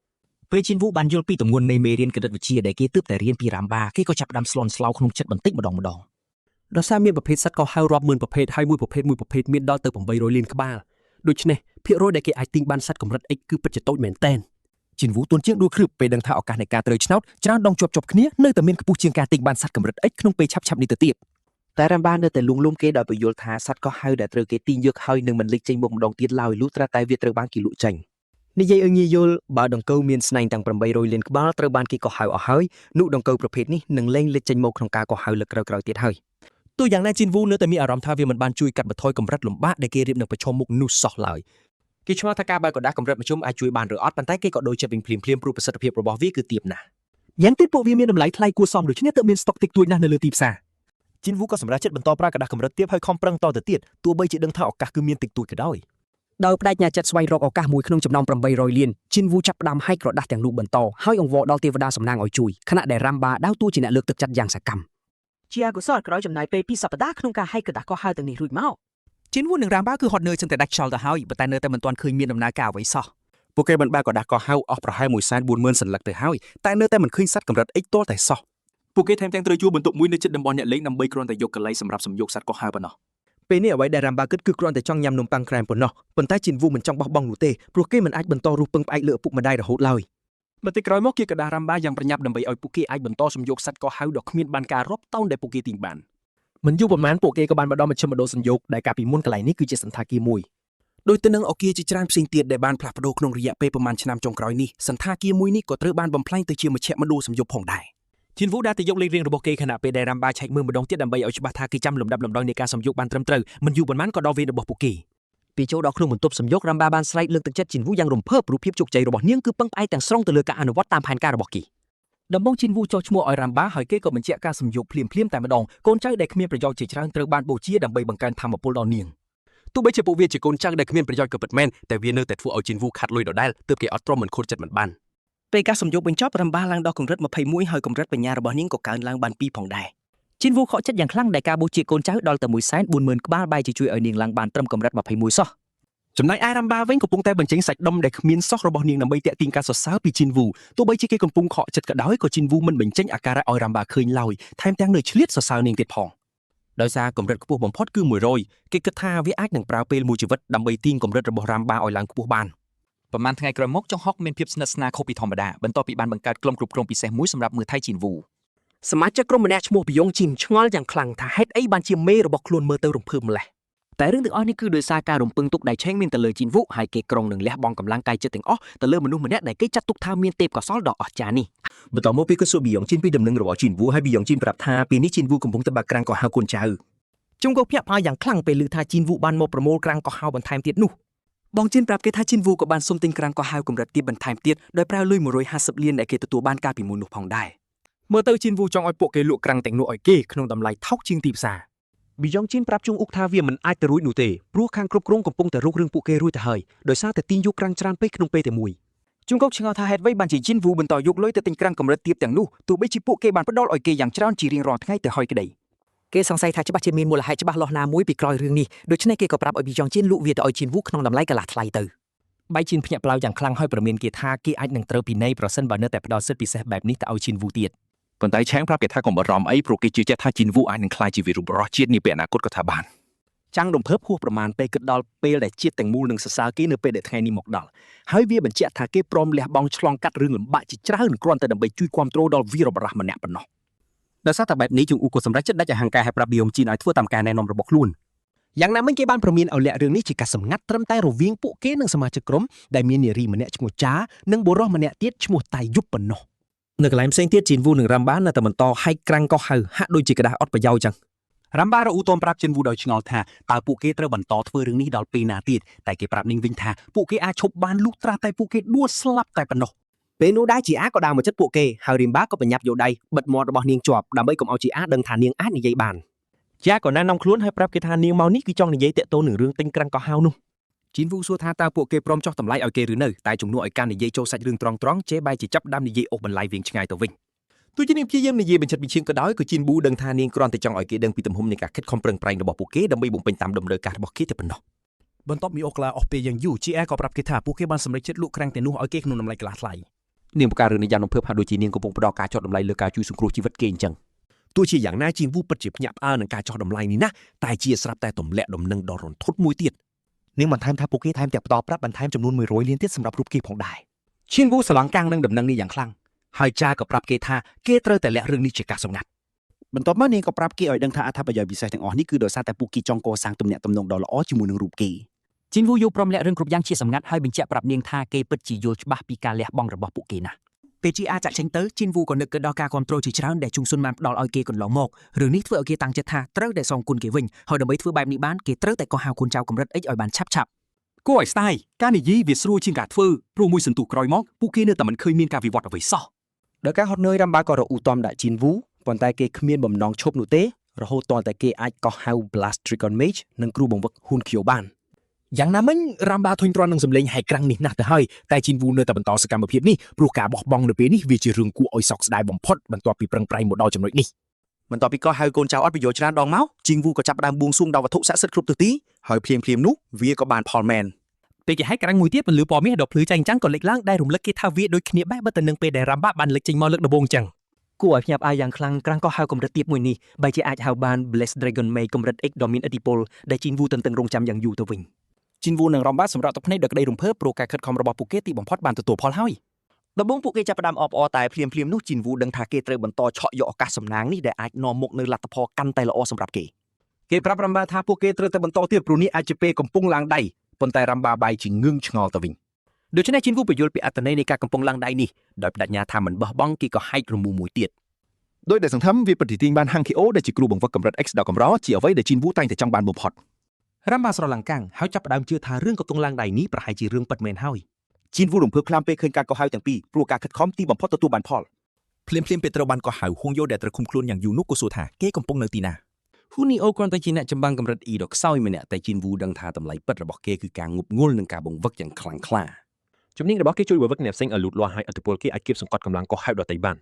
[SPEAKER 3] ពេលជីនវូបានយល់ពីទម្ងន់នៃមេរៀនគណិតវិទ្យាដែលគេទើបតែរៀនពីរ៉ាំបាគេក៏ចាប់ផ្ដើមស្លន់ស្លោក្នុងចិត្តបន្តិចម្ដងម្ដង
[SPEAKER 12] ដោយសារមានប្រភេទសត្វកោះហៅរាប់ម៉ឺនប្រភេទហើយមួយប្រភេទមួយប្រភេទមានដល់ទៅ800លានក្បាលដូច្នេះភាគរយដែលគេអាចទិញបានសត្វកម្រិត X គឺពិតជាតូចមែនទែន
[SPEAKER 10] ជីនវូទន់ជាងដួលគ្រឿបពេលដឹងថាឱកាសនៃការត្រូវឆ្នោតច្រើនដងជាប់ៗគ្នានៅតែមានខ្ពស់ជាងការទិញបានសត្វកម្រិត X ក្នុងពេលឆាប់ៗនេះទៅទៀត
[SPEAKER 4] តែរ៉ាំបានៅតែលួងលោមគេដោយពន្យល់ថាសត្វកោះហៅដែលត្រូវគេទាញយកហើយនឹងមិនលេចចេញមុខម្ដងទៀតឡើយលុះត្រាតែវាត្រូវបានគេលក់ចេញនិយាយឲ្យងាយយល់បើដង្កូវមានស្នែងទាំង800លានក្បាលត្រូវបានគេកោះហៅអស់ហើយនោះដង្កូវប្រភេទនេះនឹងលែងលេចចេញមកក្នុងការកោះហៅលើកក្រោយៗទៀតហើយ
[SPEAKER 6] ទោះយ៉ាងណាជីនវូនៅតែមានអារម្មណ៍ថាវាមិនបានជួយកាត់បន្ថយកម្រិតលំបាកដែលគេរៀបនឹងប្រឈមមុខនោះសោះឡើយ
[SPEAKER 5] គេឆ្ងល់ថាការបើកក្រដាសកម្រិតមធ្យមអាចជួយបានឬអត់ប៉ុន្តែគេក៏ដូចចិត្តវិញភ្លាមៗព្រោះប្រសិទ្ធភាពរបស់វាគឺទាបណាស់
[SPEAKER 12] យ៉ាងទៀតពួកវាមានតម្លៃថ្លៃគួរសមដូច្នេះទើបមានស្តុកតិចតួចណាស់នៅលើទីផ្សារ
[SPEAKER 5] ជីនវូក៏សម្រេចចិត្តបន្តប្រើក្រដាសកម្រិតទាបហើយខំប្រឹងតទៅទៀតទោះបីជាដឹងថាឱកាសគឺមានតិចតួចក៏ដោយ
[SPEAKER 8] ដោយប្តេជ្ញាចិត្តស្វែងរកឱកាសមួយក្នុងចំណោម800លានជីនវូចាប់ផ្ដើមហែកក្រដាសទាំងនោះបន្តហើយអង្វរដល់ទេវតាសំណាងឲ្យជួយខណៈដែលរ៉ាំបាដើរតួជាអ្នកលើកទឹកចិត្តយ៉ាងសកម្ម
[SPEAKER 9] ជាអកុសលក្រោយចំណាយពេល2សប្តាហ៍ក្នុងការហែកក្រដាសកោះហៅទាំងនេះរួចមក
[SPEAKER 4] ជីនវូនិងរ៉ាំបាគឺហត់នឿយសឹងតែដាច់ខ្យល់ទៅហើយប៉ុន្តែនៅតែមិនទាន់ឃើញមានដំណើរការអ្វីសោះ
[SPEAKER 11] ពួកគេបានបើកក្រដាសកោះហៅអស់ប្រហែល140,000សន្លឹកទៅហើយតែនៅតែមិនឃើញសត្វកម្រិត X ទាល់តែសោះ
[SPEAKER 7] ពួកគេថែមទាំងត្រូវជួលបន្ទប់មួយនៅជិតតំបន់អ្នកលេងដើម្បីគ្រាន់តែយកកន្លែងសម្រាប់សំយោគសត្វកោះហៅប៉ុណ្ណោះ
[SPEAKER 10] ពេលនេះអ្វីដែលរ៉ាំបាគិតគឺគ្រាន់តែចង់ញ៉ាំនំប៉័ងក្រែមប៉ុណ្ណោះប៉ុន្តែជីនវូមិនចង់បោះបង់នោះទេព្រោះគេមិនអាចបន្តរស់ពឹងផ្អែកលើឪពុកម្ដាយរហូតឡើយ
[SPEAKER 2] បន្តិចក្រោយមកគេក៏ដាស់រ៉ាំបាយ៉ាងប្រញាប់ដើម្បីឲ្យពួកគេអាចបន្តសំយោគសត្វកោះហៅដ៏គ្មានបានការរាប់តោនដែលពួកគេទិញបានមិនយូរប៉ុន្មានពួកគេក៏បានមកដល់មជ្ឈមណ្ឌលសំយោគដែលកាលពីមុនកន្លែងនេះគឺជាសណ្ឋាគារមួយ
[SPEAKER 6] ដោយទៅនឹងអគារជាច្រើនផ្សេងទៀតដែលបានផ្លាស់ប្ដូរក្នុងរយៈពេលប្រមាណឆ្នាំចុងក្រោយនេះសណ្ឋាគារមួយនេះក៏ត្រូវបានបំផ្លែងទៅជាមជ្ឈមណ្ឌលសំយោគផងដែរ
[SPEAKER 2] ជីនវូដែលទៅយកលេខរៀងរបស់គេខណៈពេលដែលរ៉ាំបាឆែកមើលម្ដងទៀតដើម្បីឲ្យច្បាស់ថាគេចាំលំដាប់លំដោយនៃការសំយោគបានត្រឹមត្រូវមិនយូរប៉ុន្មានក៏ដល់វេនរបស់ពួកគេ
[SPEAKER 1] ពេលចូលដល់ក្នុងបន្ទប់សំយោគរ៉ាំបាបានស្រែកលើកទឹកចិត្តជីនវូយ៉ាងរំភើបព្រោះភាពជោគជ័យរបស់នាងគឺពឹងផ្អែកទាំងស្រុងទៅលើការអនុវត្តតាមផែនការរបស់គេ
[SPEAKER 4] ដំបូងជីនវូចុះឈ្មោះឲ្យរ៉ាំបាហើយគេក៏បញ្ជាក់ការសំយោគភ្លាមៗតែម្ដងកូនចៅដែលគ្មានប្រយោជន៍ជាច្រើនត្រូវបានបូជាដើម្បីបង្កើនធម៌ពលដល់នាង
[SPEAKER 12] ទោះបីជាពួកវាជាកូនចៅដែលគ្មានប្រយោជន៍ក៏ពិតមែនតែវានៅតែធ្វើឲ្យជីនវូខាត់លុយដដែលទើបគេអត់ទ្រាំមិនខូចចិត្តមិនបាន
[SPEAKER 3] ពេលការសំយោគបញ្ចប់រ៉ាំបាឡើងដល់កម្រិត21ហើយកម្រិតបញ្ញារបស់នាងក៏កើនឡើងបាន2ផងដែរ
[SPEAKER 4] ជីនវូខកចិត្តយ៉ាងខ្លាំងដែលការបូជាកូនចៅដល់ទៅ140,000ក្បាលបែរជាជួយឲ្យនាងឡើងបានត្រឹមកម្រិត21សោះ
[SPEAKER 6] ចំណែកឯរ៉ាំបាវិញកំពុងតែបញ្ចេញសាច់ដុំដែលគ្មានសោះរបស់នាងដើម្បីទាក់ទាញការសរសើរពីជីនវូទោះបីជាគេកំពុងខកចិត្តក៏ដោយក៏ជីនវូមិនបញ្ចេញអាការៈឲ្យរ៉ាំបាឃើញឡើយថែមទាំងនៅឆ្លៀតសរសើរនាងទៀតផងដោយសារកម្រិតខ្ពស់បំផុតគឺ100គេគិតថាវាអាចនឹងប្រើពេលមួយជីវិតដើម្បីទាញកម្រិតរបស់រ៉ាំបាឲ្យឡើងខ្ពស់បាន
[SPEAKER 3] ប្រហែលថ្ងៃក្រោយមកចុងហុកមានភាពស្និទ្ធស្នាលខុសពីធម្មតាបន្ទាប់ពីបានបង្កើតក្រុមគ្រប់គ្រងពិសេសមួយសម្រាប់មើលថែជីនវូ
[SPEAKER 8] សមាជិកក្រុមម្នាក់ឈ្មោះបយងជីនឆ្ងល់យ៉ាងខ្លាំងថាហេតុអីបានជាមេរបស់ខ្លួនមើលទៅរំភើបម្ល៉េះ
[SPEAKER 3] តែរឿងទាំងអស់នេះគឺដោយសារការរំពឹងទុកដែលឆេងមានទៅលើជីនវូហើយគេក្រុងនឹងលះបង់កម្លាំងកាយចិត្តទាំងអស់ទៅលើមនុស្សម្នាក់ដែលគេចាត់ទុកថាមានទេពកោសល្យដ៏អស្ចារ្យនេះ
[SPEAKER 6] បន្តមកពីក៏សួរប៊ីយ៉ុងជីនពីដំណឹងរបស់ជីនវូហើយប៊ីយ៉ុងជីនប្រាប់ថាពេលនេះជីនវូកំពុងតែបើកក្រាំងកោះហៅកូនចៅ
[SPEAKER 10] ជុងកុកភ្ញាក់ផ្អើលយ៉ាងខ្លាំងពេលឮថាជីនវូបានមកប្រមូលក្រាំងកោះហៅបន្ថែមទៀតនោះ
[SPEAKER 3] បងជីនប្រាប់គេថាជីនវូក៏បានសុំទិញក្រាំងកោះហៅកម្រិតទាបបន្ថែមទៀតដោយប្រើលុយ150លានដែលគេទទួលបានកាលពីមុននោះផងដែរ
[SPEAKER 2] មើលទៅជីនវូចង់ឲ្យពួកគេលក់ក្រាំងទាំងនោះឲ្យគេក្នុងតម្លៃថោកជាងទីផ្សារ
[SPEAKER 12] ប៊ីយ៉ុងជីនប្រាប់ជុងអ៊ុកថាវាមិនអាចទៅរួចនោះទេព្រោះខាងគ្រប់គ្រងកំពុងតែរករឿងពួកគេរួចទៅហើយដោយសារតែទាញយកក្រាំងច្រើនពេកក្នុងពេលតែមួយ
[SPEAKER 3] ជុងកុកឆ្ងល់ថាហេតុអ្វីបានជាជីនវូបន្តយកលុយទៅទិញក្រាំងកម្រិតទាបទាំងនោះទោះបីជាពួកគេបានផ្ដល់ឲ្យគេយ៉ាងច្រើនជារៀងរាល់ថ្ងៃទៅហើយក្តី
[SPEAKER 8] គេសង្ស័យថាច្បាស់ជាមានមូលហេតុច្បាស់លាស់ណាមួយពីក្រោយរឿងនេះដូច្នេះគេក៏ប្រាប់ឲ្យប៊ីយ៉ងជៀនលក់វាទៅឲ្យជីនវូក្នុងតម្លៃកន្លះថ្លៃទៅ
[SPEAKER 2] បៃជីនភ្ញាក់ផ្លោយ៉ាងខ្លាំងហើយព្រមានគេថាគេអាចនឹងត្រូវពិន័យប្រសិនបើនៅតែផ្ដល់សិទ្ធិពិសេសបែបនេះទៅឲ្យជីនវូទៀត
[SPEAKER 14] ប៉ុន្តែឆេងប្រាប់គេថាកុំបារម្ភអីព្រោះគេជឿជាក់ថាជីនវូអាចនឹងក្លាយជាវីរបុរសជាតិនាពេលអនាគតក៏ថាបាន
[SPEAKER 3] ចាំងរំភើបហួសប្រមាណពេលគិតដល់ពេលដែលជាតិទាំងមូលនឹងសរសើរគេនៅពេលដែលថ្ងៃនេះមកដល់ហើយវាបញ្ជាក់ថាគេព្រមលះបង់ឆ្លងកាត់រឿងលំបាកជាច្រើនគ្រាន់តែដើម្បីជួយគាំទ្រដល់វីរបុរសម្នាក់ប៉ុណ្ណោះ
[SPEAKER 12] ដោយសារតែបែបនេះជុងអ៊ូក៏សម្រេចចិត្តដាច់អហង្ការឲ្យប្រាប់ប៊ីយ៉ុងជីនឲ្យធ្វើតាមការណែនាំរបស់ខ្លួន
[SPEAKER 6] យ៉ាងណាមិញគេបានព្រមានឲ្យលាក់រឿងនេះជាការសម្ងាត់ត្រឹមតែរវាងពួកគេនិងសមាជិកក្រុមដែលមាននារីម្នាក់ឈ្មោះចានិងបុរសម្នាក់ទៀតឈ្មោះតៃយុបប៉ុណ្ណោះ
[SPEAKER 12] នៅកន្លែងផ្សេងទៀតជីនវូនិងរ៉ាំបានៅតែបន្តហែកក្រាំងកោះហៅហាក់ដូចជាក្រដាសអត់ប្រយោជន៍ចឹង
[SPEAKER 11] រ៉ាំបារអ៊ូតមប្រាប់ជីនវូដោយឆ្ងល់ថាតើពួកគេត្រូវបន្តធ្វើរឿងនេះដល់ពេលណាទៀតតែគេប្រាប់នាងវិញថាពួកគេអាចឈប់បានលុះត្រាតែពួកគេដួលស្លាប់តែប៉ុណ្ណោះ
[SPEAKER 4] ពេលនោះដែរជីអាក៏ដើរមកចិត្តពួកគេហើយរីមបាក៏ប្រញាប់យកដៃបិទមាត់របស់នាងជាប់ដើម្បីកុំឲ្យជីអាដឹងថានាងអាចនិយាយបាន
[SPEAKER 2] ជាក៏ណែនាំខ្លួនហើយប្រាប់គេថានាងមកនេះគឺចង់និយាយតាក់ទងនឹងរឿងទិញក្រាំងកោះហៅនោះ
[SPEAKER 12] ជីនវូសួរថាតើពួកគេព្រមចុះតម្លៃឲ្យគេឬនៅតែជំនួសឲ្យការនិយាយចូលសាច់រឿងត្រង់ៗជេបែរជាចាប់ផ្ដើមនិយាយអូសបន្លាយវៀងឆ្ងាយទៅវិញ
[SPEAKER 6] ទោះជានាងព្យាយាមនិយាយបញ្ឆិតបញ្ឈៀងក៏ដោយក៏ជីនប៊ូដឹងថានាងគ្រាន់តែចង់ឲ្យគេដឹងពីទំហំនៃការខិតខំប្រឹងប្រែងរបស់ពួកគេដើម្បីបំពេញតាមតម្រូវការរបស់គេតែប៉ុណ្ណោះ
[SPEAKER 2] បន្ទាប់ពីអូក្លាអស់ពេលយ៉ាងយូរ GR ក៏ប្រាប់គេថាពួកគេបានសម្រេចចិត្តលក់ក្រាំងទាំងនោះឲ្យគេក្នុងតម្លៃកន្លះថ្លៃ
[SPEAKER 5] នាងបង្កើតរឿងនេះយ៉ាងរំភើបហាក់ដូចជានាងកំពុងផ្ដល់ការចុះតម្លៃលើការជួយសង្គ្រោះជីវិតគេអញ្ចឹង
[SPEAKER 6] ទោះជាយ៉ាងណាជីនវូពិតជាភ្ញាក់ផ្អើលនឹងការចោះតម្លៃនេះណាស់តែជាស្រាប់តែទម្លាក់ដំណឹងដ៏រន្ធត់មួយទៀត
[SPEAKER 10] នាងបន្ថែមថាពួកគេថែមទាំងផ្ដល់ប្រាក់បន្ថែមចំនួន100លានទៀតសម្រាប់រូបគេផងដែរ
[SPEAKER 3] ឈៀនវូស្រឡងកាំងនឹងដំណឹងនេះយ៉ាងខ្លាំងហើយចាក៏ប្រាប់គេថាគេត្រូវតែលាក់រឿងនេះជាការសម្ងាត់
[SPEAKER 11] បន្ទាប់មកនាងក៏ប្រាប់គេឲ្យដឹងថាអត្ថប្រយោជន៍ពិសេសទាំងអស់នេះគឺដោយសារតែពួកគេចង់កសាងទំនាក់ទំនងដ៏ល្អជាមួយនឹងរូបគេ
[SPEAKER 8] ជីនវូយល់ព្រមលាក់រឿងគ្រប់យ៉ាងជាសម្ងាត់ហើយបញ្ជាក់ប្រាប់នាងថាគេពិតជាយល់ច្បាស់ពីការលះបង់របស់ពួកគេណាស់
[SPEAKER 3] ពេលជីអាចាក់ចេញទៅជីនវូក៏នឹកគិតដល់ការគ្រប់គ្រងជាច្រើនដែលជុងស៊ុនបានផ្ដល់ឲ្យគេកន្លងមករឿងនេះធ្វើឲ្យគេតាំងចិត្តថាត្រូវតែសងគុណគេវិញហើយដើម្បីធ្វើបែបនេះបានគេត្រូវតែកោះហៅគុណចៅកម្រិតអិចឲ្យបានឆាប់ឆាប់
[SPEAKER 11] គួរឲ្យស្ដាយការនិយាយវាស្រួលជាងការធ្វើព្រោះមួយសន្ទុះក្រោយមកពួកគេនៅតែមិនឃើញមានការវិវត្តអ្វីសោះ
[SPEAKER 4] ដោយការហត់នឿយរ៉ាំបាក៏រអ៊ូតំដាក់ជីនវូប៉ុន្តែគេគ្មានបំណងឈប់នោះទេរហូតទាល់តែគេអាចកោះហៅ Blast Dragon Mage និងគ្រូបង្វឹកហ៊ូនខៀវបាន
[SPEAKER 2] យ៉ាងណាមិញរ៉ាំបាធុញទ្រាន់នឹងសម្លេងហែកក្រាំងនេះណាស់ទៅហើយតែជីនវូនៅតែបន្តសកម្មភាពនេះព្រោះការបោះបង់នៅពេលនេះវាជារឿងគួរឲ្យសោកស្ដាយបំផុតបន្ទាប់ពីប្រឹងប្រែងមកដល់ចំណុចនេះ
[SPEAKER 11] បន្ទាប់ពីកោះហៅកូនចៅអត់ប្រយោជន៍ច្រើនដងមកជីងវូក៏ចាប់ផ្ដើមបួងសួងដល់វត្ថុស័ក្តិសិទ្ធិគ្រប់ទិសទីហើយភ្លាមៗនោះវាក៏បានផលមែន
[SPEAKER 2] ពេលគេហែកក្រាំងមួយទៀតពន្លឺពណ៌មាសដ៏ភ្លឺចែងចាំងក៏លេចឡើងដែលរំលឹកគេថាវាដូចគ្នាបែបបើទៅនឹងពេលដែលរ៉ាំបាបានលេចចេញមកលើកដំបូងចឹង
[SPEAKER 8] គួរឲ្យភ្ញាក់ផ្អើលយ៉ាងខ្លាំងក្រាំងក៏ហៅកម្រិតទាបមួយនេះបែរជាអាចហៅបាន Bless Dragon May កម្រិត X ដ៏មានឥទ្ធិពលដែលជីនវូទន្ទឹងរង់ចាំយ៉ាងយូរទៅវិញ
[SPEAKER 3] ជីនវូនិងរ៉ំបាសម្រាប់ទឹកភ្នែកដោយក្តីរំភើបព្រោះការខិតខំរបស់ពួកគេទីបំផុតបានទទួលផលហើយ
[SPEAKER 4] ដំបូងពួកគេចាប់ផ្ដើមអបអរតែភ្លាមៗនោះជីនវូដឹងថាគេត្រូវបន្តឆក់យកឱកាសសំណាងនេះដែលអាចនាំមកនូវលទ្ធផលកាន់តែល្អសម្រាប់គេ
[SPEAKER 12] គេប្រាប់រ៉ាំបាថាពួកគេត្រូវតែបន្តទៀតព្រោះនេះអាចជាពេលកំពុងឡើងដៃប៉ុន្តែរ៉ាំបាបែរជាងឿងឆ្ងល់ទៅវិញ
[SPEAKER 5] ដូច្នេះជីនវូបញ្យល់ពីអត្ថន័យនៃការកំពុងឡើងដៃនេះដោយបដិញ្ញាថាមិនបោះបង់គេក៏ហែករមូរមួយទៀត
[SPEAKER 14] ដោយដែលសង្ឃឹមវាពិតជាទាញបានហាងខេអូដែលជាគ្រូបង្វឹកកម្រិត X ដ៏កម្រជាអ្វីដែលជីនវូតែងតែចង់បានបំផុត
[SPEAKER 2] រ៉ាំបាស្រឡាំងកាំងហើយចាប់ផ្ដើមជឿថារឿងកំពុងឡើងដៃនេះប្រហែលជារឿងពិតមែនហើយ
[SPEAKER 11] ជីនវូរំភើបខ្លាំងពេលឃើញការកោះហៅទាំងពីរព្រោះការខិតខំទីបំផុតទទួលបានផល
[SPEAKER 5] ភ្លាមៗពេលត្រូវបានកោះហៅហួងយោដែលត្រូវឃុំខ្លួនយ៉ាងយូរនោះក៏សួរថាគេកំពុងនៅទីណា
[SPEAKER 12] ហ៊ូនីអូគ្រាន់តែជាអ្នកចម្បាំងកម្រិត E ដ៏ខ្សោយម្នាក់តែជីនវូដឹងថាតម្លៃពិតរបស់គេគឺការងប់ងល់និងការបង្វឹកយ៉ាងខ្លាំងក្លា
[SPEAKER 5] ជំនាញរបស់គេជួយបង្វឹកអ្នកផ្សេងឲ្យលូតលាស់ហើយឥទ្ធិពលគេអាចគៀបសង្កត់កម្លាំងកោះហៅដទៃបាន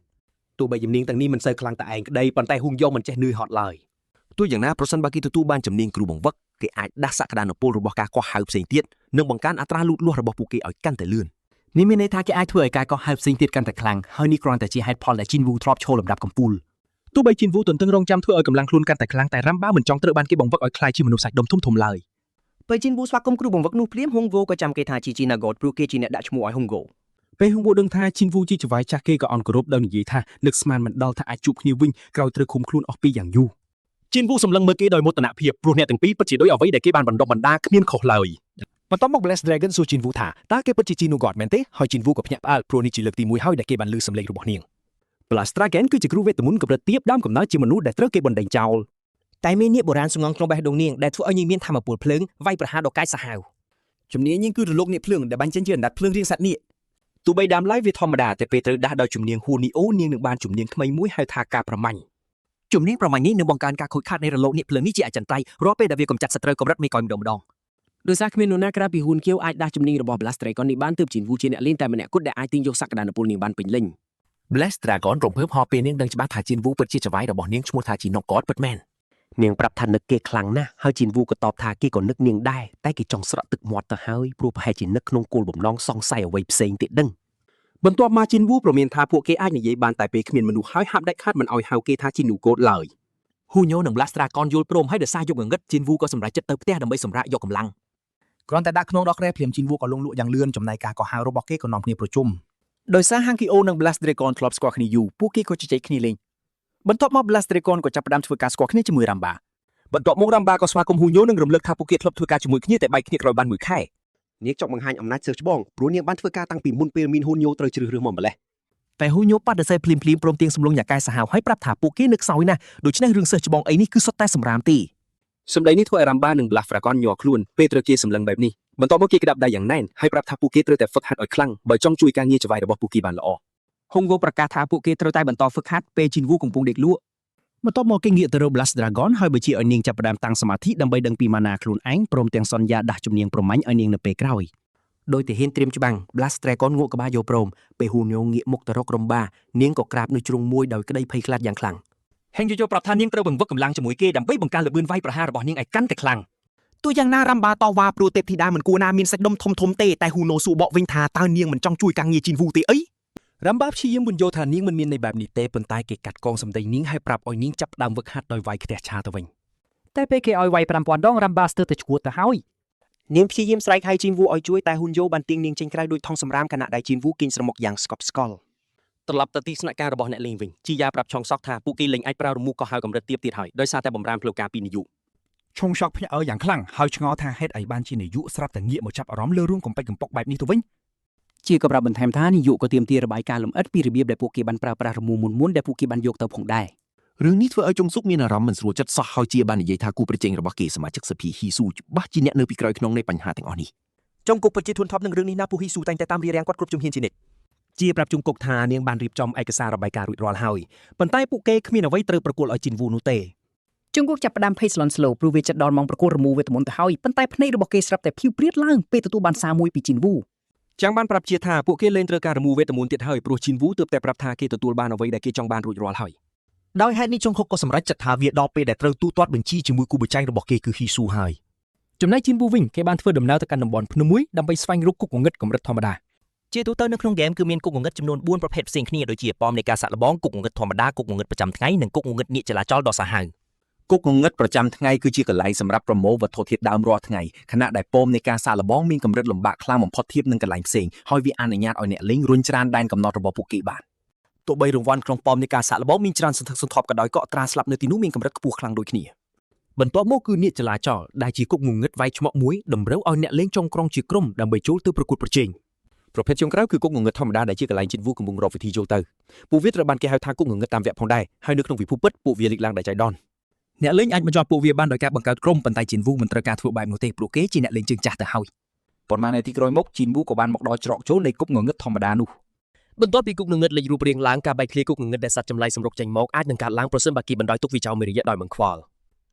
[SPEAKER 4] ទោះបីជំនាញទាំងនេះមិនសូវខ្លាំងតែឯងក្តីប៉ុន្តែហ៊ូងយ៉ងមិនចេះនឿយហត់ឡើយទោះយ៉ាងណាប្រសិនបើគេទទួលបានជំនាញគ្រូបង្វឹកគេអាចដាស់សក្តានុពលរបស់ការកោះហៅផ្សេងទៀតនិងបង្កើនអត្រាលូតលាស់របស់ពួកគេឲ្យកាន់តែលឿន
[SPEAKER 3] នេះមានន័យថាគេអាចធ្វើឲ្យការកោះហៅផ្សេងទៀតកាន់តែខ្លាំងហើយនេះគ្រាន់តែជាហេតុផលដែលជីនវូធ្លាប់ឈរលំដាប់កំពូល
[SPEAKER 2] ទោះបីជីនវូទន្ទឹងរង់ចាំធ្វើឲ្យកម្លាំងខ្លួនកាន់តែខ្លាំងតែរ៉ាំបាមិនចង់ត្រូវបានគេបង្វឹកឲ្យក្លាយជាមនុស្សសាច់ដុំធំៗឡើយ
[SPEAKER 4] ពេលជីនវូស្វាគមន៍គ្រូបង្វឹកនោះភ្លាមហ៊ុងវូក៏ចាំគេថាជាជីណាហ្គតព្រោះគេជាអ្នកដាក់ឈ្មោះឲ្យហ៊ុងហ្គោ
[SPEAKER 2] ពេលហ៊ុងវូដឹងថាជីនវូជាចៅហ្វាយចាស់គេក៏អន់គោរពដោយនិយាយថានឹកស្មានមិនដល់ថាអាចជួបគ្នាវិញក្រោយត្រូវឃុំខ្លួនអស់ពីយ៉ាងយូរជីនវូសម្លឹងមើលគេដោយមោទនភាពព្រោះអ្នកទាំងពីរពិតជាដូចអ្វីដែលគេបានបណ្ដុះបណ្ដាលគ្មានខុសឡើយបន្ទាប់មក Bless Dragon សួរជីនវូថាតើគេពិតជាជីនូហ្គតមែនទេហើយជីនវូក៏ភ្ញាក់ផ្អើលព្រោះនេះជាលើកទី1ហើយដែលគេបានឮសំឡេងរបស់នាង
[SPEAKER 4] Blast Dragon គឺជាគ្រូវេទមន្តកម្រិតទាបដើមកំណើតជាមនុស្សដែលត្រូវគេបណ្ដេញចោលតែមាននាគបុរាណសំងំក្នុងបេះដូងនាងដែលធ្វើឲ្យនាងមានធម៌ពលភ្លើងវាយប្រហារដ៏កាចសាហាវ
[SPEAKER 3] ជំនាញនាងគឺរលកនាគភ្លើងដែលបាញ់ចេញជាអណ្ដាតភ្លើងរាងសត្វនាគ
[SPEAKER 4] ទោះបីដើមឡើយវាធម្មតាតែពេលត្រូវដាស់ដោយជំនាញហ៊ូនីអូនាងនឹងបានជំនាញថ្មីមួយហៅថាការប្រមាញ់ជំនាញប្រមាញ់នេះនឹងបង្កើនការខូចខាតនៃរលកនាគភ្លើងនេះជាអចិន្ត្រៃយ៍រាល់ពេលដែលវាកម្ចាត់សត្រូវកម្រិតមេកយម្ដងម្ដង ដោយសារគ្មាននរណាក្រៅពីហ៊ួនគៀវអាចដាស់ជំនាញរបស់ Blast Dragon នេះបានទើបជីនវូជាអ្នកលេងតែម្នាក់គត់ដែលអាចទាញយកសក្តានុពលនាងបានពេញលេញ
[SPEAKER 5] Blast Dragon រំភើបហោពេលនាងដឹងច្បាស់ថាជីនវូពិតជាចៅហ្វាយរបស់នាងឈ្មោះថាជីណុកកតពិតមែន
[SPEAKER 1] នាងប្រាប់ថានឹកគេខ្លាំងណាស់ហើយជីនវូក៏តបថាគេក៏នឹកនាងដែរតែគេចង់ស្រក់ទឹកមាត់ទៅហើយព្រោះប្រហែលជានឹកក្នុងគោលបំណងសង្ស័យអ្វីផ្សេងទៀតដឹង
[SPEAKER 12] បន្ទាប់មកជីនវូប្រមានថាពួកគេអាចនិយាយបានតែពេលគ្មានមនុស្សហើយហាប់ដាច់ខាតមិនឲ្យហៅគេថាជីនូកូតឡើយហ៊ូញ៉ូនិង Blast Dragon យល់ព្រមហើយដោយសារយកងងឹតជីនវូក៏សម្រេចចិត្តទៅផ្ទះដើម្បីសម្រាកយកកម្លាំង
[SPEAKER 7] គ្រាន់តែដាក់ខ្នងដល់គ្រែភ្លាមជីនវូក៏លងលក់យ៉ាងលឿនចំណែកការកោះហៅរបស់គេក៏នាំគ្នាប្រជុំ
[SPEAKER 3] ដោយសារហាងគីអូនិង Blast Dragon ធ្លាប់ស្គាល់គ្នាយូរពួកគេក៏ជជែកគ្នាលេងបន្ទាប់មក Blast Dragon ក៏ចាប់ផ្ដើមធ្វើការស្គាល់គ្នាជាមួយរ៉ាំបា
[SPEAKER 12] បន្ទាប់មករ៉ាំបាក៏ស្វាគមន៍ហ៊ូញ៉ូនិងរំលឹកថាពួកគេធ្លាប់ធ្វើការជាមួយគ្នាតែបែកគ្នាក្រោយបានមួយខែ
[SPEAKER 1] នាងចង់បង្ហាញអំណាចសិស្សច្បងព្រោះនាងបានធ្វើការតាំងពីមុនពេលមីនហ៊ូនញូត្រូវជ្រើសរើសមកម្លេះ
[SPEAKER 2] តែហ៊ូញូបដិសេធភ្លាមៗព្រមទាំងសម្លុងយ៉ាកែសាហាវហើយប្រាប់ថាពួកគេនឹកខ្សោយណាស់ដូច្នេះរឿងសិស្សច្បងអីនេះគឺសុទ្ធតែសម្រាមទេ
[SPEAKER 12] សម្ដីនេះធ្វើឲ្យរ៉ាំបានិង Blast Dragon ញ័រខ្លួនពេលត្រូវគេសម្លឹងបែបនេះបន្ទាប់មកគេក្តាប់ដៃយ៉ាងណែនហើយប្រាប់ថាពួកគេត្រូវតែហ្វឹកហាត់ឲ្យខ្លាំងបើចង់ជួយការងារចៅហ្វាយរបស់ពួកគេបានល្អ
[SPEAKER 3] ហុងវូប្រកាសថាពួកគេត្រូវតែបន្តហ្វឹកហាត់ពេលជីនវូកំពុងដេកលក់
[SPEAKER 11] បន្ទាប់មកគេងាកទៅរក Blast Dragon ហើយបញ្ជាឲ្យនាងចាប់ផ្ដើមតាំងសមាធិដើម្បីដឹងពីម៉ាណាខ្លួនឯងព្រមទាំងសន្យាដាស់ជំនាញប្រមាញ់ឲ្យនាងនៅពេលក្រោយ
[SPEAKER 1] ដោយទាហានត្រៀមច្បាំង Blast Dragon ងក់ក្បាលយកព្រមពេលហ៊ូញូងាកមុខទៅរករំបានាងក៏ក្រាបនៅជ្រុងមួយដោយក្តីភ័យខ្លាចយ៉ាងខ្លាំង
[SPEAKER 3] ហេងយូយូប្រាប់ថានាងត្រូវបង្វឹកកម្លាំងជាមួយគេដើម្បីបង្កើនល្បឿនវាយប្រហាររបស់នាងឲ្យកាន់តែខ្លាំងទោះយ៉ាងណារ៉ាំបាតវ៉ាព្រោះទេពធីតាមិនគួរណាមានសាច់ដុំធំធំទេតែហ៊ូណូសួរបកវិញថាតើនាងមិនចង់ជួយការងារជីនវូទេអី
[SPEAKER 2] រ៉ាំបាព្យាយាមពន្យល់ថានាងមិនមានន័យបែបនេះទេប៉ុន្តែគេកាត់កងសម្ដីនាងហើយប្រាប់ឲ្យនាងចាប់ផ្ដើមវឹកហាត់ដោយវាយខ្ទះឆាទៅវិញ
[SPEAKER 8] តែពេលគេឲ្យវាយ5000ដងរ៉ាំបាស្ទើរតែឈួតទៅហើយ
[SPEAKER 4] នាងព្យាយាមស្រែកហៅជីនវូឲ្យជួយតែហ៊ុនយ៉ូបានទាញនាងចេញក្រៅដោយថង់សម្រាមខណៈដែលជីនវូគេងស្រមុកយ៉ាងស្កប់ស្កល់
[SPEAKER 1] ត្រឡប់ទៅទីស្នាក់ការរបស់អ្នកលេងវិញជីយ៉ាប្រាប់ឆុងសក់ថាពួកគេលែងអាចប្រើរមូរកោះហៅកម្រិតទាបទៀតហើយដោយសារតែបំរាមផ្លូវការពីនាយក
[SPEAKER 7] ឈុងឆក់ភ្ញាក់អើយ៉ាងខ្លាំងហើយឆ្ងល់ថាហេតុអីបានជានាយកស្រាប់តែងាកមកចាប់អារម្មណ៍លើរឿងកំប៉ិកកំប៉ុកបែបនេះទៅវិញ
[SPEAKER 3] ជាក៏ប្រាប់បន្ថែមថានាយកក៏ទាមទាររបាយការណ៍លម្អិតពីរបៀបដែលពួកគេបានប្រើប្រាស់រមូរមុនៗដែលពួកគេបានយកទៅផងដែរ
[SPEAKER 14] រឿងនេះធ្វើឲ្យចុងស៊ុកមានអារម្មណ៍មិនស្រួលចិត្តសោះហើយជាបាននិយាយថាគូប្រជែងរបស់គេសមាជិកសភាហ៊ីស៊ូច្បាស់ជាអ្នកនៅពីក្រោយខ្នងនៃបញ្ហាទាំងអស់នេះ
[SPEAKER 2] ចុងគុកពិតជាធុនថប់នឹងរឿងនេះណាពូហ៊ីស៊ូតែងតែតាមរារាំងគាត់គ្រប់ជំហានជានិច្ចជាប្រាប់ជុងគុកថានាងបានរៀបចំឯកសាររបាយការណ៍រួចរាល់ហើយប៉ុន្តែពួកគេគ្មានអ្វីត្រូវប្រគល់ឲ្យជីនវូនោះទេ
[SPEAKER 3] ជុងគុកចាប់ផ្ដើមភ័យស្លន់ស្លោព្រោះវាចិត្តដល់ម៉ោងប្រកួតរមូរវេទមន្តទៅហើយប៉ុន្តែភ្នែករបស់គេស្រាប់តែភ្លឺព្រាតឡើងពេលទទួលបានសារមួយពីជីនវូ
[SPEAKER 12] ចាំងបានប្រាប់ជាថាពួកគេលែងត្រូវការរមូរវេទមន្តទៀតហើយព្រោះជីនវូទើបតែប្រាប់ថាគេទទួលបានអ្វីដែលគេចង់បានរួចរាល់ហើយ
[SPEAKER 2] ដោយហេតុនេះចុងខុកក៏សម្រេចចិត្តថាវាដល់ពេលដែលត្រូវទូទាត់បញ្ជីជាមួយគូប្រជែងរបស់គេគឺហ៊ីស៊ូហើយចំណែកជីនវូវិញគេបានធ្វើដំណើរទៅកាន់តំបន់ភ្នំមួយដើម្បីស្វែងរកគុកងងឹតកម្រិតធម្មតា
[SPEAKER 4] ជាទូទៅនៅក្នុងហ្គេមគឺមានគុកងងឹតចំនួន4ប្រភេទផ្សេងគ្នាដូចជាប៉មនៃការសាក់លបងគុកងងឹតធម្មតាគុកងងឹតប្រចាំថ្ងៃនិងគុកងងឹតនាគចលាចលដ៏សាហាវ
[SPEAKER 11] គុកងងឹតប្រចាំថ្ងៃគឺជាកន្លែងសម្រាប់ប្រមូលវត្ថុធាតុដើមរាល់ថ្ងៃខណៈដែលប៉មនៃការសាកល្បងមានកម្រិតលំបាកខ្លាំងបំផុតធៀបនឹងកន្លែងផ្សេងហើយវាអនុញ្ញាតឲ្យអ្នកលេងរុញច្រានដែនកំណត់របស់ពួកគេបាន
[SPEAKER 2] ទោះបីរង្វាន់ក្នុងប៉មនៃការសាក់លបងមានច្រើនសន្ធឹកសន្ធាប់ក៏ដោយក៏អត្រាស្លាប់នៅទីនោះមានកម្រិតខ្ពស់ខ្លាំងដូចគ្នា
[SPEAKER 12] បន្ទាប់មកគឺនាគចលាចលដែលជាគុកងងឹតវាយឆ្មក់មួយតម្រូវឲ្យអ្នកលេងចុងក្រុងជាក្រុមដើម្បីចូលទៅប្រកួតប្រជែង
[SPEAKER 5] ប្រភេទចុងក្រោយគឺគុកងងឹតធម្មតាដែលជាកន្លែងជីនវូកំពុងរកវិធីចូលទៅពួកវាត្រូវបានគេហៅថាគុកងងឹតតាមវគ្គផងដែរហើយនៅក្នុងពិភពពិតពួកវាលេចឡើងដោយចៃដន្យ
[SPEAKER 7] អ្នកលេងអាចបញ្ចប់ពួកវាបានដោយការបង្កើតក្រុមប៉ុន្តែជីនវូមិនត្រូវការធ្វើបែបនោះទេព្រោះគេជាអ្នកលេងជើងចាស់ទៅហើយ
[SPEAKER 11] ប៉ុន្មាននាទីក្រោយមកជីនវូក៏បានមកដល់ច្រកចូលនៃគុកងងឹតធម្មតានោះ
[SPEAKER 1] បន្ទាប់ពីគុកងងឹតលេចរូបរាងឡើងការបែកធ្លាយគុកងងឹតដែលសត្វចម្លែកសម្រុកចេញមកអាចនឹងកើតឡើងប្រសិនបើគេបណ្ដោយទុកវាចោលមួយរយៈដោយមិនខ្វល់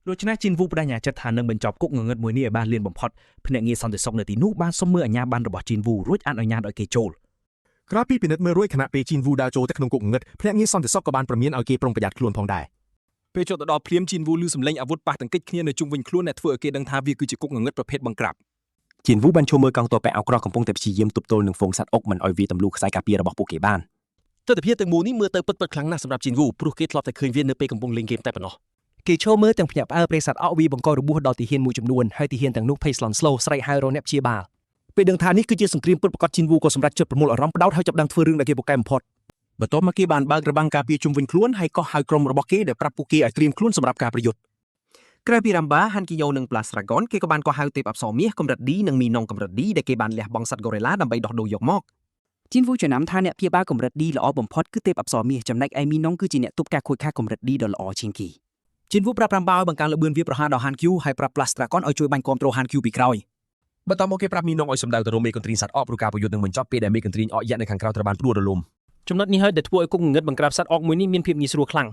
[SPEAKER 7] ដូច្នេះជីនវូបដិញ្ញាចិត្តថានឹងបញ្ចប់គុកងងឹតមួយនេះឲ្យបានលឿនបំផុតភ្នាក់ងារសន្តិសុខនៅទីនោះបានសុំមើលអាជ្ញាប័ណ្ណរបស់ជីនវូរួចអនុញ្ញាតឲ្យគេចូល
[SPEAKER 6] ក្រោយពីពិនិត្យមើលរួចខណៈពេលជីនវូដើរចូលទៅក្នុងគុកងងឹតភ្នាក់ងារសន្តិសុខក៏បានព្រមានឲ្យគេប្រុងប្រយ័ត្នខ្លួនផងដែរ
[SPEAKER 2] ពេលចូលទៅដល់ភ្លាមជីនវូឮសំឡេងអាវុធប៉ះទង្គិចគ្នានៅជុំវិញខ្លួនដែលធ្វើឲ្យគេដឹងថាវាគឺជាគុកងងឹតប្រភេទបង្ក្រាប
[SPEAKER 1] ជីនវូបានឈរមើលកង់ទ័ពបែអក្រក់កំពុងតែព្យាយាមទប់ទល់នឹងហ្វូងសត្វអុកមិនឲ្យវាទម្លុះខ្សែការពាររបស់ពួកគេបាន
[SPEAKER 2] ទស្សនវិជ្ជាទាំងមូលនេះមើលទៅពិតៗខ្លាំងណាស់សម្រាប់ជីនវូព្រោះគេធ្លាប់តែឃើញវានៅពេលកំពុងលេងហ្គេមតែប៉ុណ្ណោះ
[SPEAKER 8] គេឈរមើលទាំងភ្ញាក់ផ្អើលព្រេសត្វអកវាបង្ករបួសដល់ទាហានមួយចំនួនហើយទាហានទាំងនោះភ័យស្លន់ស្លោស្រែកហៅរកអ្នកព្យាបាល
[SPEAKER 2] ពេលដឹងថានេះគឺជាសង្គ្រាមពិតប្រាកដជីនវូក៏សម្រេចចិត្តប្រមូលអារម្មណ៍ផ្ដោតហើយចាប់ផ្ដើមធ្វើរឿងដែលគេពូកែបំផុត
[SPEAKER 12] បន្ទាប់មកគេបានបើករបាំងការពារជុំវិញខ្លួនហើយក៏ហៅក្រុមរបស់គេដែលប្រាប់ពួកគេឲ្យត្រៀមខ្លួនសម្រាប់ការប្រយុទ្ធ
[SPEAKER 4] ក្រៅពីរ៉ាំបាហាន់គីយ៉ូនិងប្លាស្ត្រាហ្គនគេក៏បានកោះហៅទេពអប្សរមាសកម្រិត D និងមីណុងកម្រិត D ដែលគេបានលះបង់សត្វហ្គូរីឡាដើម្បីដោះដូរយកមក
[SPEAKER 3] ជីនវូចំណាំថាអ្នកព្យាបាលកម្រិត D ល្អបំផុតគឺទេពអប្សរមាសចំណែកឯមីណុងគឺជាអ្នកទប់ការខូចខាតកម្រិត D ដ៏ល្អជាងគេ
[SPEAKER 2] ជីនវូប្រាប់រ៉ាំបាឲ្យបង្កើនល្បឿនវាប្រហារដល់ហានគូហើយប្រាប់ប្លាស្ត្រាកនឲ្យជួយបាញ់គាំទ្រហានគូពីក្រោយ
[SPEAKER 5] បន្ទាប់មកគេប្រាប់មីណុងឲ្យសម្ដៅទៅរកមេកន្ទ្រីងសត្វអកព្រោះការប្រយុទ្ធនឹងបញ្ចប់ពេលដែលមេកន្ទ្រីងអកយៈនៅខាងក្រៅត្រូវបានផ្ដួលរលំ
[SPEAKER 8] ចំណុចនេះហើយដែលធ្វើឲ្យគុកងងឹតបង្ក្រាបសត្វអកមួយនេះមានភាពងាយស្រួលខ្លាំង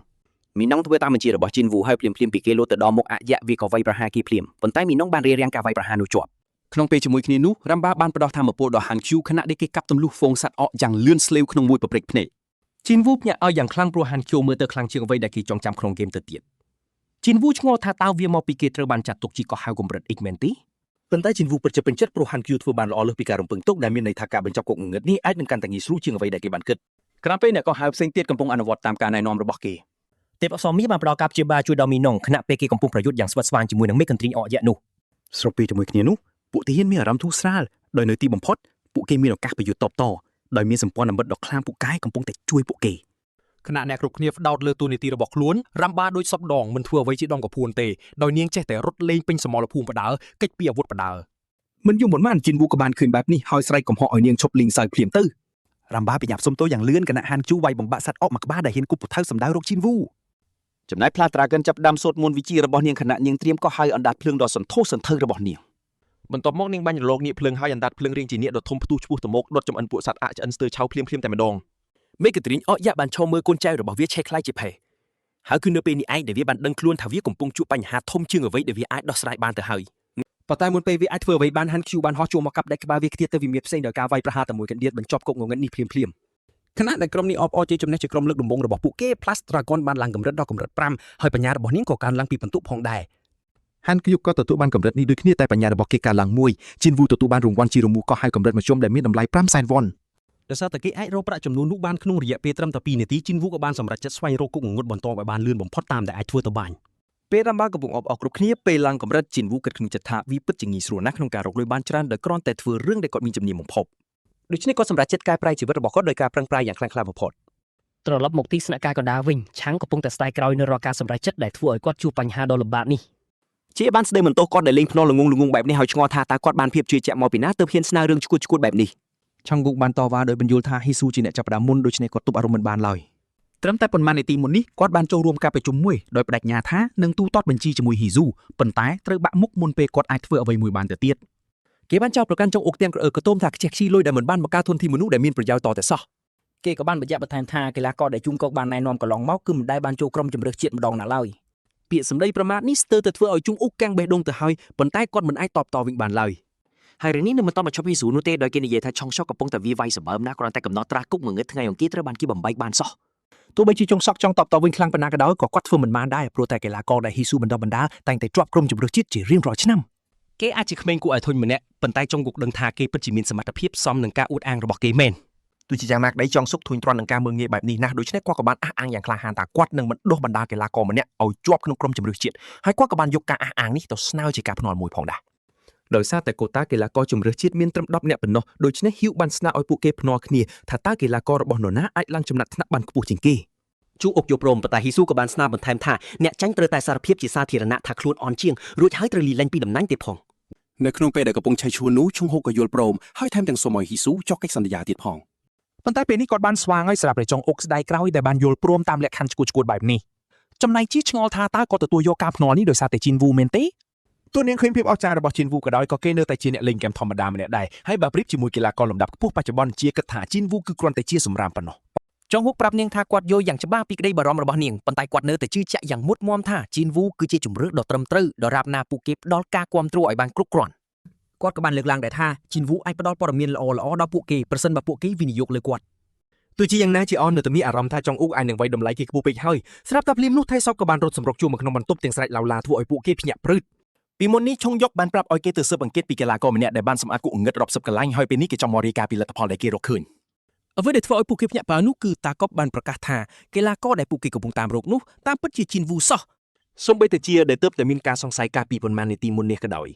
[SPEAKER 4] មីណុងធ្វើតាមបញ្ជារបស់ជីនវូហើយភ្លាមៗពីគេលោតទៅដល់មុខអយៈវាក៏វាយប្រហារគេភ្លាមប៉ុន្តែមីណុងបានរារាំងការវាយប្រហារនោះជាប់
[SPEAKER 11] ក្នុងពេលជាមួយគ្នានោះរ៉ាំបាបានផ្ដោះធម៌ពលដល់ហាន់ឃូខណៈដែលគេកាប់ទម្លុះហ្វូងសត្វអកយ៉ាងលឿនស្លេវក្នុងមួយប្រព្រឹត្តភ្នែក
[SPEAKER 2] ជីនវូភ្ញាក់ឲ្យយ៉ាងខ្លាំងព្រោះហាន់ឃូមើលទៅខ្លាំងជាងអ្វីដែលគេចងចាំក្នុងហ្គេមទៅទៀតជីនវូឆ្ងល់ថាតើវាមកពីគេត្រូវបានចាត់ទុកជាកោះហៅកម្រិត X មែនទេ
[SPEAKER 15] ប៉ុន្តែជីនវូពិតជាពេញចិត្តព្រោះហាន់ឃូធ្វើបានល្អលើសពីការរំពឹងទុកដែលមានន័យថាការបញ្ចប់គុកងងឹតនេះអាចនឹងកាន់តែងាយស្រួលជាងអ្វីដែលគេបានគិត
[SPEAKER 11] ក្រៅពេលអ្នកក៏ហៅផ្សេងទៀតកំពុងអនុវត្តតាមការណែនាំរបស់គេ
[SPEAKER 1] ទេពអប្សរមាសបានផ្ដល់ការព្យាបាលជួយដល់មីណុងខណៈពេលគេកំពុងប្រយុទ្ធយ៉ាងស្វិតស្វាញជាមួយនឹងមេកន្ទ្រីងអកយៈនោះ
[SPEAKER 11] ស្របពេលជាមួយគ្នានោះពួកទាហានមានអារម្មណ៍ធូរស្រាលដោយនៅទីបំផុតពួកគេមានឱកាសប្រយុទ្ធតបតដោយមានសម្ព័ន្ធមិត្តដ៏ខ្លាំងពូកែកំពុងតែជួយពួកគេ
[SPEAKER 2] ខណៈអ្នកគ្រប់គ្នាផ្ដោតលើតួនាទីរបស់ខ្លួនរ៉ាំបាដូចសពដងមិនធ្វើអ្វីជាដងកពួនទេដោយនាងចេះតែរត់លេងពេញសមរភូមិបដើកិច្ចពីអាវុធបដើ
[SPEAKER 11] មិនយូរប៉ុន្មានជីនវូក៏បានឃើញបែបនេះហើយស្រែកកំហុសឲ្យនាងឈប់លេងសើចភ្លាមទៅរ៉ាំបាប្រញាប់សុំទោសយ៉ាងលឿនខណៈហានជូវាយបំបាក់សត្វអកមួយក្បាលដែលហ៊ានគប់ពូថៅសម្ដៅរកជីនវូចំណែកផ្លាត្រាកិនចាប់ដាំសូត្រមន្តវិជារបស់នាងខណៈនាងត្រៀមកោះហៅអណ្ដាតភ្លើងដ៏សន្ធោសន្ធៅរបស់នាង
[SPEAKER 14] បន្ទាប់មកនាងបាញ់រលកនាគភ្លើងហើយអណ្ដាតភ្លើងរាងជានាគដ៏ធំផ្ទុះឆ្ពោះទៅមុខដុតចម្អិនពួកសត្វអាក់ឆ្អិនស្ទើរឆៅភ្លាមៗតែម្ដង
[SPEAKER 1] មេកន្ទ្រីងអកយៈបានឈរមើលកូនចៅរបស់វាឆេះខ្លាយជាផេះហើយគឺនៅពេលនេះឯងដែលវាបានដឹងខ្លួនថាវាកំពុងជួបបញ្ហាធំជាងអ្វីដែលវាអាចដោះស្រាយបានទៅហើយ
[SPEAKER 4] ប៉ុន្តែមុនពេលវាអាចធ្វើអ្វីបានហាន់ឃូបានហោះជួមកកាប់ដាច់ក្បាលវាខ្ទាតទៅវិមានផ្សេងដោយការវាយប្រហារតែមួយកណ្ដៀតបញ្ចប់គុកងងឹតនេះភ្លាមភ្លាម
[SPEAKER 12] ខណៈដែលក្រុមនេះអបអរជ័យជំនះជាក្រុមលើកដំបូងរបស់ពួកគេ Plus Dragon បានឡើងកម្រិតដល់កម្រិត5ហើយបញ្ញារបស់នាងក៏កើនឡើងពីពិន្ទុផងដែរ
[SPEAKER 14] ហានគយុកក៏ទទួលបានកម្រិតនេះដូចគ្នាតែបញ្ញារបស់គេកើនឡើងមួយជីនវូទទួលបានរង្វាន់ជារមូរកោះហៅកម្រិតមធ្យមដែលមានតម្លៃ5សែនវ៉ុន
[SPEAKER 12] ដោយសារតែគេអាចរកប្រាក់ចំនួននោះបានក្នុងរយៈពេលត្រឹមតែ2នាទីជីនវូក៏បានសម្រេចចិត្តស្វែងរកគុកងងឹតបន្តឲ្យបានលឿនបំផុតតាមដែលអាចធ្វើទៅបាន
[SPEAKER 4] ពេលរ៉ាំបាកំពុងអបអរគ្រប់គ្នាពេលឡើងកម្រិតជីនវូគិតក្នុងចិត្តថាវាពិតជាងាយស្រួលណាស់ក្នុងការរកលុយបានច្រើនដោយគ្រាន់តែធ្វើរឿងដែលគាត់មានជំនាញបំផុត
[SPEAKER 1] ដូច្នេះគាត់សម្រេចចិត្តកែប្រែជីវិតរបស់គាត់ដោយការប្រឹងប្រែងយ៉ាងខ្លាំងក្លាបំផុត
[SPEAKER 8] ត្រឡប់មកទីស្នាក់ការកណ្ដាលវិញឆាំងកំពុងតែស្ដាយក្រោយនៅរាល់ការសម្រេចចិត្តដែលធ្វើឲ្យគាត់ជួបបញ្ហាដ៏លំបាកនេះ
[SPEAKER 4] ជាបានស្ដីបន្ទោសគាត់ដែលលេងភ្នាល់ល្ងងល្ងងបែបនេះហើយឆ្ងល់ថាតើគាត់បានភាពជឿជាក់មកពីណាទើបហ៊ានស្នើរឿងឈួតឈួតបែបនេះ
[SPEAKER 10] ឆាំងគុកបានតវ៉ាដោយបញ្យល់ថាហ៊ីស៊ូជាអ្នកចាប់ផ្ដើមមុនដូច្នេះគាត់ទប់អារម្មណ៍មិនបានឡើយ
[SPEAKER 7] ត្រឹមតែប៉ុន្មាននាទីមុននេះគាត់បានចូលរួមការប្រជុំមួយដោយបដិញ្ញាថានឹងទូទាត់បញ្ជីជាមួយហ៊ីស៊ូប៉ុន្តែត្រូវបាក់មុខមុនពេលគាត់អាចធ្វើអ្វីមួយបានទៅទៀត
[SPEAKER 5] គេបានចោទប្រកាន់ចុងអុកទាំងក្រអើក្រទមថាខ្ជះខ្ជាយលុយដែលមិនបានមកការធនធានមនុស្សដែលមានប្រយោជន៍តតែសោះ
[SPEAKER 3] គេក៏បានបញ្ជាក់បន្ថែមថាកីឡាករដែលជួនកុកបានណែនាំកន្លងមកគឺមិនដែលបានចូលក្រុមជម្រើសជាតិម្ដងណាឡើយ
[SPEAKER 12] ពាក្យសម្ដីប្រមាថនេះស្ទើរតែធ្វើឲ្យជុងអ៊ុកកាំងបេះដូងទៅហើយប៉ុន្តែគាត់មិនអាចតបតវិញបានឡើយ
[SPEAKER 4] ហើយរឿងនេះនៅមិនទាន់បញ្ចប់ពីស្រួលនោះទេដោយគេនិយាយថាឆុងឆុកកំពុងតែវាវាយសម្បើមណាស់គ្រាន់តែកំណត់ត្រាគុកងងឹតថ្ងៃអង្គារត្រូវបានគេបំបែកបានសោះ
[SPEAKER 2] ទោះបីជាចុងសក់ចង់តបតវិញខ្លាំងប៉ុណ្ណាក៏ដោយក៏គាត់ធ្វើមិនបានដែរព្រោះតែកីឡាករដែលហ៊ីស៊ូបណ្ដុះបណ្ដាលតែងតែជាប់ក្រុមជម្រើសជាតិជារៀងរាល់ឆ្នាំគេអាចជាក្មេងគួរឲ្យធុញម្នាក់ប៉ុន្តែចុងគុកដឹងថាគេពិតជាមានសមត្ថភាពសមនឹងការអួតអាងរបស់គេមែន
[SPEAKER 10] ទោះជាយ៉ាងណាក្តីចង់សុកធុញទ្រាន់នឹងការមើលងាយបែបនេះណាស់ដូច្នេះគាត់ក៏បានអះអាងយ៉ាងក្លាហានថាគាត់នឹងមិនដុះបណ្ដាលកីឡាករម្នាក់ឲ្យជាប់ក្នុងក្រុមជម្រើសជាតិហើយគាត់ក៏បានយកការអះអាងនេះទៅស្នើជាការភ្នាល់មួយផងដែរ
[SPEAKER 6] ដោយសារតែកូតាកីឡាករជម្រើសជាតិមានត្រឹម10នាក់ប៉ុណ្ណោះដូច្នេះហ៊ីវបានស្នើឲ្យពួកគេភ្នាល់គ្នាថាតើកីឡាកររបស់នរណាអាចឡើងចំណាត់ថ្នាក់បានខ្ពស់ជាងគេ
[SPEAKER 1] ជួអុកយកព្រមប៉ុន្តែហ៊ីស៊ូក៏បានស្នើបន្ថែមថាអ្នកចាញ់ត្រូវតែសារភាពជាសាធារណៈថាខ្លួនអន់ជាងរួចហើយត្រូវលីលែងពីតំណែងទៀតផង
[SPEAKER 11] នៅក្នុងពេលដែលកំពុងឆេះឈួននោះឈុងហុកក៏យល់ព្រមហើយថែមទាំងសុំឲ្យហ៊ីស៊ូចុះកិច្ចសន្យាទៀតផង
[SPEAKER 7] ប៉ុន្តែពេលនេះគាត់បានស្វាងហើយស្រាប់តែចុងអុកស្ដាយក្រោយដែលបានយល់ព្រមតាមលក្ខខណ្ឌឈួតឈួតបែបនេះចំណែកជាឆ្ងល់ថាតើគាត់ទទួលយកការភ្នាល់នេះដោយសារតែជីនវូមែនទេ
[SPEAKER 2] ទោះនាងឃើញភាពអស្ចារ្យរបស់ជីនវូក៏ដោយក៏គេនៅតែជាអ្នកលេងហ្គេមធម្មតាម្នាក់ដែរហើយបើប្រៀបជាមួយកីឡាករលំដាប់ខ្ពស់បច្ចុប្បន្នជាគិតថាជីនវូគឺគ្រាន់តែជាសម្រាមប៉ុណ្ណោះ
[SPEAKER 1] ចុងហ៊ុកប្រាប់នាងថាគាត់យល់យ៉ាងច្បាស់ពីក្តីបារម្ភរបស់នាងប៉ុន្តែគាត់នៅតែជឿជាក់យ៉ាងមុតមមថាជីនវូគឺជាជម្រើសដ៏ត្រឹមត្រូវដរាបណាពួកគេផ្ដល់ការគាំទ្រឲ្យបានគ្រប់គ្រាន់
[SPEAKER 4] គាត់ក៏បានលើកឡើងដែរថាជីនវូអាចផ្ដល់ព័ត៌មានល្អៗដល់ពួកគេប្រសិនបើពួកគេវិនិយោគលើគាត់
[SPEAKER 2] ទោះជាយ៉ាងណាជាអននៅតែមានអារម្មណ៍ថាចុងអ៊ុកអាចនឹងវាយតម្លៃគេខ្ពស់ពេកហើយស្រាប់តែភ្លាមនោះថៃសបក៏បានរត់សម្រុកជួមកក្នុងបន្ទប់ទាំងស្រែកឡៅឡាធ្វើឲ្យពួកគេភ្ញាក់ព្រឺត
[SPEAKER 5] ពីមុននេះឆុងយុកបានប្រាប់ឲ្យគេទៅស៊ើបអង្កេតពីកីឡាករម្នាក់ដែលបានសម្អាតគុកងងឹតរាប់សិបកន្លែងហើយពេលនេះគេចង់មករាយការណ៍ពីលទ្ធផលដែលគេរកឃើញ
[SPEAKER 2] អ្វីដែលធ្វើឲ្យពួកគេភ្ញាក់ផ្អើលនោះគឺតាកុបបានប្រកាសថាកីឡាករដែលពួកគេកំពុងតាមរកនោះតាមពិតជាជីនវូសោះសូម្បីតែជាដែលទើបតែមានការសង្ស័យកាលពីប៉ុន្មាននាទីមុននេះក៏ដោយ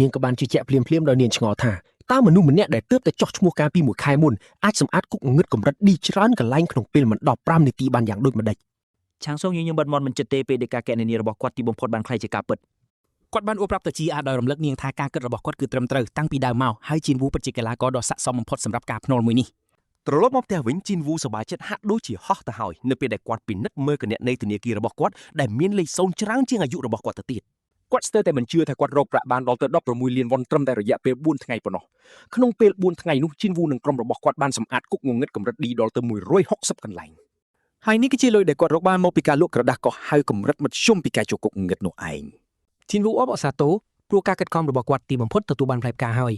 [SPEAKER 1] នាងក៏បានជឿជាក់ភ្លាមៗដោយនាងឆ្ងល់ថាតើមនុស្សម្នាក់ដែលទើបតែចុះឈ្មោះកាលពីមួយខែមុនអាចសម្អាតគុកងងឹតកម្រិតឌីច្រើនកន្លែងក្នុងពេលមិនដល់5នាទីបានយ៉ាងដូចម្តេច
[SPEAKER 3] ឆាងសុងញញឹមបិទមាត់មិនចិត្តទេពេលដែលការកណនារបស់គាត់ទីបំផុតបានក្លាយជាការពិត
[SPEAKER 7] គាត់បានអួតប្រាប់ទៅជាអាដោយរំលឹកនាងថាការគិតរបស់គាត់គឺត្រឹមត្រូវតាំងពីដើមមកហើយជីនវូពិតជាកីឡាករដ៏ស័ក្តិសមបំផុតសម្រាប់ការភ្នាល់មួយនេះ
[SPEAKER 6] ត្រឡប់មកផ្ទះវិញជីនវូសប្បាយចិត្តហាក់ដូចជាហោះទៅហើយនៅពេលដែលគាត់ពិនិត្យមើលគណនីធនាគាររបស់គាត់ដែលមានលេខ0ច្រើនជាងអាយុរបស់គាត់ទៅទៀត
[SPEAKER 2] គាត់ស្ទើរតែមិនជឿថាគាត់រកប្រាក់បានដល់ទៅ16លានវ៉ុនត្រឹមតែរយៈពេល4ថ្ងៃប៉ុណ្ណោះក្នុងពេល4ថ្ងៃនោះជីនវូនិងក្រុមរបស់គាត់បានសម្អាតគុកងងឹតកម្រិត D ដល់ទៅ160កន្លែងហើយនេះគឺជាលុយដែលគាត់រកបានមកពីការលក់ក្រដាសកោះហៅកម្រិតមធ្យមពីការចូលគុកងងឹតនោះឯងជីនវូអបអរសាទរ
[SPEAKER 4] ព្រោះការខិតខំរបស់គាត់ទីបំផុតទទួលបានផ្លែផ្កាហើយ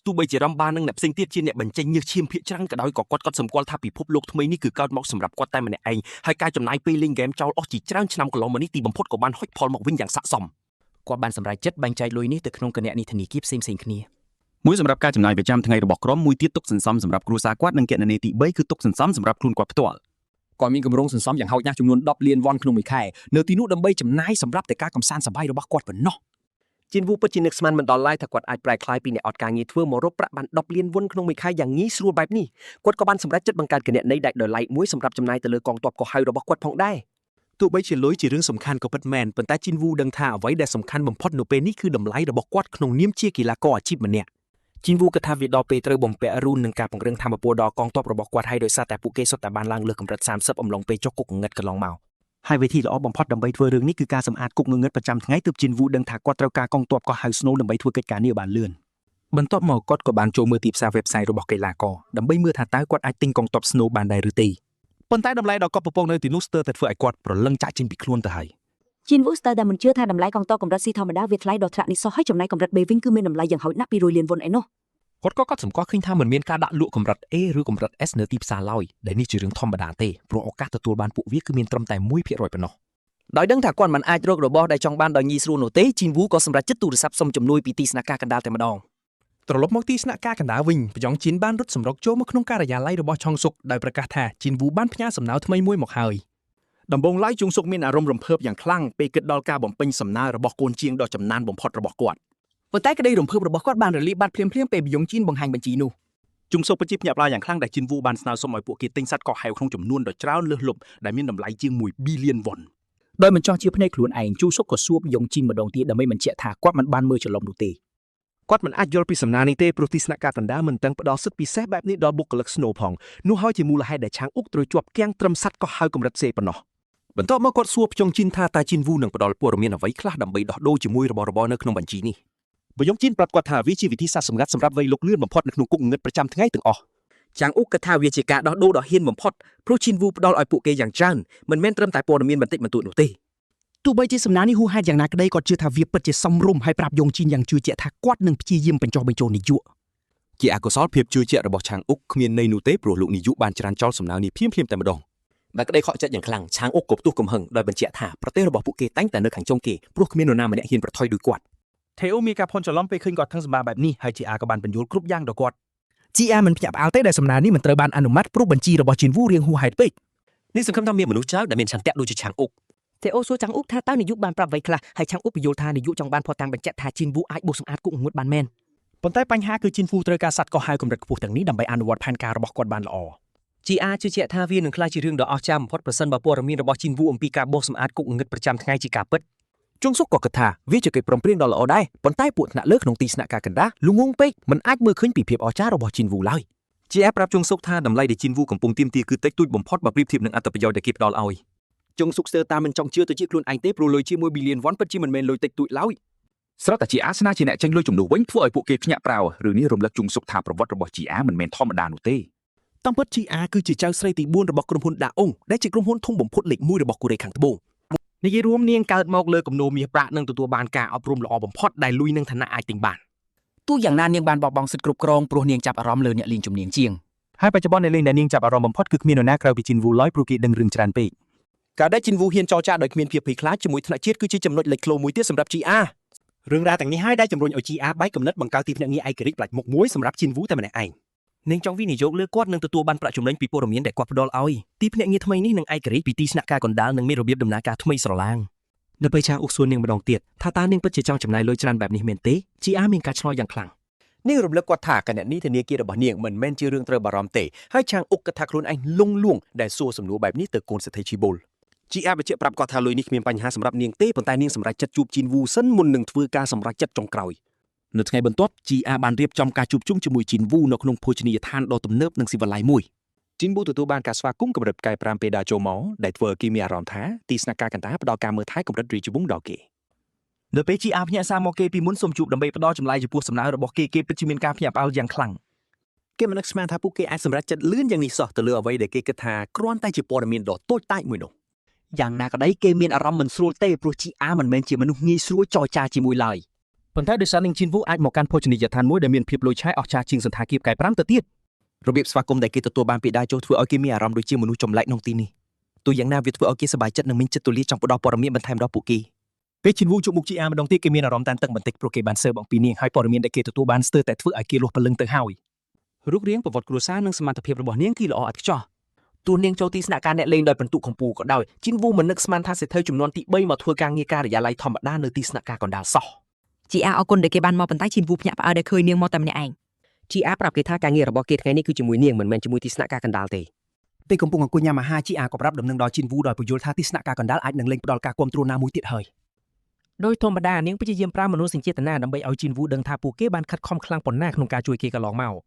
[SPEAKER 6] ទោះបីជារំបាននិងអ្នកផ្សេងទៀតជាអ្នកបញ្ចេញញើសឈាមភាគច្រើនក៏ដោយក៏គាត់ក៏សម្គាល់ថាពិភពលោកថ្មីនេះគឺកើតមកសម្រាប់គាត់តែម្នាក់ឯងហើយការចំណាយពេលលេងហ្គេមចោលអស់ជាច្រើនឆ្នាំកន្លងមកនេះទីបំផុតក៏បានហុចផលមកវិញយ៉ាងស័ក្តិសម
[SPEAKER 3] គាត់បានសម្រេចចិត្តបែងចែកលុយនេះទៅក្នុងគណនីធនាគារផ្សេងៗគ្នា
[SPEAKER 11] មួយសម្រាប់ការចំណាយប្រចាំថ្ងៃរបស់ក្រុមមួយទៀតទុកសន្សំសម្រាប់គ្រួសារគាត់និងគណនីទី3គឺទុកសន្សំសម្រាប់ខ្លួនគាត់ផ្ទាល់
[SPEAKER 12] គាត់មានគម្រោងសន្សំយ៉ាងហោចណាស់ចំនួន10លានវ៉ុនក្នុងមួយខែនៅទីនោះដើម្បីចំណាយសម្រាប់តែការកម្សាន្តសប្បាយរបស់គាត់ប៉ុណ្ណោះ
[SPEAKER 4] ជីនវូពិតជានឹកស្មានមិនដល់ឡើយថាគាត់អាចប្រែក្លាយពីអ្នកអត់ការងារធ្វើមករកប្រាក់បាន10លានវុនក្នុងមួយខែយ៉ាងងាយស្រួលបែបនេះគាត់ក៏បានសម្រេចចិត្តបង្កើតគណនីដាច់ដោយឡែកមួយសម្រាប់ចំណាយទៅលើកងទ័ពកោះហៅរបស់គាត់ផងដែរ
[SPEAKER 2] ទោះបីជាលុយជារឿងសំខាន់ក៏ពិតមែនប៉ុន្តែជីនវូដឹងថាអ្វីដែលសំខាន់បំផុតនៅពេលនេះគឺតម្លៃរបស់គាត់ក្នុងនាមជាកីឡាករអាជីពម្នាក់
[SPEAKER 3] ជីនវូគិតថាវាដល់ពេលត្រូវបំពាក់រូននឹងការពង្រឹងធម៌ពលដល់កងទ័ពរបស់គាត់ហើយដោយសារតែពួកគេសុទ្ធតែបានឡើងលើសកម្រិត30អំឡុងពេលចុះគុកងងឹតកន្លងមក
[SPEAKER 11] ហើយវិធីល្អបំផុតដើម្បីធ្វើរឿងនេះគឺការសម្អាតគុកងងឹតប្រចាំថ្ងៃទើបជីនវូដឹងថាគាត់ត្រូវការកងទ័ពកោះហៅ Snow ដើម្បីធ្វើកិច្ចការនេះឲ្យបានលឿន
[SPEAKER 7] បន្ទាប់មកគាត់ក៏បានចូលមើលទីផ្សារ website របស់កីឡាករដើម្បីមើលថាតើគាត់អាចទិញកងទ័ព Snow បានដែរឬទេ
[SPEAKER 2] ប៉ុន្តែតម្លៃដ៏កប់ពពងនៅទីនោះស្ទើរតែធ្វើឲ្យគាត់ប្រលឹងចាក់ចេញពីខ្លួនទៅហើយ
[SPEAKER 16] ជីនវូស្ទើរតែមិនជឿថាតម្លៃកង់តកម្រិត C ធម្មតាវាថ្លៃដល់ថ្នាក់នេះសោះហើយចំណែកកម្រិត B វិញគឺមានតម្លៃយ៉ាងហោចណាស់200លានវុនឯណោះ
[SPEAKER 5] គាត់ក៏កត់សម្គាល់ឃើញថាមិនមានការដាក់លក់កម្រិត A ឬកម្រិត S នៅទីផ្សារឡើយដែលនេះជារឿងធម្មតាទេព្រោះឱកាសទទួលបានពួកវាគឺមានត្រឹមតែ1%ប៉ុណ្ណោះ
[SPEAKER 4] ដោយដឹងថាគាត់មិនអាចរករបស់ដែលចង់បានដោយងាយស្រួលនោះទេជីនវូក៏សម្រេចចិត្តទូរស័ព្ទសុំជំនួយពីទីស្នាក់ការកណ្ដាលតែម្ដង
[SPEAKER 2] ត្រឡប់មកទីស្នាក់ការកណ្ដាលវិញប្រយ៉ងជីនបានរត់សម្រុកចូលមកក្នុងការិយាល័យរបស់ឆុងសុកដោយប្រកាសថាជីនវូបានផ្ញើសំណើថ្មីមួយមកហើយ
[SPEAKER 11] ដំបូងឡើយជុងសុកមានអារម្មណ៍រំភើបយ៉ាងខ្លាំងពេលគិតដល់ការបំពេញសំណើរបស់កូនជាងដ៏ចំណានបំផុតរបស់គាត់
[SPEAKER 3] ប៉ុន្តែក្តីរំភើបរបស់គាត់បានរលាយបាត់ភ្លាមៗពេលបយងជីនបង្ហាញបញ្ជីនោះ
[SPEAKER 11] ជុងសុកពិតជាភ្ញាក់ផ្អើលយ៉ាងខ្លាំងដែលជីនវូបានស្នើសុំឲ្យពួកគេទិញសត្វកោះហែវក្នុងចំនួនដ៏ច្រើនលើសលប់ដែលមានតម្លៃជាង1ប៊ីលានវ៉ុន
[SPEAKER 3] ដោយមិនចង់ជាភ្នែកខ្លួនឯងជូសុកក៏សួរបយងជីនម្ដងទៀតដើម្បីបញ្ជាក់ថាគាត់មិនបានមើលច្រឡំនោះទេ
[SPEAKER 6] គាត់មិនអាចយល់ពីសំណើនេះទេព្រោះទីស្នាក់ការកណ្ដាលមិនទាំងផ្ដល់សិទ្ធិពិសេសបែបនេះដល់បុគ្គលិក Snow ផងនោះហើយជាមូលហេតុដែលឆាងអ៊ុកត្រូវជាប់គាំងត្រឹមសត្វកោះហៅកម្រិត C ប៉ុណ្ណោះ
[SPEAKER 5] បន្ទាប់មកគាត់សួរភ្ចុងជីនថាតើជីនវូនឹងផ្ដល់ព័ត៌មានអ្វីខ្លះដើម្បីដោះដូរជាមួយរបស់របរនៅក្នុងបញ្ជីនេះ
[SPEAKER 11] បយងជីនប្រាប់គាត់ថាវាជាវិធីសាស្ត្រសម្ងាត់សម្រាប់វៃលុកលឿនបំផុតនៅក្នុងគុកងងឹតប្រចាំថ្ងៃទាំងអស់
[SPEAKER 4] ចាងអ៊ុកគិតថាវាជាការដោះដូរដ៏ហ៊ានបំផុតព្រោះជីនវូផ្ដល់ឲ្យពួកគេយ៉ាងច្រើនមិនមែនត្រឹមតែព័ត៌មានបន្តិចបន្តួចនោះទេ
[SPEAKER 3] ទោះបីជាសំណើនេះហួសហេតុយ៉ាងណាក្តីគាត់ជឿថាវាពិតជាសមរម្យហើយប្រាប់យងជីនយ៉ាងជឿជាក់ថាគាត់នឹងព្យាយាមបញ្ចុះបញ្ចូលនាយក
[SPEAKER 5] ជាអកុសលភាពជឿជាក់របស់ឆាងអ៊ុកគ្មានន័យនោះទេព្រោះលោកនាយកបានច្រានចោលសំណើនេះភ្លាមៗតែម្ដង
[SPEAKER 4] ដោយក្តីខកចិត្តយ៉ាងខ្លាំងឆាងអ៊ុកក៏ផ្ទុះកំហឹងដោយបញ្ជាក់ថាប្រទេសរបស់ពួកគេតែងតែនៅខាងចុងគេព្រោះគ្មាននរណាម្នាក់ហ៊ានប្រថុយដូចគាត់
[SPEAKER 2] ថេអូមានការភ័ន្តច្រឡំពេលឃើញគាត់ថឹងសម្បាបែបនេះហើយជាអាក៏បានបញ្យល់គ្រប់យ៉ាងដល់គាត់
[SPEAKER 7] ជីអាមិនភ្ញាក់ផ្អើលទេដែលសំណើនេះមិនត្រូវបានអនុម័តព្រោះបញ្ជីរបស់ជីនវូរៀងហួសហេតុពេក
[SPEAKER 5] នេះសង្ឃឹមថាមានមនុស្សច្រើនដែលមានឆន្ទៈដូចជាឆាងអ៊ុក
[SPEAKER 8] តេអូសួរឆាងអ៊ុកថាតើនាយកបានប្រាប់អ្វីខ្លះហើយឆាងអ៊ុកពន្យល់ថានាយកចង់បានភស្តុតាងបញ្ជាក់ថាជីនវូអាចបោសសម្អាតគុកងងឹតបានមែន
[SPEAKER 7] ប៉ុន្តែបញ្ហាគឺជីនហ្វូត្រូវការសត្វកោះហៅកម្រិតខ្ពស់ទាំងនេះដើម្បីអនុវត្តផែនការរបស់គាត់បានល្អ
[SPEAKER 4] ជីអាជឿជាក់ថាវានឹងក្លាយជារឿងដ៏អស្ចារ្យបំផុតប្រសិនបើព័ត៌មានរបស់ជីនវូអំពីការបោសសម្អាតគុកងងឹតប្រចាំថ្ងៃជាការពិត
[SPEAKER 5] ជុងសុកក៏គិតថាវាជាកិច្ចព្រមព្រៀងដ៏ល្អដែរប៉ុន្តែពួកថ្នាក់លើក្នុងទីស្នាក់ការកណ្ដាលល្ងងពេកមិនអាចមើលឃើញពីភាពអស្ចារ្យរបស់ជីនវូឡើយ
[SPEAKER 11] ជាប្រាប់ជុងសុកថាតម្លៃដែលជីនវូកំពុងទាមទារគឺតិចតួចបំផុតបើប្រៀបធៀបនឹងអត្ថប្រយោជន៍ដែលគេផ្ដល់ឲ្យ
[SPEAKER 12] ជុងសុកស្ទើរតាមមិនចង់ជឿទៅជាខ្លួនឯងទេព្រោះលុយជាមួយប៊ីលានវ៉ុនពិតជាមិនមែនលុយតិចតួចឡើយ
[SPEAKER 15] ស្រាប់តែជាអាសនាជាអ្នកចេញលុយជំនួសវិញធ្វើឲ្យពួកគេភ្ញាក់ផ្អើលរឿងនេះរំលឹកជុងសុកថាប្រវត្តិរបស់ជីអាមិនមែនធម្មតានោះទេ
[SPEAKER 6] តាមពិត GR គឺជាចៅស្រីទី4របស់ក្រុមហ៊ុនដាអុងដែលជាក្រុមហ៊ុនធំបំផុតលេខ1របស់កូរ៉េខាងត្បូង
[SPEAKER 2] និយាយរួមនាងកើតមកលើគំនរមាសប្រាក់និងទទួលបានការអប់រំល្អបំផុតដែលលុយនឹងឋានៈអាចទិញបាន
[SPEAKER 3] ទោះយ៉ាងណានាងបានបោះបង់សិទ្ធិគ្រប់គ្រងព្រោះនាងចាប់អារម្មណ៍លើអ្នកលេងជំនាញជាង
[SPEAKER 7] ហើយបច្ចុប្បន្នអ្នកលេងដែលនាងចាប់អារម្មណ៍បំផុតគឺគ្មាននរណាក្រៅពីជីនវូឡើយព្រោះគេដឹងរឿងច្រើនពេក
[SPEAKER 6] ការដែលជីនវូហ៊ានចរចាដោយគ្មានភាពភ័យខ្លាចជាមួយថ្នាក់ជាតិគឺជាចំណុចលេចធ្លោមួយទៀតសម្រាប់ GR
[SPEAKER 12] រឿងរ៉ាវទាំងនេះហើយដែលជំរុញឲ្យ GR បែកគំនិតបង្កើតទីភ្នាក់ងារឯករាជ្យផ្លាច់មុខមួយសម្រាប់ជីនវូតែម្នាក់ឯង
[SPEAKER 4] នាងចង់វិនិយោគលើគាត់នឹងទទួលបានប្រាក់ចំណេញពីព័ត៌មានដែលគាត់ផ្ដល់ឲ្យទីភ្នាក់ងារថ្មីនេះនឹងឯករាជ្យពីទីស្នាក់ការកណ្ដាលនិងមានរបៀបដំណើរការថ្មីស្រឡាង
[SPEAKER 2] នៅពេលឆាងអ៊ុកសួរនាងម្ដងទៀតថាតើនាងពិតជាចង់ចំណាយលុយច្រើនបែបនេះមែនទេជីអាមានការឆ្លើយយ៉ាងខ្លាំង
[SPEAKER 6] នាងរំលឹកគាត់ថាគណនីធនាគាររបស់នាងមិនមែនជារឿងត្រូវបារម្ភទេហើយឆាងអ៊ុកគិតថាខ្លួនឯងលងលួងដែលសួរសំណួរបែបនេះទៅកូនសេដ្ឋីឈីបូល
[SPEAKER 12] ជីអាបញ្ជាក់ប្រាប់គាត់ថាលុយនេះគ្មានបញ្ហាសម្រាប់នាងទេប៉ុន្តែនាងសម្រេចចិត្តជួបជីនវូសិនមុននឹងធ្វើការសម្រេចចិត្តចុងក្រោយ
[SPEAKER 11] នៅថ្ងៃបន្ទាប់ជីអាបានរៀបចំការជួបជុំជាមួយជីនវូនៅក្នុងភោជនីយដ្ឋានដ៏ទំនើបនិងស៊ីវិល័យមួយ
[SPEAKER 7] ជីនវូទទួលបានការស្វាគមន៍កម្រិតផ្កាយ5ពេលដើរចូលមកដែលធ្វើឲ្យគេមានអារម្មណ៍ថាទីស្នាក់ការកណ្ដាលផ្ដល់ការមើលថែកម្រិតរាជវង្សដល់គេ
[SPEAKER 3] នៅពេលជីអាភ្ញាក់សារមកគេពីមុនសូមជួបដើម្បីផ្ដល់ចម្លើយចំពោះសំណើរបស់គេគេពិតជាមានការភ្ញាក់ផ្អើលយ៉ាងខ្លាំង
[SPEAKER 12] គេមិននឹកស្មានថាពួកគេអាចសម្រេចចិត្តលឿនយ៉ាងនេះសោះទៅលើអ្វីដែលគេគិតថាគ្រាន់តែជាព័ត៌មានដ៏តូចតាចមួយនោះ
[SPEAKER 4] យ៉ាងណាក៏ដោយគេមានអារម្មណ៍មិនស្រួលទេព្រោះជីអាមិនមែនជាមនុស្សងាយស្រួលចរចាជាមួយឡើយ
[SPEAKER 12] ប៉ុន្តែដោយសារនាងជីនវូអាចមកកាន់ភោជនីយដ្ឋានមួយដែលមានភាពលុយឆាយអស្ចារ្យជាងសណ្ឋាគារផ្កាយ5ទៅទៀត
[SPEAKER 4] របៀបស្វាគមន៍ដែលគេទទួលបានពីដើរចូលធ្វើឲ្យគេមានអារម្មណ៍ដូចជាមនុស្សចម្លែកក្នុងទីនេះទោះយ៉ាងណាវាធ្វើឲ្យគេសប្បាយចិត្តនិងមានចិត្តទូលាយចង់ផ្ដល់ព័ត៌មានបន្ថែមដល់ពួកគេ
[SPEAKER 7] ពេលជីនវូជួបមុខជីអាម្ដងទៀតគេមានអារម្មណ៍តានតឹងបន្តិចព្រោះគេបានស៊ើបអំពីនាងហើយព័ត៌មានដែលគេទទួលបានស្ទើរតែធ្វើឲ្យគេលោះព្រលឹងទៅហើយ
[SPEAKER 3] រូបរាងប្រវត្តិគ្រួសារនិងសមត្ថភាពរបស់នាងគឺល្អឥតខ្ចោះ
[SPEAKER 4] ទោះនាងចូលទីស្នាក់ការអ្នកលេងដោយពិន្ទុកម្ពូលក៏ដោយជីនវូមិននឹកស្មានថាសេដ្ឋីចំនួនទី3មកធ្វើការងារការិយាល័យធម្មតានៅទីស្នាក់ការកណ្ដាលសោះ
[SPEAKER 9] ជីអាអរគុណដែលគេបានមកប៉ុន្តែជីនវូភ្ញាក់ផ្អើលដែលឃើញនាងមកតែម្នាក់ឯង
[SPEAKER 4] ជីអាប្រាប់គេថាការងាររបស់គេថ្ងៃនេះគឺជាមួយនាងមិនមែនជាមួយទីស្នាក់ការកណ្ដាលទេ
[SPEAKER 2] ពេលកំពុងអង្គុយញ៉ាំអាហារជីអាក៏ប្រាប់ដំណឹងដល់ជីនវូដោយពន្យល់ថាទីស្នាក់ការកណ្ដាលអាចនឹងលែងផ្ដល់ការគាំទ្រណាមួយទៀតហើយ
[SPEAKER 8] ដោយធម្មតានាងព្យាយាមប្រើមនោសញ្ចេតនាដើម្បីឲ្យជីនវូដឹងថាពួកគេបានខិតខំខ្លាំងប៉ុណ្ណាក្នុងការជួយគេកន្លងមក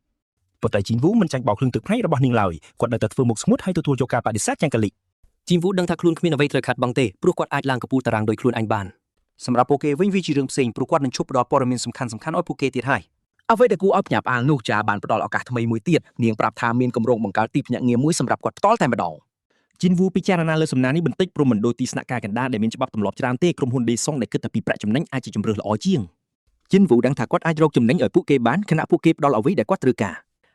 [SPEAKER 7] ប៉ុន្តែជីនវូមិនចាញ់បោកគ្រឿងទឹកភ្នែករបស់នាងឡើយគាត់នៅតែធ្វើមុខស្ងួតហើយទទួលយកការបដិសេធយ៉ាងកលិច
[SPEAKER 4] ជីនវូដឹងថាខ្លួនគ្មានអ្វីត្រូវខាត់បងទេព្រោះគាត់អាចឡើងកំពូលតារាងដោយខ្លួនឯងបានសម្រាប់ពួកគេវិញវាជារឿងផ្សេងព្រោះគាត់នឹងឈប់ផ្ដល់ព័ត៌មានសំខាន់ៗឲ្យពួកគេទៀតហើយអ្វីដែលគួរឲ្យភ្ញាក់ផ្អើលនោះចាបានផ្ដល់ឱកាសថ្មីមួយទៀតនាងប្រាប់ថាមានគម្រោងបង្កើតទីភ្នាក់ងារមួយសម្រាប់គាត់ផ្ទាល់តែម្ដង
[SPEAKER 2] ជីនវូពិចារណាលើសំណើនេះបន្តិចព្រោះមិនដូចទីស្នាក់ការកណ្ដាលដែលមានច្បាប់ទម្លាប់ច្រើនទេក្រុមហ៊ុនឌីសុងដែលគិតតែពីប្រាក់ចំណេញអាចជាជម្រើសល្អជាង
[SPEAKER 3] ជីនវូដឹងថាគាត់អាចរកចំណេញឲ្យពួកគេបានខណៈពួកគេផ្ដល់អ្វីដែលគាត់ត្រូវការ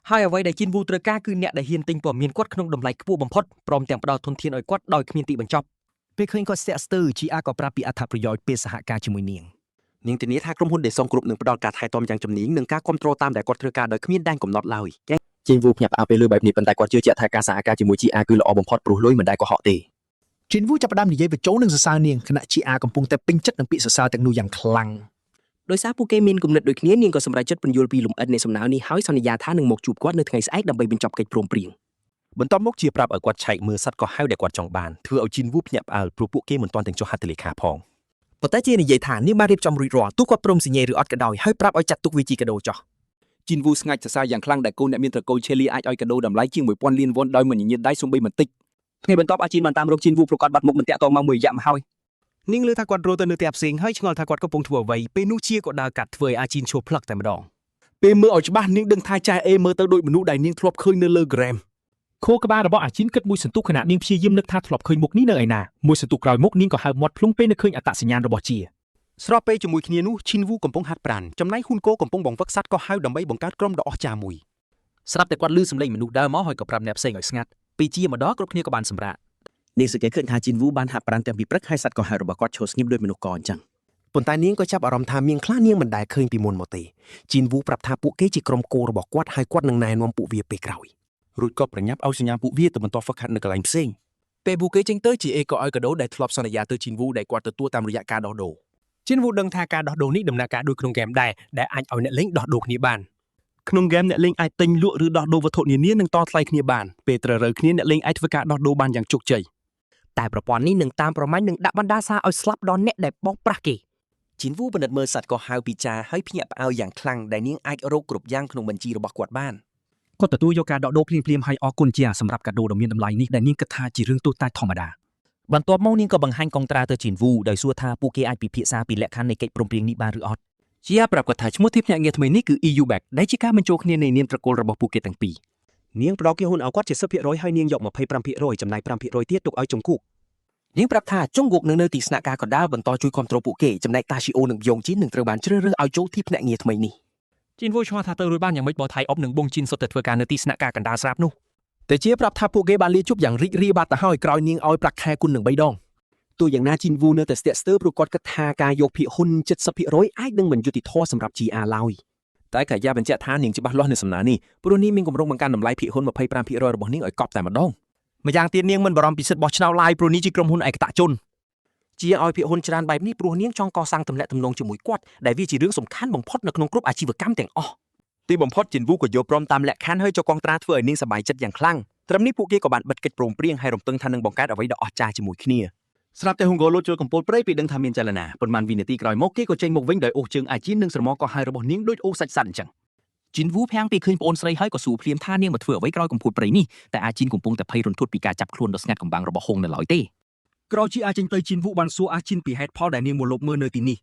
[SPEAKER 4] ហើយអ្វីដែលជីនវូត្រូវការគឺអ្នកដែលហ៊ានទិញព័ត៌មានគាត់ក្នុងតម្លៃខ្ពស់បំផុតព្រមទាំងផ្ដល់ធនធានឲ្យគាត់ដោយគ្មានទីបញ្ចប់
[SPEAKER 10] ពេលឃើញគាត់ស្ទាក់ស្ទើរជីអាក៏ប្រាប់ពីអត្ថប្រយោជន៍ពេលសហការជាមួយនាង
[SPEAKER 3] នាងធានាថាក្រុមហ៊ុនដេសុងគ្រប់នឹងផ្ដល់ការថែទាំយ៉ាងជំនាញនិងការគ្រប់គ្រងតាមដែលគាត់ត្រូវការដោយគ្មានដែនកំណត់ឡើយជីនវូភ្ញាក់ផ្អើលពេលលើបែបនេះប៉ុន្តែគាត់ជឿជាក់ថាការសហការជាមួយ GR គឺល្អបំផុតព្រោះលុយមិនដែលកុហកទេ
[SPEAKER 17] ជីនវូចាប់ផ្ដើមនិយាយបញ្ចូលនឹងសរសើរនាងខណៈជីអាកំពុងតែពេញចិត្តនឹងពាក្យសរសើរទាំងនោះយ៉ាងខ្លាំង
[SPEAKER 4] ដោយសារពួកគេមានគំនិតដូចគ្នានាងក៏សម្រេចចិត្តពន្យល់ពីលំអិតនៃសំណើនេះហើយសន្យាថានឹងមកជួបគាត់នៅថ្ងៃស្អែកដើម្បីបញ្ចប់កិច្ចព្រមព្រៀង
[SPEAKER 6] បន្ទាប់មកជាប្រាប់ឲ្យគាត់ឆែកមើលសត្វកោះហៅដែលគាត់ចង់បានធ្វើឲ្យជីនវូភ្ញាក់ផ្អើលព្រោះពួកគេមិនទាន់ទាំងចុះហត្ថលេខាផង
[SPEAKER 4] ប៉ុន្តែជានិយាយថានាងបានរៀបចំរួចរាល់ទោះគាត់ព្រមស៊ីញេឬអត់ក៏ដោយហើយប្រាប់ឲ្យចាត់ទុកវាជាកាដូចោះ
[SPEAKER 11] ជីនវូស្ងាច់សរសើរយ៉ាងខ្លាំងដែលកូនអ្នកមានត្រកូលឆេលីអាចឲ្យកាដូតម្លៃជាង1000លានវ៉ុនដោយមិនញញៀតដៃសូម្បីបន្តិច
[SPEAKER 3] ថ្ងៃបន្ទាប់អាជីនបានតាមរកជីនវូប្រកាសបាត់មុខមិនតាក់ទងមកមួយរយៈមកហើយ
[SPEAKER 2] នាងលើថាគាត់រត់ទៅនៅផ្ទះផ្សេងហើយឆ្ងល់ថាគាត់កំពុងធ្វើអ្វីពេលនោះជាក៏ដើរកាត់ធ្វើឲ្យអាជីនឈួលផ្លឹកតែម្ដង
[SPEAKER 11] ពេលមើលឲ្យច្បាស់នាងដឹងថាចែអេមើលទៅដូចមនុស្សដែលនាងធ្លាប់ឃើញនៅលើ Gram
[SPEAKER 7] ខួរក្បាលរបស់អាជីនគិតមួយសន្ទុះខណៈនាងព្យាយាមនឹកថាធ្លាប់ឃើញមុខនេះនៅឯណាមួយសន្ទុះក្រោយមកនាងក៏ហើបមាត់ភ្លុងពេលនឹកឃើញអត្តសញ្ញាណរបស់ជា
[SPEAKER 2] ស្របពេលជាមួយគ្នានោះឈីនវូកំពុងហាត់ប្រាណចំណែកហ៊ុនកូកំពុងបង្វឹកសត្វកោះហៅដើម្បីបង្កើតក្រុមដ៏អស្ចារ្យមួយ
[SPEAKER 5] ស្រាប់តែគាត់ឮសំឡេងមនុស្សដើរមកហើយក៏ប្រាប់អ្នកផ្សេងឲ្យស្ងាត់ពេលជាមកដល់គ្រប់គ្នាក៏បានសម្រាក
[SPEAKER 13] នាងសង្កេតឃើញថាជីនវូបានហាត់ប្រាណទាំងពីព្រឹកហើយសត្វកោះហៅរបស់គាត់ឈរស្ងៀមដូចមនុស្សកអញ្ចឹងប៉ុន្តែនាងក៏ចាប់អារម្មណ៍ថាមានខ្លះនាងមិនដែលឃើញពីមុនមកទេជីនវូប្រាប់ថាពួកគេជាក្រុមគោរបស់គាត់ហើយគាត់នឹងណែនាំពួកវាពេលក្រោយ
[SPEAKER 6] រួចក៏ប្រញាប់ឲ្យសញ្ញាពួកវាទៅបន្តហ្វឹកហាត់នៅកន្លែងផ្សេង
[SPEAKER 2] ពេលពួកគេចេញទៅជាអេក៏ឲ្យកាដូដែលធ្លាប់សន្យាទៅជីនវូដែលគាត់ទទួលតាមរយៈការដោះដូរជីនវូដឹងថាការដោះដូរនេះដំណើរការដូចក្នុងហ្គេមដែរដែលអាចឲ្យអ្នកលេងដោះដូរគ្នាបានក្នុងហ្គេមអ្នកលេងអាចទិញលក់ឬដោះដូរវត្ថុនានានិងតថ្លៃគ្នាបានពេលត្រូវរើគ្នាអ្នកលេងអាចធ្វើការដោះដូរបានយ៉ាងជោគជ័យ
[SPEAKER 4] តែប្រព័ន្ធនេះនឹងតាមប្រមាញ់និងដាក់បណ្ដាសាឲ្យស្លាប់ដល់អ្នកដែលបោកប្រាស់គេ
[SPEAKER 1] ជីនវូពិនិត្យមើលសត្វកោះហៅពីចាហើយភ្ញាក់ផ្អើលយ៉ាងខ្លាំងដែលនាងអាចរកគ្រប់យ៉ាងក្នុងបញ្ជីរបស់គាត់បាន
[SPEAKER 3] គាត់ទទួលយកការដកដូរភ្លាមៗហើយអរគុណជាសម្រាប់កាដូដ៏មានតម្លៃនេះដែលនាងគិតថាជារឿងទូទៅធម្មតា
[SPEAKER 5] បន្ទាប់មកនាងក៏បង្ហាញកុងត្រាទៅជីនវូដោយសួរថាពួកគេអាចពិភាក្សាពីលក្ខខណ្ឌនៃកិច្ចព្រមព្រៀងនេះបានឬអត់
[SPEAKER 3] ជាប្រាប់គាត់ថាឈ្មោះទីភ្នាក់ងារថ្មីនេះគឺ EU Back ដែលជាការបញ្ចូលគ្នានៃនាមត្រកូលរបស់ពួកគេទាំងពីរ
[SPEAKER 4] នាងផ្ដល់គេហ៊ុនឲ្យគាត់ជា10%ហើយនាងយក25%ចំណែក5%ទៀតទុកឲ្យចុងគូកនាងប្រាប់ថាចុងគូកនឹងនៅទីស្នាក់ការកណ្ដាលបន្តជួយគ្រប់គ្រងពួកគេចំណែកតាស៊ីអូនិងយ៉ងជីននឹងត្រូវបានជ្រើសរើសឲ្យចូលទីភ្នាក់ងារថ្មីនេះ
[SPEAKER 2] ជីនវូឆ្ងល់ថាទៅរួចបានយ៉ាងម៉េចបើថៃអុបនិងបងជីនសុទ្ធតែធ្វើការនៅទីស្នាក់ការកណ្ដាលស្រាប់នោះ
[SPEAKER 6] តែជាប្រាប់ថាពួកគេបានលាជប់យ៉ាងរីករាយបាត់ទៅហើយក្រោយនាងឲ្យប្រាក់ខែគុណនឹង3ដង
[SPEAKER 3] ទោះយ៉ាងណាជីនវូនៅតែស្ទាក់ស្ទើរព្រោះគាត់គិតថាការយកភាគហ៊ុន70%អាចនឹងមិនយុត្តិធម៌សម្រាប់ GR ឡើយ
[SPEAKER 6] តែកាយាបញ្ជាក់ថានាងច្បាស់លាស់នៅសំណើនេះព្រោះនាងមានគម្រោងបង្កើនតម្លៃភាគហ៊ុន25%របស់នាងឲ្យកប់តែម្ដង
[SPEAKER 2] ម្យ៉ាងទៀតនាងមិនបារម្ភពីសិទ្ធិបោះឆ្នោតឡើយព្រោះនេះជាក្រុមហ៊ុនឯកតជន
[SPEAKER 4] ជាឲ្យភាគហ៊ុនច្រើនបែបនេះព្រោះនាងចង់កសាងទំនាក់ទំនងជាមួយគាត់ដែលវាជារឿងសំខាន់បំផុតនៅក្នុងគ្រប់អាជីវកម្មទាំងអស់
[SPEAKER 3] ទីបំផុតជីនវូក៏យល់ព្រមតាមលក្ខខណ្ឌហើយចុះកងត្រាធ្វើឲ្យនាងសប្បាយចិត្តយ៉ាងខ្លាំងត្រឹមនេះពួកគេក៏បានបិទកិច្ចព្រមព្រៀងហើយរំពឹងថានឹងបង្កើតអ្វីដ៏អស្ចារ្យជាមួយគ្នា
[SPEAKER 11] ស្រាប់តែហ៊ុងហ្គោលូតចូលកំពូលព្រៃពេលដឹងថាមានចលនាប៉ុន្មានវិនាទីក្រោយមកគេក៏ចេញមកវិញដោយអូសជើងអាជីននិងស្រមោកោះហៅរបស់នាងដូចអូសសាច់សត្វអញ្ចឹង
[SPEAKER 3] ជីនវូភាំងពេលឃើញប្អូនស្រីហើយក៏សួរភ្លាមថានាងមកធ្វើអ្វីក្រោយកំពូលព្រៃនេះតែអាជីនកំពុងតែភ័យរន្ធត់ពីការចាប់ខ្លួនដ៏ស្ងាត់កំបាំងរបស់ហុងនៅឡើយទេ
[SPEAKER 10] ក្រោយជាអាចចេញទៅជីនវូបានសួរអាជីនពីហេតុផលដែលនាងមកលបមើលនៅទីនេះ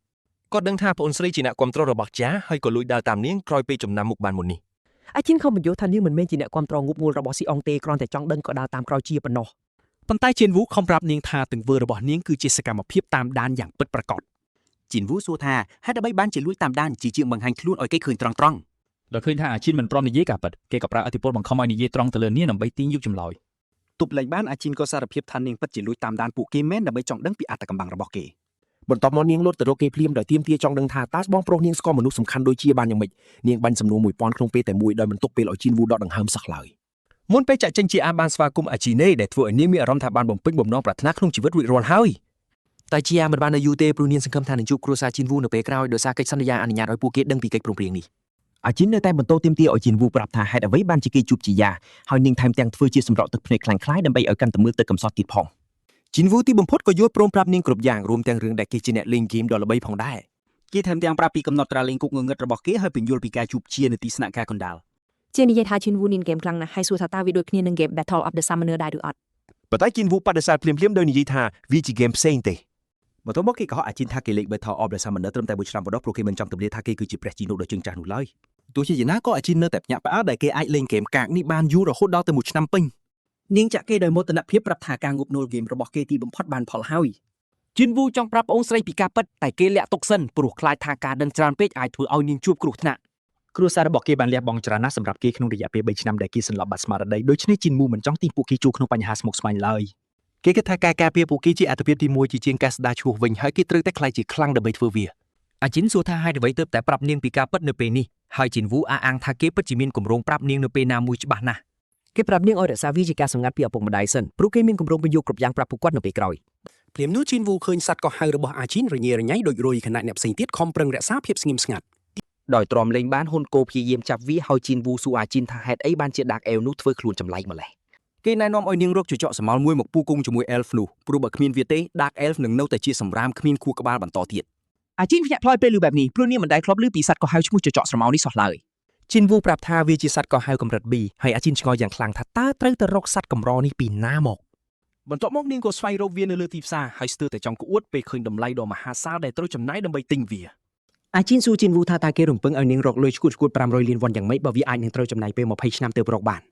[SPEAKER 6] គាត់ដឹងថាប្អូនស្រីជាអ្នកគ្រប់គ្រងរបស់ចាហើយក៏លួចដើរតាមនាងក្រោយពេលចំណាំមុខបានមុននេះ
[SPEAKER 8] អាជីនខំបញ្យល់ថានាងមិនមែនជាអ្នកគ្រប់គ្រងងប់ងល់របស់ស៊ីអងទេគ្រាន់តែចង់ដឹងក៏ដើរតាមក្រោយជាប៉ុណ្ណោះ
[SPEAKER 7] ប៉ុន្តែជីនវូខំប្រាប់នាងថាទង្វើរបស់នាងគឺជាសកម្មភាពតាមដានយ៉ាងពិតប្រាកដ
[SPEAKER 3] ជីនវូសួរថាហេតុអ្វីបានជាលួចតាមដានជាជាងបង្ហាញខ្លួនឲ្យគេឃើញត្រង់ត្រង់
[SPEAKER 11] ដល់ឃើញថាអាជីនមិនព្រមនិយាយការពិតគេក៏ប្រើឥទ្ធិពលបង្ខំឲ្យនិយាយត្រង់ទៅលើនាងដើម្បីទាញយកចម្លើយ
[SPEAKER 3] ទប់លែងបានអាជីនក៏សារភាពថានាងពិតជាលួចតាមដានពួកគេមែនដើម្បីចង់ដឹងពីអត្តកំបាំងរបស់គេ
[SPEAKER 6] បន្ទាប់មកនាងលោតទៅរកគេភ្លាមដោយទាមទារចង់ដឹងថាតើបងប្រុសនាងស្គាល់មនុស្សសំខាន់ដូចជាបានយ៉ាងម៉េចនាងបាញ់សំណួរ1000ក្នុងពេលតែមួយដោយមិនទុកពេលឲ្យជីនវូដកដង្ហើមសោះឡើយ
[SPEAKER 2] មុនពេលចាក់ចេញជាអាបានស្វាគមន៍អាជីណេដែលធ្វើឲ្យនាងមានអារម្មណ៍ថាបានបំពេញបំណងប្រាថ្នាក្នុងជីវិតរួចរាល់ហើយ
[SPEAKER 4] តែជាអាមិនបាននៅយូរទេព្រោះនាងសង្ឃឹមថានឹងជួបគ្រួសារជីនវូនៅពេលក្រោយដោយសារកិច្ចសន្យាអនុញ្ញាតឲ្យពួកគេដឹងពីកិច្ចព្រមព្រៀងនេះ
[SPEAKER 13] អាជីននៅតែបន្តទាមទារឲ្យជីនវូប្រាប់ថាហេតុអ្វីបានជាគេជួបជាយ៉ាហើយនាងថែមទាំងធ្វើជាសម្រក់ទឹកភ្នែកខ្លាំងៗដើម្បីឲ្យកាន់តែមើលទៅកំសត់ទៀតផង
[SPEAKER 2] ជីនវូទីបំផុតក៏យល់ព្រមប្រាប់នាងគ្រប់យ៉ាងរួមទាំងរឿងដែលគេជាអ្នកលេងហ្គេមដ៏ល្បីផងដែរ
[SPEAKER 3] គេថែមទាំងប្រាប់ពីកំណត់ត្រាលេងគុកងងឹតរបស់គេហើយពន្យល់ពីការជួបជានៅទីស្នាក់ការកណ្ដាល
[SPEAKER 9] ជានិយាយថាជីនវូនានហ្គេមខ្លាំងណាស់ហើយសួរថាតើវាដូចគ្នានឹងហ្គេម Battle of the Summoner ដែរឬអត់
[SPEAKER 6] ប៉ុន្តែជីនវូបដិសេធភ្លាមៗដោយនិយាយថាវាជាហ្គេមផ្សេងទេ
[SPEAKER 15] បន្ទាប់មកគេក៏ហៅអាជីនថាគេលេខ Battle of the Summoner ត្រឹមតែមួយឆ្នាំប៉ុណ្ណោះព្រោះគេមិនចង់ទម្លាយថាគេគឺជាព្រះជីនុដ៏ជើងចាស់នោះឡើយទោះជាយ៉ាងណាក៏អាជីននៅតែភ្ញាក់ផ្អើលដែលគេអាចលេងហ្គេមកាកនេះបានយូររហូតដល់ទៅមួយឆ្នាំពេញ
[SPEAKER 3] នាងចាក់គេដោយមោទនភាពប្រាប់ថាការងប់ងល់ហ្គេមរបស់គេទីបំផុតបានផលហើយ
[SPEAKER 4] ជីនវូចង់ប្រាប់ប្អូនស្រីពីការពិតតែគេលាក់ទុកសិនព្រោះខ្លាចថាការដឹងច្រើនពេកអាចធ្វើឲ្យនាងជួបគ្រោះថ្នាក់
[SPEAKER 11] គ្រួសាររបស់គេបានលះបង់ច្រើនណាស់សម្រាប់គេក្នុងរយៈពេល3ឆ្នាំដែលគេសន្លប់បាត់ស្មារតីដូច្នេះជីនមូមិនចង់ទាញពួកគេចូលក្នុងបញ្ហាស្មុគស្មាញឡើយ
[SPEAKER 6] គេគិតថាការការពារពួកគេជាអាទិភាពទីមួយជាជាងការស្ដារឈ្មោះវិញហើយគេត្រូវតែក្លាយជាខ្លាំងដើម្បីធ្វើវា
[SPEAKER 4] អាជីនសួរថាហេតុអ្វីទើបតែប្រាប់នាងពីការពិតនៅពេលនេះហើយជីនវូអះអាងថាគេពិតជាមានគម្រោងប្រាប់នាងនៅពេលណាមួយច្បាស់ណាស់គេប្រាប់នាងឲ្យរក្សាវាជាការសម្ងាត់ពីឪពុកម្ដាយសិនព្រោះគេមានគម្រោងបញ្យោគ្រប់យ៉ាងប្រាប់ពួកគាត់នៅពេលក្រោយ
[SPEAKER 2] ភ្លាមនោះជីនវូឃើញសត្វកោះហៅរបស់អាជីនរញ៉េរញ៉ៃដូចរុយខណៈអ្នកផ្សេងទៀតខំប្រឹងរក្សាភាពស្ងៀមស្ងាត់
[SPEAKER 4] ដោយទ្រាំលេងបានហ៊ុនកូព្យាយាមចាប់វាហើយជីនវូសួរអាជីនថាហេតុអីបានជា Dark Elf នោះធ្វើខ្លួនចម្លែកម្លេះ
[SPEAKER 3] គេណែនាំឲ្យនាងរកចចកស្រមោលមួយមកពូគង់ជាមួយ Elf នោះព្រោះបើគ្មានវាទេ Dark Elf នឹងនៅតែជាសម្រាមគ្មានខួរក្បាលបន្តទៀត
[SPEAKER 4] អាជីនភ្ញាក់ផ្លោយពេលឮបែបនេះព្រោះនាងមិនដែលធ្លាប់ឮពីសត្វកោះហៅឈ្មោះចចកស្រមោលនេះសោះឡើយ
[SPEAKER 2] ជីនវូប្រាប់ថាវាជាសត្វកោះហៅកម្រិត B ហើយអាជីនឆ្ងល់យ៉ាងខ្លាំងថាតើត្រូវទៅរកសត្វកម្រនេះពីណាមក
[SPEAKER 12] បន្ទាប់មកនាងក៏ស្វែងរកវានៅលើទីផ្សារហើយស្ទើរតែចង់ក្អួតពេលឃើញតម្លៃដ៏មហាសាលដែលត្រូវចំណាយដើម្បីទិញវា
[SPEAKER 4] អាជីនសួរជីនវូថាតើគេរំពឹងឲ្យនាងរកលុយឈួតឈួត500លានវ៉ុនយ៉ាងម៉េចបើវាអាចនឹងត្រូវចំណាយពេល20ឆ្នាំទើបរកបាន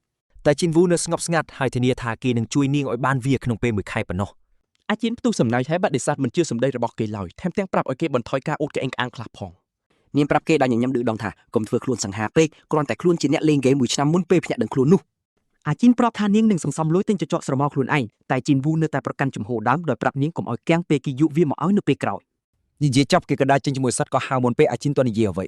[SPEAKER 2] តែជីនវូនៅស្ងប់ស្ងាត់ហើយធានាថាគេនឹងជួយនាងឲ្យបានវាក្នុងពេលមួយខែប៉ុណ្ណោះ
[SPEAKER 12] អាជីនផ្ទុះសំណើចហើយបដិសេធមិនជឿសម្ដីរបស់គេឡើយថែមទាំងប្រាប់ឲ្យគេបន្ថយការអួតក្អេងក្អាងខ្លះផង
[SPEAKER 3] នាងប្រាប់គេដោយញញឹមឌឺដងថាកុំធ្វើខ្លួនសង្ហាពេកគ្រាន់តែខ្លួនជាអ្នកលេងហ្គេមមួយឆ្នាំមុនពេលភ្ញាក់ដឹងខ្លួននោះ
[SPEAKER 4] អាជីនប្រាប់ថានាងនឹងសន្សំលុយទិញចចកស្រមោលខ្លួនឯងតែជីនវូនៅតែប្រកាន់ជំហរដើមដោយប្រាប់នាងកុំឲ្យគាំងពេលគេយកវាមកឲ្យនៅពេលក្រោយ
[SPEAKER 13] និយាយចប់គេក៏ដើរចេញជាមួយសត្វក៏ហៅមុនពេលអាជីនតនិយាយអ្វី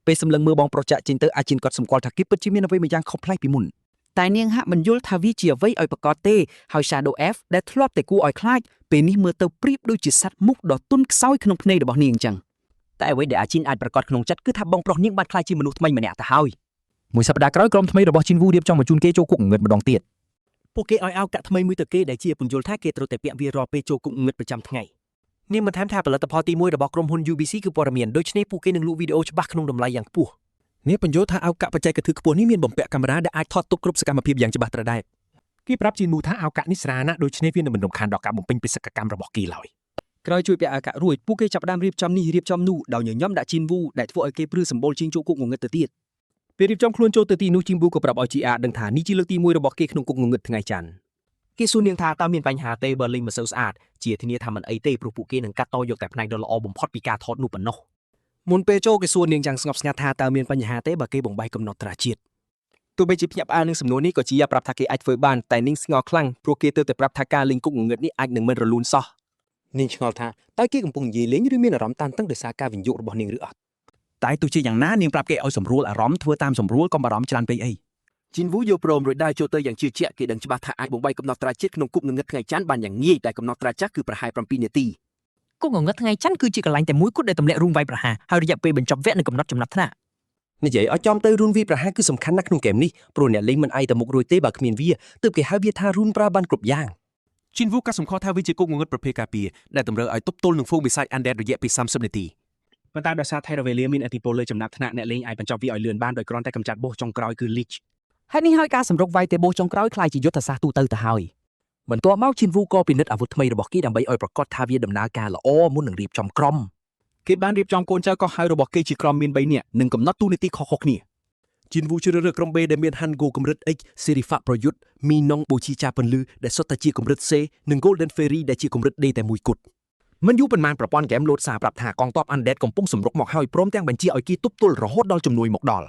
[SPEAKER 13] ពេលសម្លឹងមើលបងប្រុសចាក់ចេញទៅអាជីនគាត់សម្គាល់ថាគេពិតជាមានអ្វីមួយយ៉ាងខុសប្លែកពីមុន
[SPEAKER 3] តែនាងហាក់មិនយល់ថាវាជាអ្វីឲ្យប្រកបទេហើយ Shadow F ដែលធ្លាប់តែគួរឲ្យខ្លាចពេលនេះមើលទៅប្រៀបដូចជាសត្វមូសដ៏ទន់ខ្សោយក្នុងភ្នែករបស់នាងអញ្ចឹង
[SPEAKER 4] តែអ្វីដែលអាជីនអាចប្រកាសក្នុងចិត្តគឺថាបងប្រុសនាងបានក្លាយជាមនុស្សថ្មីម្នាក់ទៅហើយ
[SPEAKER 7] មួយសប្តាហ៍ក្រោយក្រុមថ្មីរបស់ជីនវូរៀបចំបញ្ជូនគេចូលគុកងងឹតម្ដងទៀត
[SPEAKER 2] ពួកគេឲ្យឱកាសថ្មីមួយទៅគេដែលជាពន្យល់ថាគេត្រូវតែពាក់វារាល់ពេលចូលគុកងងឹតប្រចាំថ្ងៃនាងបន្ថែមថាផលិតផលទី1របស់ក្រុមហ៊ុន UBC គឺព័ត៌មានដូច្នេះពួកគេនឹងលក់វីដេអូច្បាស់ក្នុងតម្លៃយ៉ាងខ្ពស់នាងបញ្យល់ថាឱកាសបច្ចេកទេសខ្ពស់នេះមានបំពាក់កាមេរ៉ាដែលអាចថតទុកគ្រប់សកម្មភាពយ៉ាងច្បាស់ត្រដែតគេប្រាប់ជីនមូថាឱកាសនេះស្រាលណាស់ដូច្នេះវានឹងមិនរំខានដល់ការបំពេញបេសកកម្មរបស់គេឡើយ
[SPEAKER 3] ក្រោយជួយពាក់អាកាសរួចពួកគេចាប់ផ្ដើមរៀបចំនេះរៀបចំនោះដោយញញឹមដាក់ជីនវូដែលធ្វើឲ្យគេព្រឺសម្បុរជាងចូលគុកងងឹតទៅទៀត
[SPEAKER 2] ពេលរៀបចំខ្លួនចូលទៅទីនោះជីមប៊ូក៏ប្រាប់ឲ្យជីអាដឹងថានេះជាលើកទី1របស់គេក្នុងគុកងងឹតថ្ងៃច័ន្ទ
[SPEAKER 4] គេសួរនាងថាតើមានបញ្ហាទេបើលេងមិនសូវស្អាតជាធានាថាមិនអីទេព្រោះពួកគេនឹងកាត់តយកតែផ្នែកដ៏ល្អបំផុតពីការថតនោះប៉ុណ្ណោះ
[SPEAKER 2] មុនពេលចូលគេសួរនាងយ៉ាងស្ងប់ស្ងាត់ថាតើមានបញ្ហាទេបើគេបំបែកកំណត់ត្រាជាតិ
[SPEAKER 3] ទោះបីជាភ្ញាក់ផ្អើលនឹងសំណួរនេះក៏ជាប្រាប់ថាគេអាចធ្វើបានតែនាងស្ងល់ខ្លាំងព្រោះគេទើបតែប្រាប់ថាការលេងគុកងងឹតនេះអាចនឹងមិនរលូនសោះ
[SPEAKER 2] នាងឆ្ងល់ថាតើគេកំពុងនិយាយលេងឬមានអារម្មណ៍តានតឹងដោយសារការវិនិយោគរបស់នាងឬអត់
[SPEAKER 11] តែទោះជាយ៉ាងណានាងប្រាប់គេឲ្យសម្រួលអារម្មណ៍ធ្វើតាមសម្រួលកុំបារម្ភច្រើនពេកអី
[SPEAKER 14] ជីនវូយល់ព្រមរួចដែរចូលទៅយ៉ាងជឿជាក់គេដឹងច្បាស់ថាអាចបំបែកកំណត់ត្រាជាតិក្នុងគុកងងឹតថ្ងៃច័ន្ទបានយ៉ាងងាយតែកំណត់ត្រាចាស់គឺប្រហែល7នាទី
[SPEAKER 8] គុកងងឹតថ្ងៃច័ន្ទគឺជាកន្លែងតែមួយគត់ដែលទម្លាក់រូងវាយប្រហារហើយរយៈពេលបញ្ចប់វគ្គនឹងកំណត់ចំណាត់ថ្នាក់
[SPEAKER 2] និយាយឲ្យចំទៅរូនវីប្រហែលគឺសំខាន់ណាស់ក្នុងហ្គេមនេះព្រោះអ្នកលេងមិនអាចទៅមុខរួចទេបើគ្មានវាទើបគេហៅវាថារូនប្រើបានគ្រប់យ៉ាង
[SPEAKER 6] ជីនវូក៏សម្គាល់ថាវាជាគុកងងឹតប្រភេទការពារដែលតម្រូវឲ្យទប់ទល់នឹងហ្វូងបិសាច Undead រយៈពេល30នាទី
[SPEAKER 12] ប៉ុន្តែដោយសារថេរវេលាមានឥទ្ធិពលលើចំណាត់ថ្នាក់អ្នកលេងអាចបញ្ចប់វាឲ្យលឿនបានដោយគ្រាន់តែកម្ចាត់បោសចុងក្រោយគឺ Lich
[SPEAKER 4] ហេតុនេះហើយការសម្រុកវាយទេបោសចុងក្រោយក្លាយជាយុទ្ធសាស្ត្រទូទៅទៅហើយបន្ទាប់មកជីនវូក៏ពិនិត្យអាវុធថ្មីរបស់គេដើម្បីឲ្យប្រកាសថាវាដំណើរការល្អមុននឹងរៀបចំក្រុម
[SPEAKER 11] គេបានរៀបចំកូនចៅកោះហៅរបស់គេជាក្រុមមាន3នាក់និងកំណត់តួនាទីខុសៗគ្នា
[SPEAKER 6] ជីនវូជ្រើសរើសក្រុម B ដែលមាន Hango កម្រិត X សេរីហ្វាប្រយុទ្ធមីណុងបូជីចាពន្លឺដែលសុទ្ធតែជាកម្រិត C និង Golden Fairy ដែលជាកម្រិត D តែមួយគត់
[SPEAKER 2] មិនយូរប៉ុន្មានប្រព័ន្ធហ្គេមលោតសារប្រាប់ថាកងទ័ព Undead កំពុងសម្រុកមកហើយព្រមទាំងបញ្ជាឲ្យគេទប់ទល់រហូតដល់ជំនួយមកដល់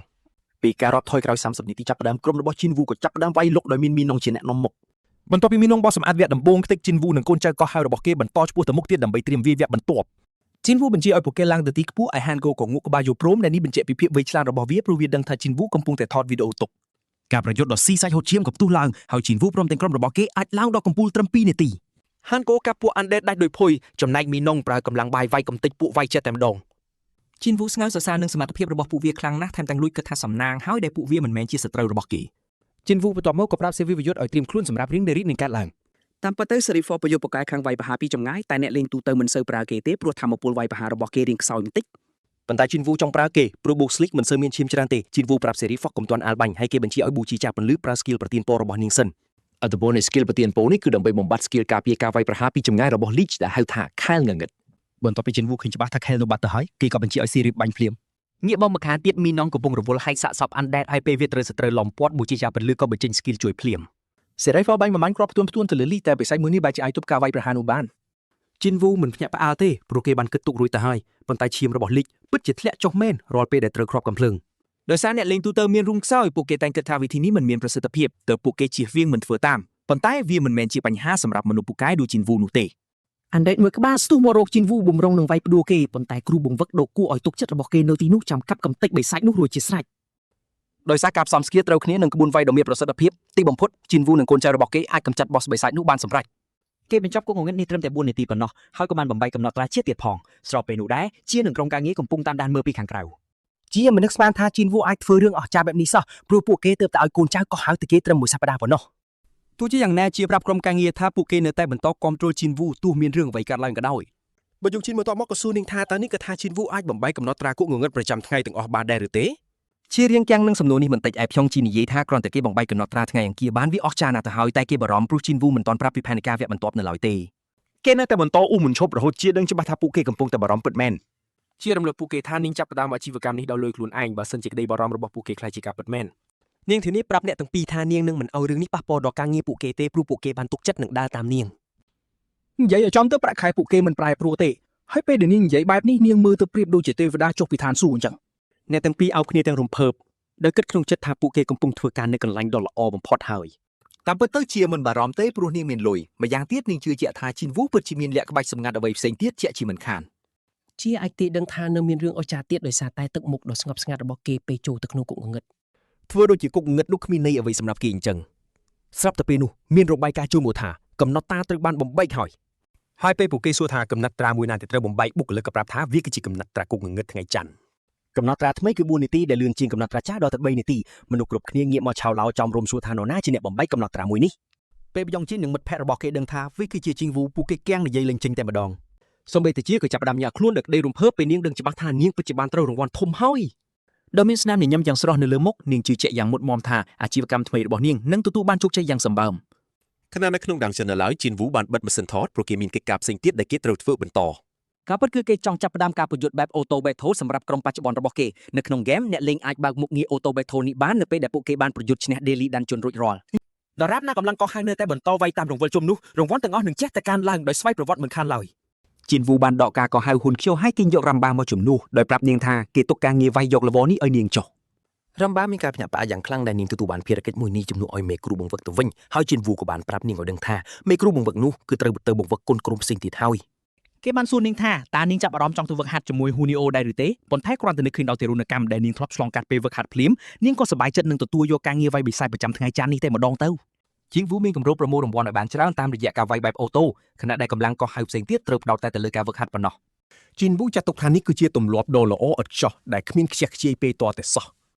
[SPEAKER 11] ពីការរាប់ថយក្រោយ30នាទីចាប់ផ្ដើមក្រុមរបស់ជីនវូក៏ចាប់ផ្ដើមវាយលុកដោយមានមីណុងជាអ្នកនាំមុខ
[SPEAKER 2] បន្ទាប់ពីមីណុងបោះសម្អាតវគ្គដំបូងខ្ទេចជីនវូនិងកូនចៅកោះហៅរបស់គេបន្តឆ្ពោះទៅមុខទៀតដើម្បីត្រៀមវាយវគ្គបន្ទាប់ជីនវូបញ្ជាឲ្យពួកគេឡើងទៅទីខ្ពស់ឯហានកូក៏ងក់ក្បាលយល់ព្រមដែលនេះបញ្ជាក់ពីភាពវៃឆ្លាតរបស់វាព្រោះវាដឹងថាជីនវូកំពុងតែថតវីដេអូទុក
[SPEAKER 15] ការប្រយុទ្ធដ៏ស៊ីសាច់ហូរឈាមក៏ផ្ទុះឡើងហើយជីនវូព្រមទាំងក្រុមរបស់គេអាចឡើងដល់កំពូលត្រឹម2នាទី
[SPEAKER 4] ហានកូកាប់ពួក Undead ដាច់ដោយភុយចំណែកមីណុងប្រើកម្លាំងបាយវាយកំទេចពួកវាយចិត្តតែម្ដង
[SPEAKER 3] ជីនវូស្ងើចសរសើរនឹងសមត្ថភាពរបស់ពួកវាខ្លាំងណាស់ថែមទាំងលួចគិតថាសំណាងហើយដែលពួកវាមិនមែនជាសត្រូវរបស់គេ
[SPEAKER 2] ជីនវូបន្ទាប់មកក៏ប្រាប់សេវីវយុទ្ធឲ្យត្រៀមខ្លួនសម្រាប់រឿងដែលរីកនឹងកើតឡើង
[SPEAKER 3] តាមពិតទៅសេរីហ្វប្រយុទ្ធពូកែខាងវាយប្រហារពីចម្ងាយតែអ្នកលេងទូទៅមិនសូវប្រើគេទេព្រោះធម្មពលវាយប្រហាររបស់គេរាងខ្សោយបន្តិច
[SPEAKER 1] ប៉ុន្តែជីនវូចង់ប្រើគេព្រោះបូស្លីកមិនសូវមានឈាមច្រើនទេជីនវូប្រាប់សេរីហ្វុកកុំទាន់អាលបាញ់ហើយគេបញ្ជាឲ្យប៊ូជីចាពន្លឺប្រើ skill ប្រទានពររបស់នាងសិនអត្ថប្រយោជន៍នៃ skill ប្រទានពរនេះគឺដើម្បីបំបត្តិ skill ការពារការវាយប្រហារពីចម្ងាយរបស់ Lich ដែលហៅថាខែលងងឹត
[SPEAKER 15] បន្ទាប់ពីជីនវូឃើញច្បាស់ថាខែលនោះបាត់ទៅហើយគេក៏បញ្ជាឲ្យស៊ីរីបបាញ់ភ្លាម
[SPEAKER 4] ងាកមកម្ខាងទៀតមីណុងកំពុងរវល់ហែកសាកសព Undead ហើយពេលវាត្រូវសត្រូវឡំពាត់ប៊ូជីចាពន្លឺក៏បញ្ចេញ skill ជួយភ្លាម
[SPEAKER 7] សេរីហ្វបាញ់មួយម៉ាញ់គ្រាប់ផ្ទួនផ្ទួនទៅលើលីតែបិសាចមួយនេះបែរជាអាចទប់ការវាយប្រហារនោះបាន
[SPEAKER 12] ជីនវូមិនភ្ញាក់ផ្អើលទេព្រោះគេបានគិតទុករួចទៅហើយប៉ុន្តែឈាមរបស់លីកពិតជាធ្លាក់ចុះមែនរាល់ពេលដែលត្រូវគ្រាប់កាំភ្លើង
[SPEAKER 3] ដោយសារអ្នកលេងទូទៅមានរូងខ្សោយពួកគេតែងគិតថាវិធីនេះមិនមានប្រសិទ្ធភាពទើបពួកគេជៀសវាងមិនធ្វើតាមប៉ុន្តែវាមិនមែនជាបញ្ហាសម្រាប់មនុស្សពូកែដូចជីនវូនោះទេ
[SPEAKER 8] Undead មួយក្បាលស្ទុះមករកជីនវូបំរុងនឹងវាយផ្ដួលគេប៉ុន្តែគ្រូបង្វឹកដ៏គួរឲ្យទុកចិត្តរបស់គេនៅទីនោះចាំកាប់កំទេចបិសាចនោះរួចជាស្រេច
[SPEAKER 15] ដោយសារការផ្សំ skill ត្រូវគ្នានឹងក្បួនវាយដ៏មានប្រសិទ្ធភាពទីបំផុតជីនវូនិងកូនចៅរបស់គេអាចកម្ចាត់ boss បិសាចនោះបានសម្រេច
[SPEAKER 13] គេបញ្ចប់គុកងងឹតនេះត្រឹមតែ4នាទីប៉ុណ្ណោះហើយក៏បានបំបីកំណត់ត្រាជាតិទៀតផងស្របពេលនោះដែរជានឹងក្រុមការងារកំពុងតាមដានមើលពីខាងក្រៅ
[SPEAKER 4] ជាមិននឹកស្មានថាជីនវូអាចធ្វើរឿងអស្ចារ្យបែបនេះសោះព្រោះពួកគេទើបតែឲ្យកូនចៅកោះហៅទៅគេត្រឹមមួយសប្តាហ៍ប៉ុណ្ណោះ
[SPEAKER 15] ទោះជាយ៉ាងណាជាប្រាប់ក្រុមការងារថាពួកគេនៅតែបន្តគាំទ្រជីនវូទោះមានរឿងអ្វីកើតឡើងក៏ដោយ
[SPEAKER 6] បើយកជីនមកតបមកក៏សួរនាងថាតើនេះក៏ថាជីនវូអាចបំបែកកំណត់ត្រាគុកងងឹតប្រចាំថ្ងៃទាំងអស់បានដែរឬទេ
[SPEAKER 1] ជារៀងគាំងនឹងសំណួរនេះបន្តិចឯផ្យុងជីនិយាយថាគ្រាន់តែគេបំបែកកំណត់ត្រាថ្ងៃអង្គារបានវាអស្ចារ្យណាស់ទៅហើយតែគេបារម្ភព្រោះជីនវូមិនទាន់ប្រាប់ពីផែនការវគ្គបន្ទាប់នៅឡើយទេ
[SPEAKER 11] គេនៅតែបន្តអ៊ូមិនឈប់រហូតជាដឹងច្បាស់ថាពួកគេកំពុងតែបារម្ភពិតមែន
[SPEAKER 2] ជារំលឹកពួកគេថានាងចាប់ផ្ដើមអាជីវកម្មនេះដោយលុយខ្លួនឯងបើសិនជាក្តីបារម្ភរបស់ពួកគេក្លាយជាការពិតមែន
[SPEAKER 1] នាងធានាប្រាប់អ្នកទាំងពីរថានាងនឹងមិនឲ្យរឿងនេះប៉ះពាល់ដល់ការងារពួកគេទេព្រោះពួកគេបានទុកចិត្តនិងដើរតាមនាង
[SPEAKER 7] និយាយឲ្យចំទៅប្រាក់ខែពួកគេមិនប្រែប្រួលទេហើយពេលដែលនាងនិយាយបែបនេះនាងមើលទៅប្រៀបដូចជាទេវតាចុះពីឋានសួគ៌អញ្ចឹង
[SPEAKER 12] អ្នកទាំងពីរអោបគ្នាទាំងរំភើបដោយគិតក្នុងចិត្តថាពួកគេកំពុងធ្វើការនៅកន្លែងដ៏ល្អបំផុតហើយ
[SPEAKER 5] តាមពិតទៅជាមិនបារម្ភទេព្រោះនាងមានលុយម្យ៉ាងទៀតនាងជឿជាក់ថាជីនវូពិតជាមានលក្ខក្បាច់សម្ងាត់អ្វីផ្សេងទៀតជាក់ជាមិនខាន
[SPEAKER 8] ជាអាចទេដឹងថានៅមានរឿងអស្ចារ្យទៀតដោយសារតែទឹកមុខដ៏ស្ងប់ស្ងាត់របស់គេពេលចូលទៅក្នុងគុកងងឹត
[SPEAKER 1] ធ្វើដូចជាគុកងឹតនោះគ្មានន័យអ្វីសម្រាប់គេអញ្ចឹងស្រាប់តែពេលនោះមានរបាយការណ៍ចូលមកថាកំណត់តាត្រូវបានបំបែកហើយ
[SPEAKER 2] ហើយពេលពួកគេសួរថាកំណត់ត្រាមួយណាដែលត្រូវបំបែកបុគ្គលិកក៏ប្រាប់ថាវាគឺជាកំណត់ត្រាគុកងងឹតថ្ងៃច័ន្ទ
[SPEAKER 13] កំណត់ត្រាថ្មីគឺ4នាទីដែលលឿនជាងកំណត់ត្រាចាស់ដល់ទៅ3នាទីមនុស្សគ្រប់គ្នាងាកមកឆោឡោចំរុំសួរថានរណាជាអ្នកបំបែកកំណត់ត្រាមួយនេះ
[SPEAKER 15] ពេលយ៉ងជីននិងមិត្តភ័ក្តិរបស់គេដឹងថាវាគឺជាជីងវូពួកគេគាំងនិយាយលេងចេញតែម្ដង
[SPEAKER 12] សូម្បីតែជាក៏ចាប់ផ្ដើមញាក់ខ្លួនដោយក្តីរំភើបពេលនាងដឹងច្បាស់ថានាងពិតជាបានត្រូវរង្វាន់ធំហើយ
[SPEAKER 3] ដោយមានស្នាមញញឹមយ៉ាងស្រស់នៅលើមុខនាងជឿជាក់យ៉ាងមុតមាំថាអាជីវកម្មថ្មីរបស់នាងនឹងទទួលបានជោគជ័យយ៉ាងសម្បើម
[SPEAKER 6] ខណៈនៅក្នុងដាំងចិននៅឡើយជីនវូបានបិទម៉ាស៊ីនថតព្រោះគេមានកិច្ចការផ្សេងទៀតដែលគេត្រូវធ្វើបន្ត
[SPEAKER 13] ការពិតគឺគេចង់ចាប់ផ្ដើមការប្រយុទ្ធបែប Auto Battle សម្រាប់ក្រុមបច្ចុប្បន្នរបស់គេនៅក្នុងហ្គេមអ្នកលេងអាចបើកមុខងារ Auto Battle នេះបាននៅពេលដែលពួកគេបានប្រយុទ្ធឈ្នះ Daily Dungeon រួចរាល់
[SPEAKER 2] ដរាបណាកម្លាំងកោះហៅនៅតែបន្តវាយតាមរង្វិលជុំនោះរង្វាន់ទាំងអស់នឹងចេះតែកើនឡើងដោយស្វ័យប្រវត្តិមិនខានឡើយ
[SPEAKER 3] ជីនវូបានដកការកោះហៅហ៊ុនខ្យូហើយទាញយករ៉ាំបាមកជំនួសដោយប្រាប់នាងថាគេទុកការងារវាយយកលវនេះឲ្យនាងចុះ
[SPEAKER 1] រំបាមានការភ្ញាក់ផ្អើលយ៉ាងខ្លាំងដែលនាងទទួលបានភារកិច្ចមួយនេះជំនួសឲ្យមេគ្រូបង្វឹកទៅវិញហើយជីនវូក៏បានប្រាប់នាងឲ្យដឹងថាមេគ្រូបង្វឹកនោះគឺត្រូវទៅបង្វឹកកូនក្រុមផ្សេងទៀតហើយ
[SPEAKER 7] គេបានសួរនាងថាតើនាងចាប់អារម្មណ៍ចង់ទៅវឹកហាត់ជាមួយហ៊ូនីអូដែរឬទេប៉ុន្តែគ្រាន់តែនឹកឃើញដល់ទារុណកម្មដែលនាងធ្លាប់ឆ្លងកាត់ពេលវឹកហាត់ភ្លាមនាងក៏សប្បាយចិត្តនឹងទទួលយកការងារវាយបិសាចប្រចាំថ្ងៃច័ន្ទនេះតែម្ដងទៅ
[SPEAKER 4] ជីងវូមានគម្រោងប្រមូលរង្វាន់ឲ្យបានច្រើនតាមរយៈការវាយបែប auto ខណៈដែលកម្លាំងកោះហៅផ្សេងទៀតត្រូវផ្ដោតតែទៅលើការវឹកហាត់ប៉ុណ្ណោះ
[SPEAKER 6] ជីនវូចាត់ទុកថានេះគឺជាទម្លាប់ដ៏ល្អឥតខ្ចោះដែលគ្មានខ្ជះខ្ជាយពេលតតែសោះ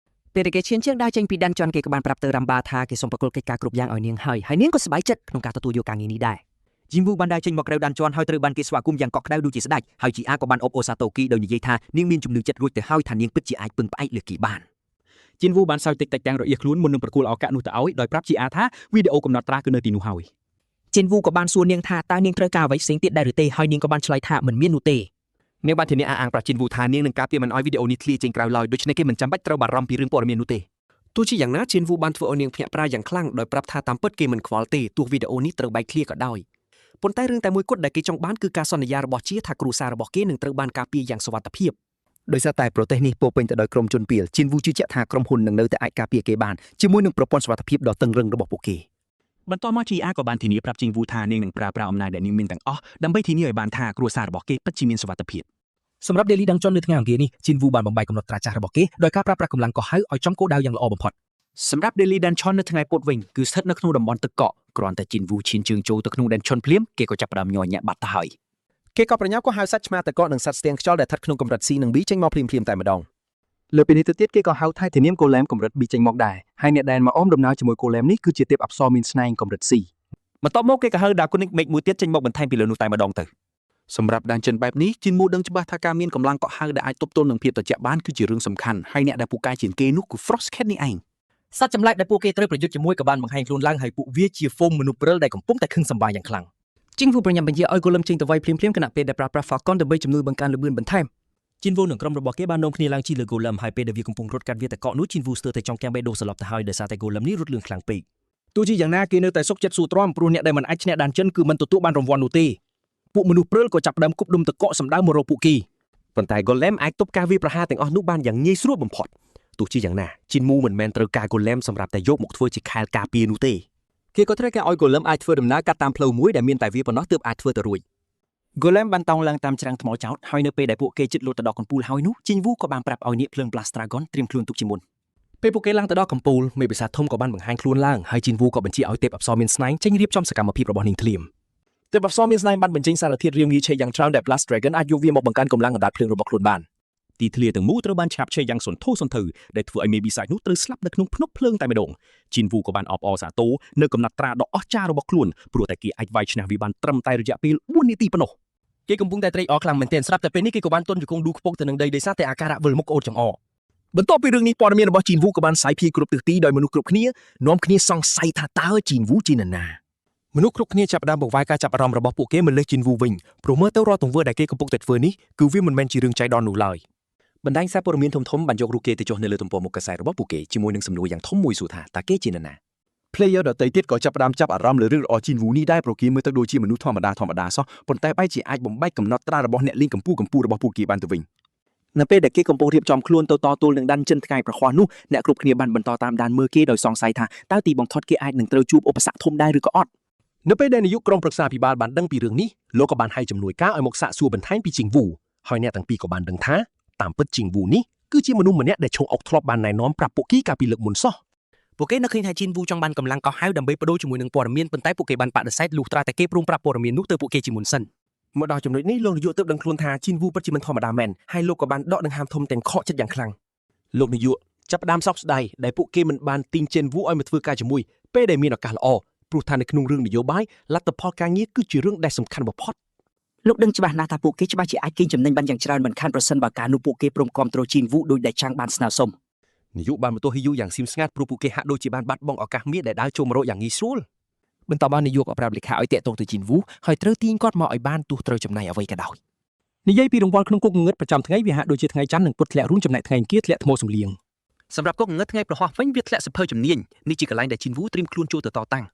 [SPEAKER 4] ពេលដែលគេឈានជើងដើរចេញពី dungeon គេក៏បានប្រាប់ទៅរ៉ាំបាថាគេសូមប្រគល់កិច្ចការគ្រប់យ៉ាងឲ្យនាងហើយហើយនាងក៏សប្បាយចិត្តក្នុងការទទួលយកការងារនេះដែរ
[SPEAKER 3] ជីនវូបានដើរចេញមកក្រៅ dungeon ហើយត្រូវបានគេស្វាគមន៍យ៉ាងកក់ក្ដៅដូចជាស្ដេចហើយជីអាក៏បានអបអរសាទរគីដោយនិយាយថានាងមានជំនឿចិត្តរួចទៅហើយថានាងពិតជាអាចពឹងផ្អែកលើគេបាន
[SPEAKER 7] ជីនវូបានសើចតិចតិចទាំងរអៀសខ្លួនមុននឹងប្រគល់ឱកាសនោះទៅឲ្យដោយប្រាប់ជីអាថាវីដេអូកំណត់ត្រាគឺនៅទីនោះហើយ
[SPEAKER 8] ជីនវូក៏បានសួរនាងថាតើនាងត្រូវការអ្វីផ្សេងទៀតដែរឬទេហើយនាងក៏បានឆ្លើយថាមិនមាននោះទេ
[SPEAKER 15] នាងបានធានាអះអាងប្រាប់ជីនវូថានាងនឹងការពារមិនឲ្យវីដេអូនេះធ្លាយចេញក្រៅឡើយដូច្នេះគេមិនចាំបាច់ត្រូវបារម្ភពីរឿងព័ត៌មាននោះទេ
[SPEAKER 1] ទោះជាយ៉ាងណាជីនវូបានធ្វើឲ្យនាងភ្ញាក់ផ្អើលយ៉ាងខ្លាំងដោយប្រាប់ថាតាមពិតគេមិនខ្វល់ទេទោះវីដេអូនេះត្រូវបែកធ្លាយក៏ដោយ
[SPEAKER 4] ប៉ុន្តែរឿងតែមួយគត់ដែលគេចង់បានគឺការសន្យារបស់ជាថាគ្រួសាររបស់គេនឹងត្រូវបានការពារយ៉ាងសុវត្ថិភាព
[SPEAKER 13] ដោយសារតែប្រទេសនេះពោរពេញទៅដោយក្រុមជនពីលជីនវូជឿជាក់ថាក្រុមហ៊ុននឹងនៅតែអាចការពារគេបានជាមួយនឹងប្រព័ន្ធសុវត្ថិភាពដ៏តឹងរឹងរបស់ពួកគេ
[SPEAKER 3] បន្ទាប់មក GR ក៏បានធានាប្រាប់ជីងវូថានាងនឹងប្រើប្រាស់អំណាចដែលនាងមានទាំងអស់ដើម្បីធានាឲ្យបានថាគ្រួសាររបស់គេពិតជាមានសុវត្ថិភាព
[SPEAKER 7] សម្រាប់ Daily Dungeon នៅថ្ងៃអង្គារនេះជីនវូបានបំបែកកំណត់ត្រាចាស់របស់គេដោយការប្រើប្រាស់កម្លាំងកោះហៅឲ្យចំគោលដៅយ៉ាងល្អបំផុត
[SPEAKER 3] សម្រាប់ Daily Dungeon នៅថ្ងៃពុធវិញគឺស្ថិតនៅក្នុងតំបន់ទឹកកកគ្រាន់តែជីនវូឈានជើងចូលទៅក្នុង Dungeon ភ្លាមគេក៏ចាប់ផ្ដើមញ័រញាក់បាត់ទៅហើយ
[SPEAKER 6] គេក៏ប្រញាប់ក៏ហៅសត្វឆ្មាតកកនិងសត្វស្ទៀងខ្យល់ដែលស្ថិតក្នុងកម្រិត C និង B ចេញមកភ្លាមៗតែម្ដង
[SPEAKER 11] លើពីនេះទៅទៀតគេក៏ហៅ Titanium Golem កម្រិត B ចេញមកដែរហើយអ្នកដែលមកអមដំណើរជាមួយ Golem នេះគឺជាទេពអប្សរមានស្នែងកម្រិត C
[SPEAKER 3] បន្ទាប់មកគេក៏ហៅ Draconic Mage មួយទៀតចេញមកបន្ថែមពីលើនោះតែម្ដងទៅ
[SPEAKER 11] សម្រាប់ Dungeon បែបនេះជីនមូដឹងច្បាស់ថាការមានកម្លាំងកក់ហៅដែលអាចទប់ទល់នឹងភាពត្រជាក់បានគឺជារឿងសំខាន់ហើយអ្នកដែលពូកែជាងគេនោះគឺ Frost Cat នេះឯង
[SPEAKER 7] សត្វចម្លែកដែលពួកគេត្រូវប្រយុទ្ធជាមួយក៏បានបង្ហាញខ្លួនឡើងហើយពួកវាជាហ្វូងមនុស្សព្រិលដែលកំពុងតែខឹងសម្បារយ៉ាងខ្លាំង
[SPEAKER 4] ជីងវូប្រញាប់បញ្ជាឲ្យ Golem ចេញទៅវាយភ្លាមៗខណៈពេលដែលប្រើប្រាស់ Falcon ដើម្បីជំនួយបង្កើនល្បឿនបន្ថែម
[SPEAKER 7] ជីនវូនិងក្រុមរបស់គេបាននាំគ្នាឡើងជិះលើ Golem ហើយពេលដែលវាកំពុងរត់កាត់វាតកកនោះជីនវូស្ទើរតែចង់កាំងបេះដូងសន្លប់ទៅហើយដោយសារតែ Golem នេះរត់លឿនខ្លាំងពេកទោះជាយ៉ាងណាគេនៅតែសុខចិត្តស៊ូទ្រាំព្រោះអ្នកដែលមិនអាចឈ្នះដានចិនគឺមិនទទួលបានរង្វាន់នោះទេពួកមនុស្សព្រិលក៏ចាប់ផ្ដើមគប់ដុំតកកសម្ដៅមករកពួកគេ
[SPEAKER 12] ប៉ុន្តែ Golem អាចទប់ការវាយប្រហារទាំងអស់នោះបានយ៉ាងងាយស្រួលបំផុតទោះជាយ៉ាងណាជីនមូមិនមែនត្រូវការ Golem សម្រាប់តែយកមកធ្វើជាខែលការពារនោះទេ
[SPEAKER 3] គេក៏ត្រូវការឲ្យ Golem អាចធ្វើដំណើរកាត់តាមផ្លូវមួយដែលមានតែវាប៉ុណ្ណោះទើបអាចធ្វើទៅរួច Golem បានតោងឡើងតាមច្រាំងថ្មចោតហើយនៅពេលដែលពួកគេជិតលូតទៅដល់កំពូលហើយនោះជីងវូក៏បានប្រាប់ឲ្យនាគភ្លើង Blast Dragon ត្រៀមខ្លួនទុកជាមុន
[SPEAKER 7] ពេលពួកគេឡើងទៅដល់កំពូលមេបិសាចធំក៏បានបង្ហាញខ្លួនឡើងហើយជីនវូក៏បញ្ជាឲ្យទេពអប្សរមានស្នែងចេញរៀបចំសកម្មភាពរបស់នាងភ្លាម
[SPEAKER 2] ទេពអប្សរមានស្នែងបានបញ្ចេញសារធាតុរាងងាយឆេះយ៉ាងច្រើនដែល Blast Dragon អាចយកវាមកបង្កើនកម្លាំងអណ្ដាតភ្លើងរបស់ខ្លួនបាន
[SPEAKER 7] ទីធ្លាទាំងមូលត្រូវបានឆាបឆេះយ៉ាងសន្ធោសន្ធៅដែលធ្វើឲ្យមេបិសាចនោះត្រូវស្លាប់នៅក្នុងភ្នក់ភ្លើងតែម្ដងជីនវូក៏បានអបអរសាទរនៅកំណត់ត្រាដ៏អស្ចារ្យរបស់ខ្លួនព្រោះតែគេអាចវាយឈ្នះវាបានត្រឹមតែរយៈពេល4នាទីប៉ុណ្ណោះគេកំពុងតែត្រេកអរខ្លាំងមែនទែនស្រាប់តែពេលនេះគេក៏បានទន់ជង្គង់ឌូខ្ពកទៅនឹងដីដោយសារតែអាការៈវិលមុខក្អូតចង្អរ
[SPEAKER 2] បន្ទាប់ពីរឿងនេះព័ត៌មានរបស់ជីនវូក៏បានសាយភាយគ្រប់ទិសទីដោយមនុស្សគ្រប់គ្នានាំគ្នាសង្ស័យថាតើជីនវូជានរណា
[SPEAKER 6] មនុស្សគ្រប់គ្នាចាប់ផ្ដើមបង្វែរការចាប់អារម្មណ៍របស់ពួកគេមកលើជីនវូវិញព្រោះមើលទៅរាល់ទង្វើដែលគេកំពុងតែធ្វើនេះគឺវាមិនមែនជារឿងចៃដន្យនោះឡើយ
[SPEAKER 3] បណ្ដាញសារព័ត៌មានធំៗបានយករូបគេទៅចុះនៅលើទំព័រមុខកាសែតរបស់ពួកគេជាមួយនឹងសំណួរយ៉ាងធំមួយសួរថាតើគេជានរណា
[SPEAKER 11] Player ដទៃទៀតក៏ចាប់ផ្ដើមចាប់អារម្មណ៍លើរឿងរបស់ជីនវូនេះដែរព្រោះគេមើលទៅដូចជាមនុស្សធម្មតាធម្មតាសោះប៉ុន្តែបែរជាអាចបំបែកកំណត់ត្រារបស់អ្នកលេងកម្ពុជាកម្ពុជារបស់ពួកគេបានទៅវិញ
[SPEAKER 3] នៅពេលដែលគេកំពុងរៀបចំខ្លួនទៅតទល់នឹងដានចិនថ្ងៃប្រហ័សនោះអ្នកគ្រប់គ្នាបានបន្តតាមដានមើលគេដោយសង្ស័យថាតើទីបំផុតគេអាចនឹងត្រូវជួបឧបសគ្គធំដែរឬក៏អត់
[SPEAKER 6] នៅពេលដែលនាយកក្រុមប្រឹក្សាភិបាលបានដឹងពីរឿងនេះលោកក៏បានហៅជំនួយការឲ្យមកសាកសួរបន្ថែមពីជីងវូហើយអ្នកទាំងពីរក៏បានដឹងថាតាមពិតជីងវូនេះគឺជាមនុស្សម្នាក់ដែលឈុងអុកធ្លាប់បានណែនាំប្រាប់ពួកគេកាលពីលើកមុនសោះ
[SPEAKER 7] ពួកគេនឹកឃើញថាជីនវូចង់បានកម្លាំងកោះហៅដើម្បីបដូរជាមួយនឹងព័ត៌មានប៉ុន្តែពួកគេបានបដិសេធលុះត្រាតែគេព្រមប្រាប់ព័ត៌មាននោះទៅពួកគេជាមុនសិន
[SPEAKER 6] មកដល់ចំណុចនេះលោកនាយកទើបដឹងខ្លួនថាជីនវូពិតជាមិនធម្មតាមែនហើយលោកក៏បានដកដង្ហើមធំទាំងខកចិត្តយ៉ាងខ្លាំងលោកនាយកចាប់ផ្ដើមសោកស្ដាយដែលពួកគេមិនបានទិញជីនវូឲ្យមកធ្វើការជាមួយពេលដែលមានឱកាសល្អព្រោះថានៅក្នុងរឿងនយោបាយលទ្ធផលការងារគឺជារឿងដែលសំខាន់បំផុត
[SPEAKER 13] លោកដឹងច្បាស់ណាស់ថាពួកគេច្បាស់ជាអាចកេងចំណេញបានយ៉ាងច្រើនមិនខានប្រសិនបើការនោះពួកគេព្រមគាំទ្រជីនវូដោយដែលចាំងបានស្នើសុំ
[SPEAKER 6] នាយកបានបន្ទោសហ៊ីយូយ៉ាងសៀមស្ងាត់ព្រោះពួកគេហាក់ដូចជាបានបាត់បង់ឱកាសមាសដែលដើរចូលមករកយ៉ាងងាយស្រួល
[SPEAKER 2] បន្ទាប់មកនាយកក៏ប្រាប់លេខាឲ្យតាក់ទងទៅជីនវូហើយត្រូវទាញគាត់មកឲ្យបានទោះត្រូវចំណាយអ្វីក៏ដោយ
[SPEAKER 7] និយាយពីរង្វាន់ក្នុងគុកងងឹតប្រចាំថ្ងៃវាហាក់ដូចជាថ្ងៃច័ន្ទនិងពុធធ្លាក់រូងចំណែកថ្ងៃអង្គារធ្លាក់ថ្មសំលៀង
[SPEAKER 3] សម្រាប់គុកងងឹតថ្ងៃប្រហោះវិញវាធ្លាក់សភៅជំនាញនេះជាកន្លែងដែលជីនវូត្រៀមខ្លួនចូលទៅតតាំង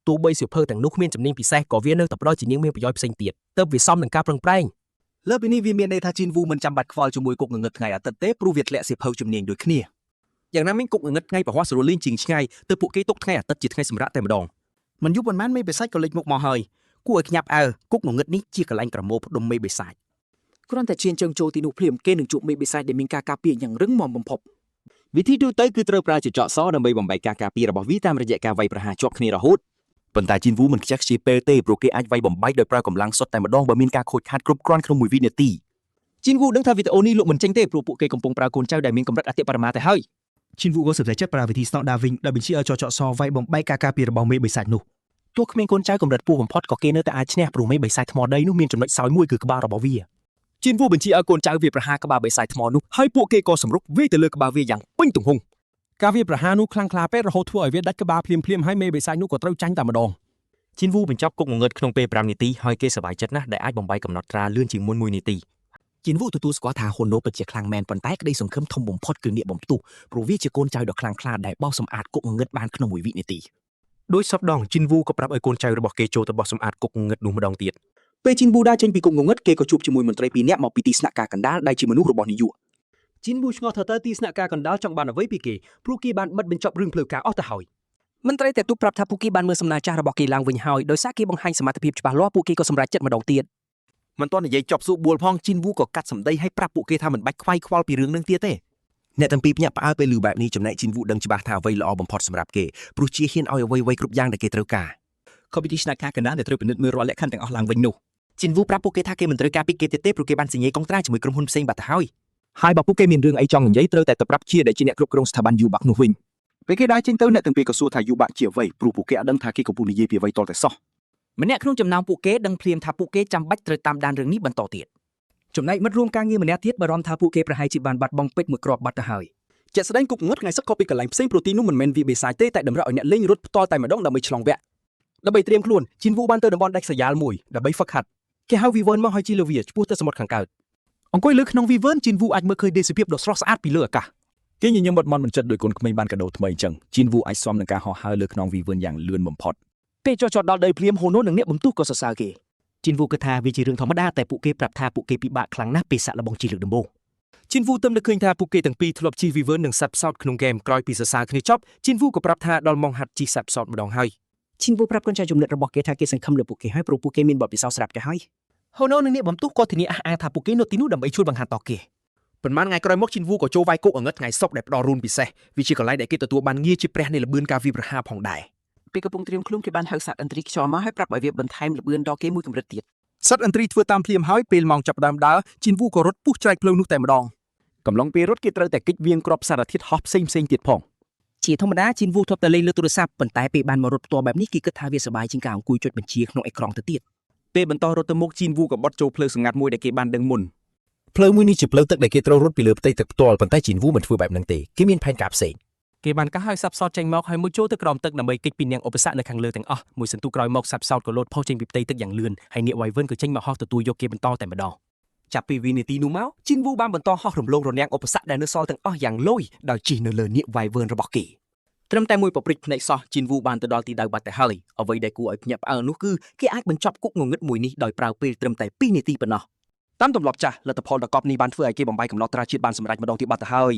[SPEAKER 7] ទោះបីសៀវភៅទាំងនោះគ្មានជំនាញពិសេសក៏វានៅតែផ្ដល់ជានាងមានប្រយោជន៍ផ្សេងទៀតទើបវាសមនឹងការប្រឹងប្រែង
[SPEAKER 15] លើពីនេះវាមានន័យថាជីនវូមិនចាំបាច់ខ្វល់ជាមួយគុកងងឹតថ្ងៃអាទិត្យទេព្រោះវាធ្លាក់សៀវភៅជំនាញដូចគ្នា
[SPEAKER 3] យ៉ាងណាមិញគុកងងឹតថ្ងៃប្រហោះស្រួលលេងជាងឆ្ងាយទើបពួកគេទុកថ្ងៃអាទិត្យជាថ្ងៃសម្រាកតែម្ដង
[SPEAKER 13] មិនយូរប៉ុន្មានមេបិសាចក៏លេចមុខមកហើយគួរឲ្យភ្ញាក់ផ្អើលគុកងងឹតនេះជាកន្លែងប្រមូលផ្ដុំមេបិសាច
[SPEAKER 9] គ្រាន់តែឈានជើងចូលទីនោះភ្លាមគេនឹងជួបមេបិសាចដែលមានការការពារយ៉ាងរឹងមាំបំផុត
[SPEAKER 3] វិធីទូទៅគឺត្រូវប្រើចចកសដើម្បីបំបែកការការពាររបស់វាតាមរយៈការវាយប្រហារជាប់គ្នារហូត
[SPEAKER 11] ប៉ុន្តែជីនវូមិនខ្ជះខ្ជាយពេលទេព្រោះគេអាចវាយបំបែកដោយប្រើកម្លាំងសុទ្ធតែម្ដងបើមានការខូចខាតគ្រប់គ្រាន់ក្នុងមួយវិនាទី
[SPEAKER 3] ជីនវូដឹងថាវីដេអូនេះលោកមិនចេញទេព្រោះពួកគេកំពុងប្រើកូនចៅដែលមានកម្រិតអតិបរមាទៅហើយ
[SPEAKER 17] ជីនវូក៏សម្រេចចិត្តប្រើវិធីស្នងដាវិញដោយបញ្ជាឲ្យចចកសវាយបំបែកការការពាររបស់មេបិសាចនោះ
[SPEAKER 2] ទោះគ្មានកូនចៅកម្រិតខ្ពស់បំផុតក៏គេនៅតែអាចឈ្នះព្រោះមេបិសាចថ្មដីនោះមានចំណុចខ្សោយមួយគឺក្បាលរបស់វាជីនវូបញ្ជាឲ្យកូនចៅវាប្រហារក្បាលបិសាចថ្មនោះហើយពួកគេក៏សម្រុកវាយទៅលើក្បាលវាយ៉ាងពេញទំហឹង
[SPEAKER 6] ការវាយប្រហារនោះខ្លាំងក្លាពេករហូតធ្វើឲ្យវាដាច់ក្បាលភ្លាមៗហើយមេបិសាចនោះក៏ត្រូវចាញ់តែម្ដង
[SPEAKER 3] ជីនវូបញ្ចប់គុកងងឹតក្នុងពេល5នាទីហើយគេសប្បាយចិត្តណាស់ដែលអាចបំបែកកំណត់ត្រាលឿនជាងមុន1នាទី
[SPEAKER 7] ជីនវូទទួលស្គាល់ថាហ៊ុនណូពិតជាខ្លាំងមែនប៉ុន្តែក្តីសង្ឃឹមធំបំផុតគឺនាគបំផ្ទុះព្រោះវាជាកូនចៅដ៏ខ្លាំងក្លាដែលបោសសម្អាតគុកងងឹតបានក្នុងមួយវិនាទី
[SPEAKER 2] ដោយសពដងជីនវូក៏ប្រាប់ឲ្យកូនចៅរបស់គេចូលទៅបោះសម្អាតគុកងងឹតនោះម្ដងទៀតពេលជីនវូដើរចេញពីគុកងងឹតគេក៏ជួបជាមួយមន្ត្រីពីរនាក់មកពីទីស្នាក់ការកណ្ដាលដែលជាមនុស្សរបស់នាយកជីនវូឆ្ងល់ថាតើទីស្នាក់ការកណ្ដាលចង់បានអ្វីពីគេព្រោះគេបានបិទបញ្ចប់រឿងផ្លូវការអស់ទៅហើយ
[SPEAKER 4] មន្ត្រីតែទូប្រាប់ថាពួកគេបានមើលសំណើចាស់របស់គេឡើងវិញហើយដោយសារគេបង្ហាញសមត្ថភាពច្បាស់លាស់ពួកគេក៏សម្រេចចិត្តម្ដងទៀត
[SPEAKER 11] មិនទាន់និយាយចប់សួរបួលផងជីនវូក៏កាត់សម្ដីឲ្យប្រាប់ពួកគេថាមិនបាច់ខ្វាយខ្វល់ពីរឿងនឹងទៀតទេ
[SPEAKER 14] អ្នកទាំងពីរភ្ញាក់ផ្អើលពេលឮបែបនេះចំណែកជីនវូដឹងច្បាស់ថាអ្វីល្អបំផុតសម្រាប់គេព្រោះជាហ៊ានឲ្យអ្វីៗគ្រប់យ៉ាងដែលគេត្រូវការ
[SPEAKER 3] ខុសពីទីស្នាក់ការកណ្ដាលដែលត្រូវពិនិត្យមើលរាល់លក្ខខណ្ឌទាំងអស់ឡើងវិញនោះ
[SPEAKER 4] ជីនវូប្រាប់ពួកគេថាគេមិនត្រូវការពីគេទៀតទេព្រោះគេបានសញ្ញាកុងត្រាជាមួយក្រុមហ៊ុនផ្សេងបាត់ទៅហើយ
[SPEAKER 15] ហើយបើពួកគេមានរឿងអីចង់និយាយត្រូវតែទៅប្រាប់ជាដែលជាអ្នកគ្រប់គ្រងស្ថាប័នយូបាក់នោះវិញ
[SPEAKER 11] ពេលគេដើរចេញទៅអ្នកទាំងពីរក៏សួរថាយូបាក់ជាអ្វីព្រោះពួកគេអត់ដឹងថាគេកំពុងនិយាយពីអ្វីទាល់តែសោះ
[SPEAKER 4] ម្នាក់ក្នុងចំណោមពួកគេដឹងភ្លាមថាពួកគេចាំបាច់ត្រូវតាមដានរឿងនេះបន្តទៀតចំណែកមិត្តរួមការងារម្នាក់ទៀតបារម្ភថាពួកគេប្រហែលជាបានបាត់បង់ពេជ្រមួយគ្រាប់បាត់ទៅហើយ
[SPEAKER 15] ជាក់ស្ដែងគុកងឹតថ្ងៃសឹកខុសពីកន្លែងផ្សេងព្រោះទីនោះមិនមែនវាបេសាយទេតែតម្រូវឲ្យអ្នកលេងរត់ផ្ទាល់តែម្ដងដើម្បីឆ្លងវគ្គដើម្បីត្រៀមខ្លួនជីនវូបានទៅតំបន់ដាច់ស្រយាលមួយដើម្បីហ្វឹកហាត់គេហៅវីវើនមកឲ្យជីលើវាឆ្ពោះទៅសមុទ្រខាងកើត
[SPEAKER 17] អង្គុយលើក្នុង Wyvern ជីនវូអាចមើលឃើញទេសភាពដ៏ស្រស់ស្អាតពីលើអាកាស
[SPEAKER 11] គេញញឹមបាត់មន់មិនចិត្តដោយកូនក្មេងបានកាដូថ្មីអញ្ចឹងជីនវូអាចស៊ាំនឹងការហោះហើរលើខ្នងវីវើនយ៉ាងលឿនបំផុត
[SPEAKER 4] ពេលចុះចតដល់ដីភ្លាមហូណូនិងអ្នកបំទុះក៏សរសើរគេ
[SPEAKER 8] ជីនវូគិតថាវាជារឿងធម្មតាតែពួកគេប្រាប់ថាពួកគេពិបាកខ្លាំងណាស់ពេលសាក់លបងជីលើកដំបូង
[SPEAKER 2] ជីនវូទើបនឹកឃើញថាពួកគេទាំងពីរធ្លាប់ជិះវីវើននិងសត្វផ្សោតក្នុងហ្គេមក្រោយពីសរសើរគ្នាចប់ជីនវូក៏ប្រាប់ថាដល់ម៉ោងហាត់ជិះសត្វផ្សោតម្ដងហើយ
[SPEAKER 4] ឈិនវូប្រាប់កូនចៅជំនិតរបស់គេថាគេសង្ឃឹមលើពួកគេហើយព្រោះពួកគេមានបទពិសោធន៍ស្រាប់ទៅហើយ
[SPEAKER 2] ហូណូនិងអ្នកបំទុះក៏ធានាអះអាងថាពួកគេនៅទីនោះដើម្បីជួយបង្ហាត់តគេប៉ុន្មានថ្ងៃក្រោយមកជីនវូក៏ចូលវាយគុកអងឹតថ្ងៃសុក្រដែលផ្ដល់រូនពិសេសវាជាកន្លែងដែលគេទទួលបានងារជាព្រះនៃល្បឿនការវាយប្រហារផងដែរ
[SPEAKER 9] ពេលកំពុងត្រៀមខ្លួនគេបានហៅសត្វឥន្ទ្រីខ្យល់មកហើយប្រាប់ឲ្យវាបន្ថែមល្បឿនដល់គេមួយកម្រិតទៀត
[SPEAKER 15] សត្វឥន្ទ្រីធ្វើតាមភ្លាមហើយពេលម៉ោងចាប់ផ្ដើមដើរជីនវូក៏រត់ពុះច្រែកផ្លូវនោះតែម្ដង
[SPEAKER 11] កំឡុងពេលរត់គេត្រូវតែគេចវៀងគ្រាប់សារធាតុហោះផ្សេងផ្សេងទៀតផង
[SPEAKER 4] ជាធម្មតាជីនវូធ្លាប់តែលេងលើទូរស័ព្ទប៉ុន្តែពេលបានមករត់ផ្ទាល់បែបនេះគេគិតថាវាសប្បាយជាងការអង្គុយចុចបញ្ជាក្នុងអេក្រង់ទៅទៀត
[SPEAKER 3] ពេលបន្តរត់ទៅមុខជីនវូក៏បត់ចូលផ្លូវសម្ងាត់មួយដែលគេបានដឹងមុន
[SPEAKER 14] ផ្លូវមួយនេះជាផ្លូវទឹកដែលគេត្រូវរត់ពីលើផ្ទៃទឹកផ្ទាល់ប៉ុន្តែជីនវូមិនធ្វើបែបហ្នឹងទេគេមានផែនការផ្សេង
[SPEAKER 2] គេបានកោះឲ្យសត្វផ្សោតចេញមកហើយមួយចូលទៅក្រោមទឹកដើម្បីគេចពីនាងឧបសគ្គនៅខាងលើទាំងអស់មួយសន្ទុះក្រោយមកសត្វផ្សោតក៏លោតផុសចេញពីផ្ទៃទឹកយ៉ាងលឿនហើយនាគ Wyvern ក៏ចេញមកហោះទទួលយកគេបន្តតែម្ដងចាប់ពីវិនាទីនោះមកជីនវូបានបន្តហោះរំលងរនាំងឧបសគ្គដែលនៅសល់ទាំងអស់យ៉ាងលយដោយជិះនៅលើនាគ Wyvern របស់គេ
[SPEAKER 4] ត្រឹមតែមួយប៉ព្រិចភ្នែកសោះជីនវូបានទៅដល់ទីដៅបាត់ទៅហើយអ្វីដែលគួរឲ្យភ្ញាក់ផ្អើលនោះគឺគេអាចបញ្ចប់គុកងងឹតមួយនេះដោយប្រើពេលត្រឹមតែ2នាទីប៉ុណ្ណោះ
[SPEAKER 15] តាមទម្លាប់ចាស់លទ្ធផលដ៏កប់នេះបានធ្វើឲ្យគេបំបីកំណត់ត្រាជាតិបានសម្រេចម្ដងទៀតបាត់ទៅហើយ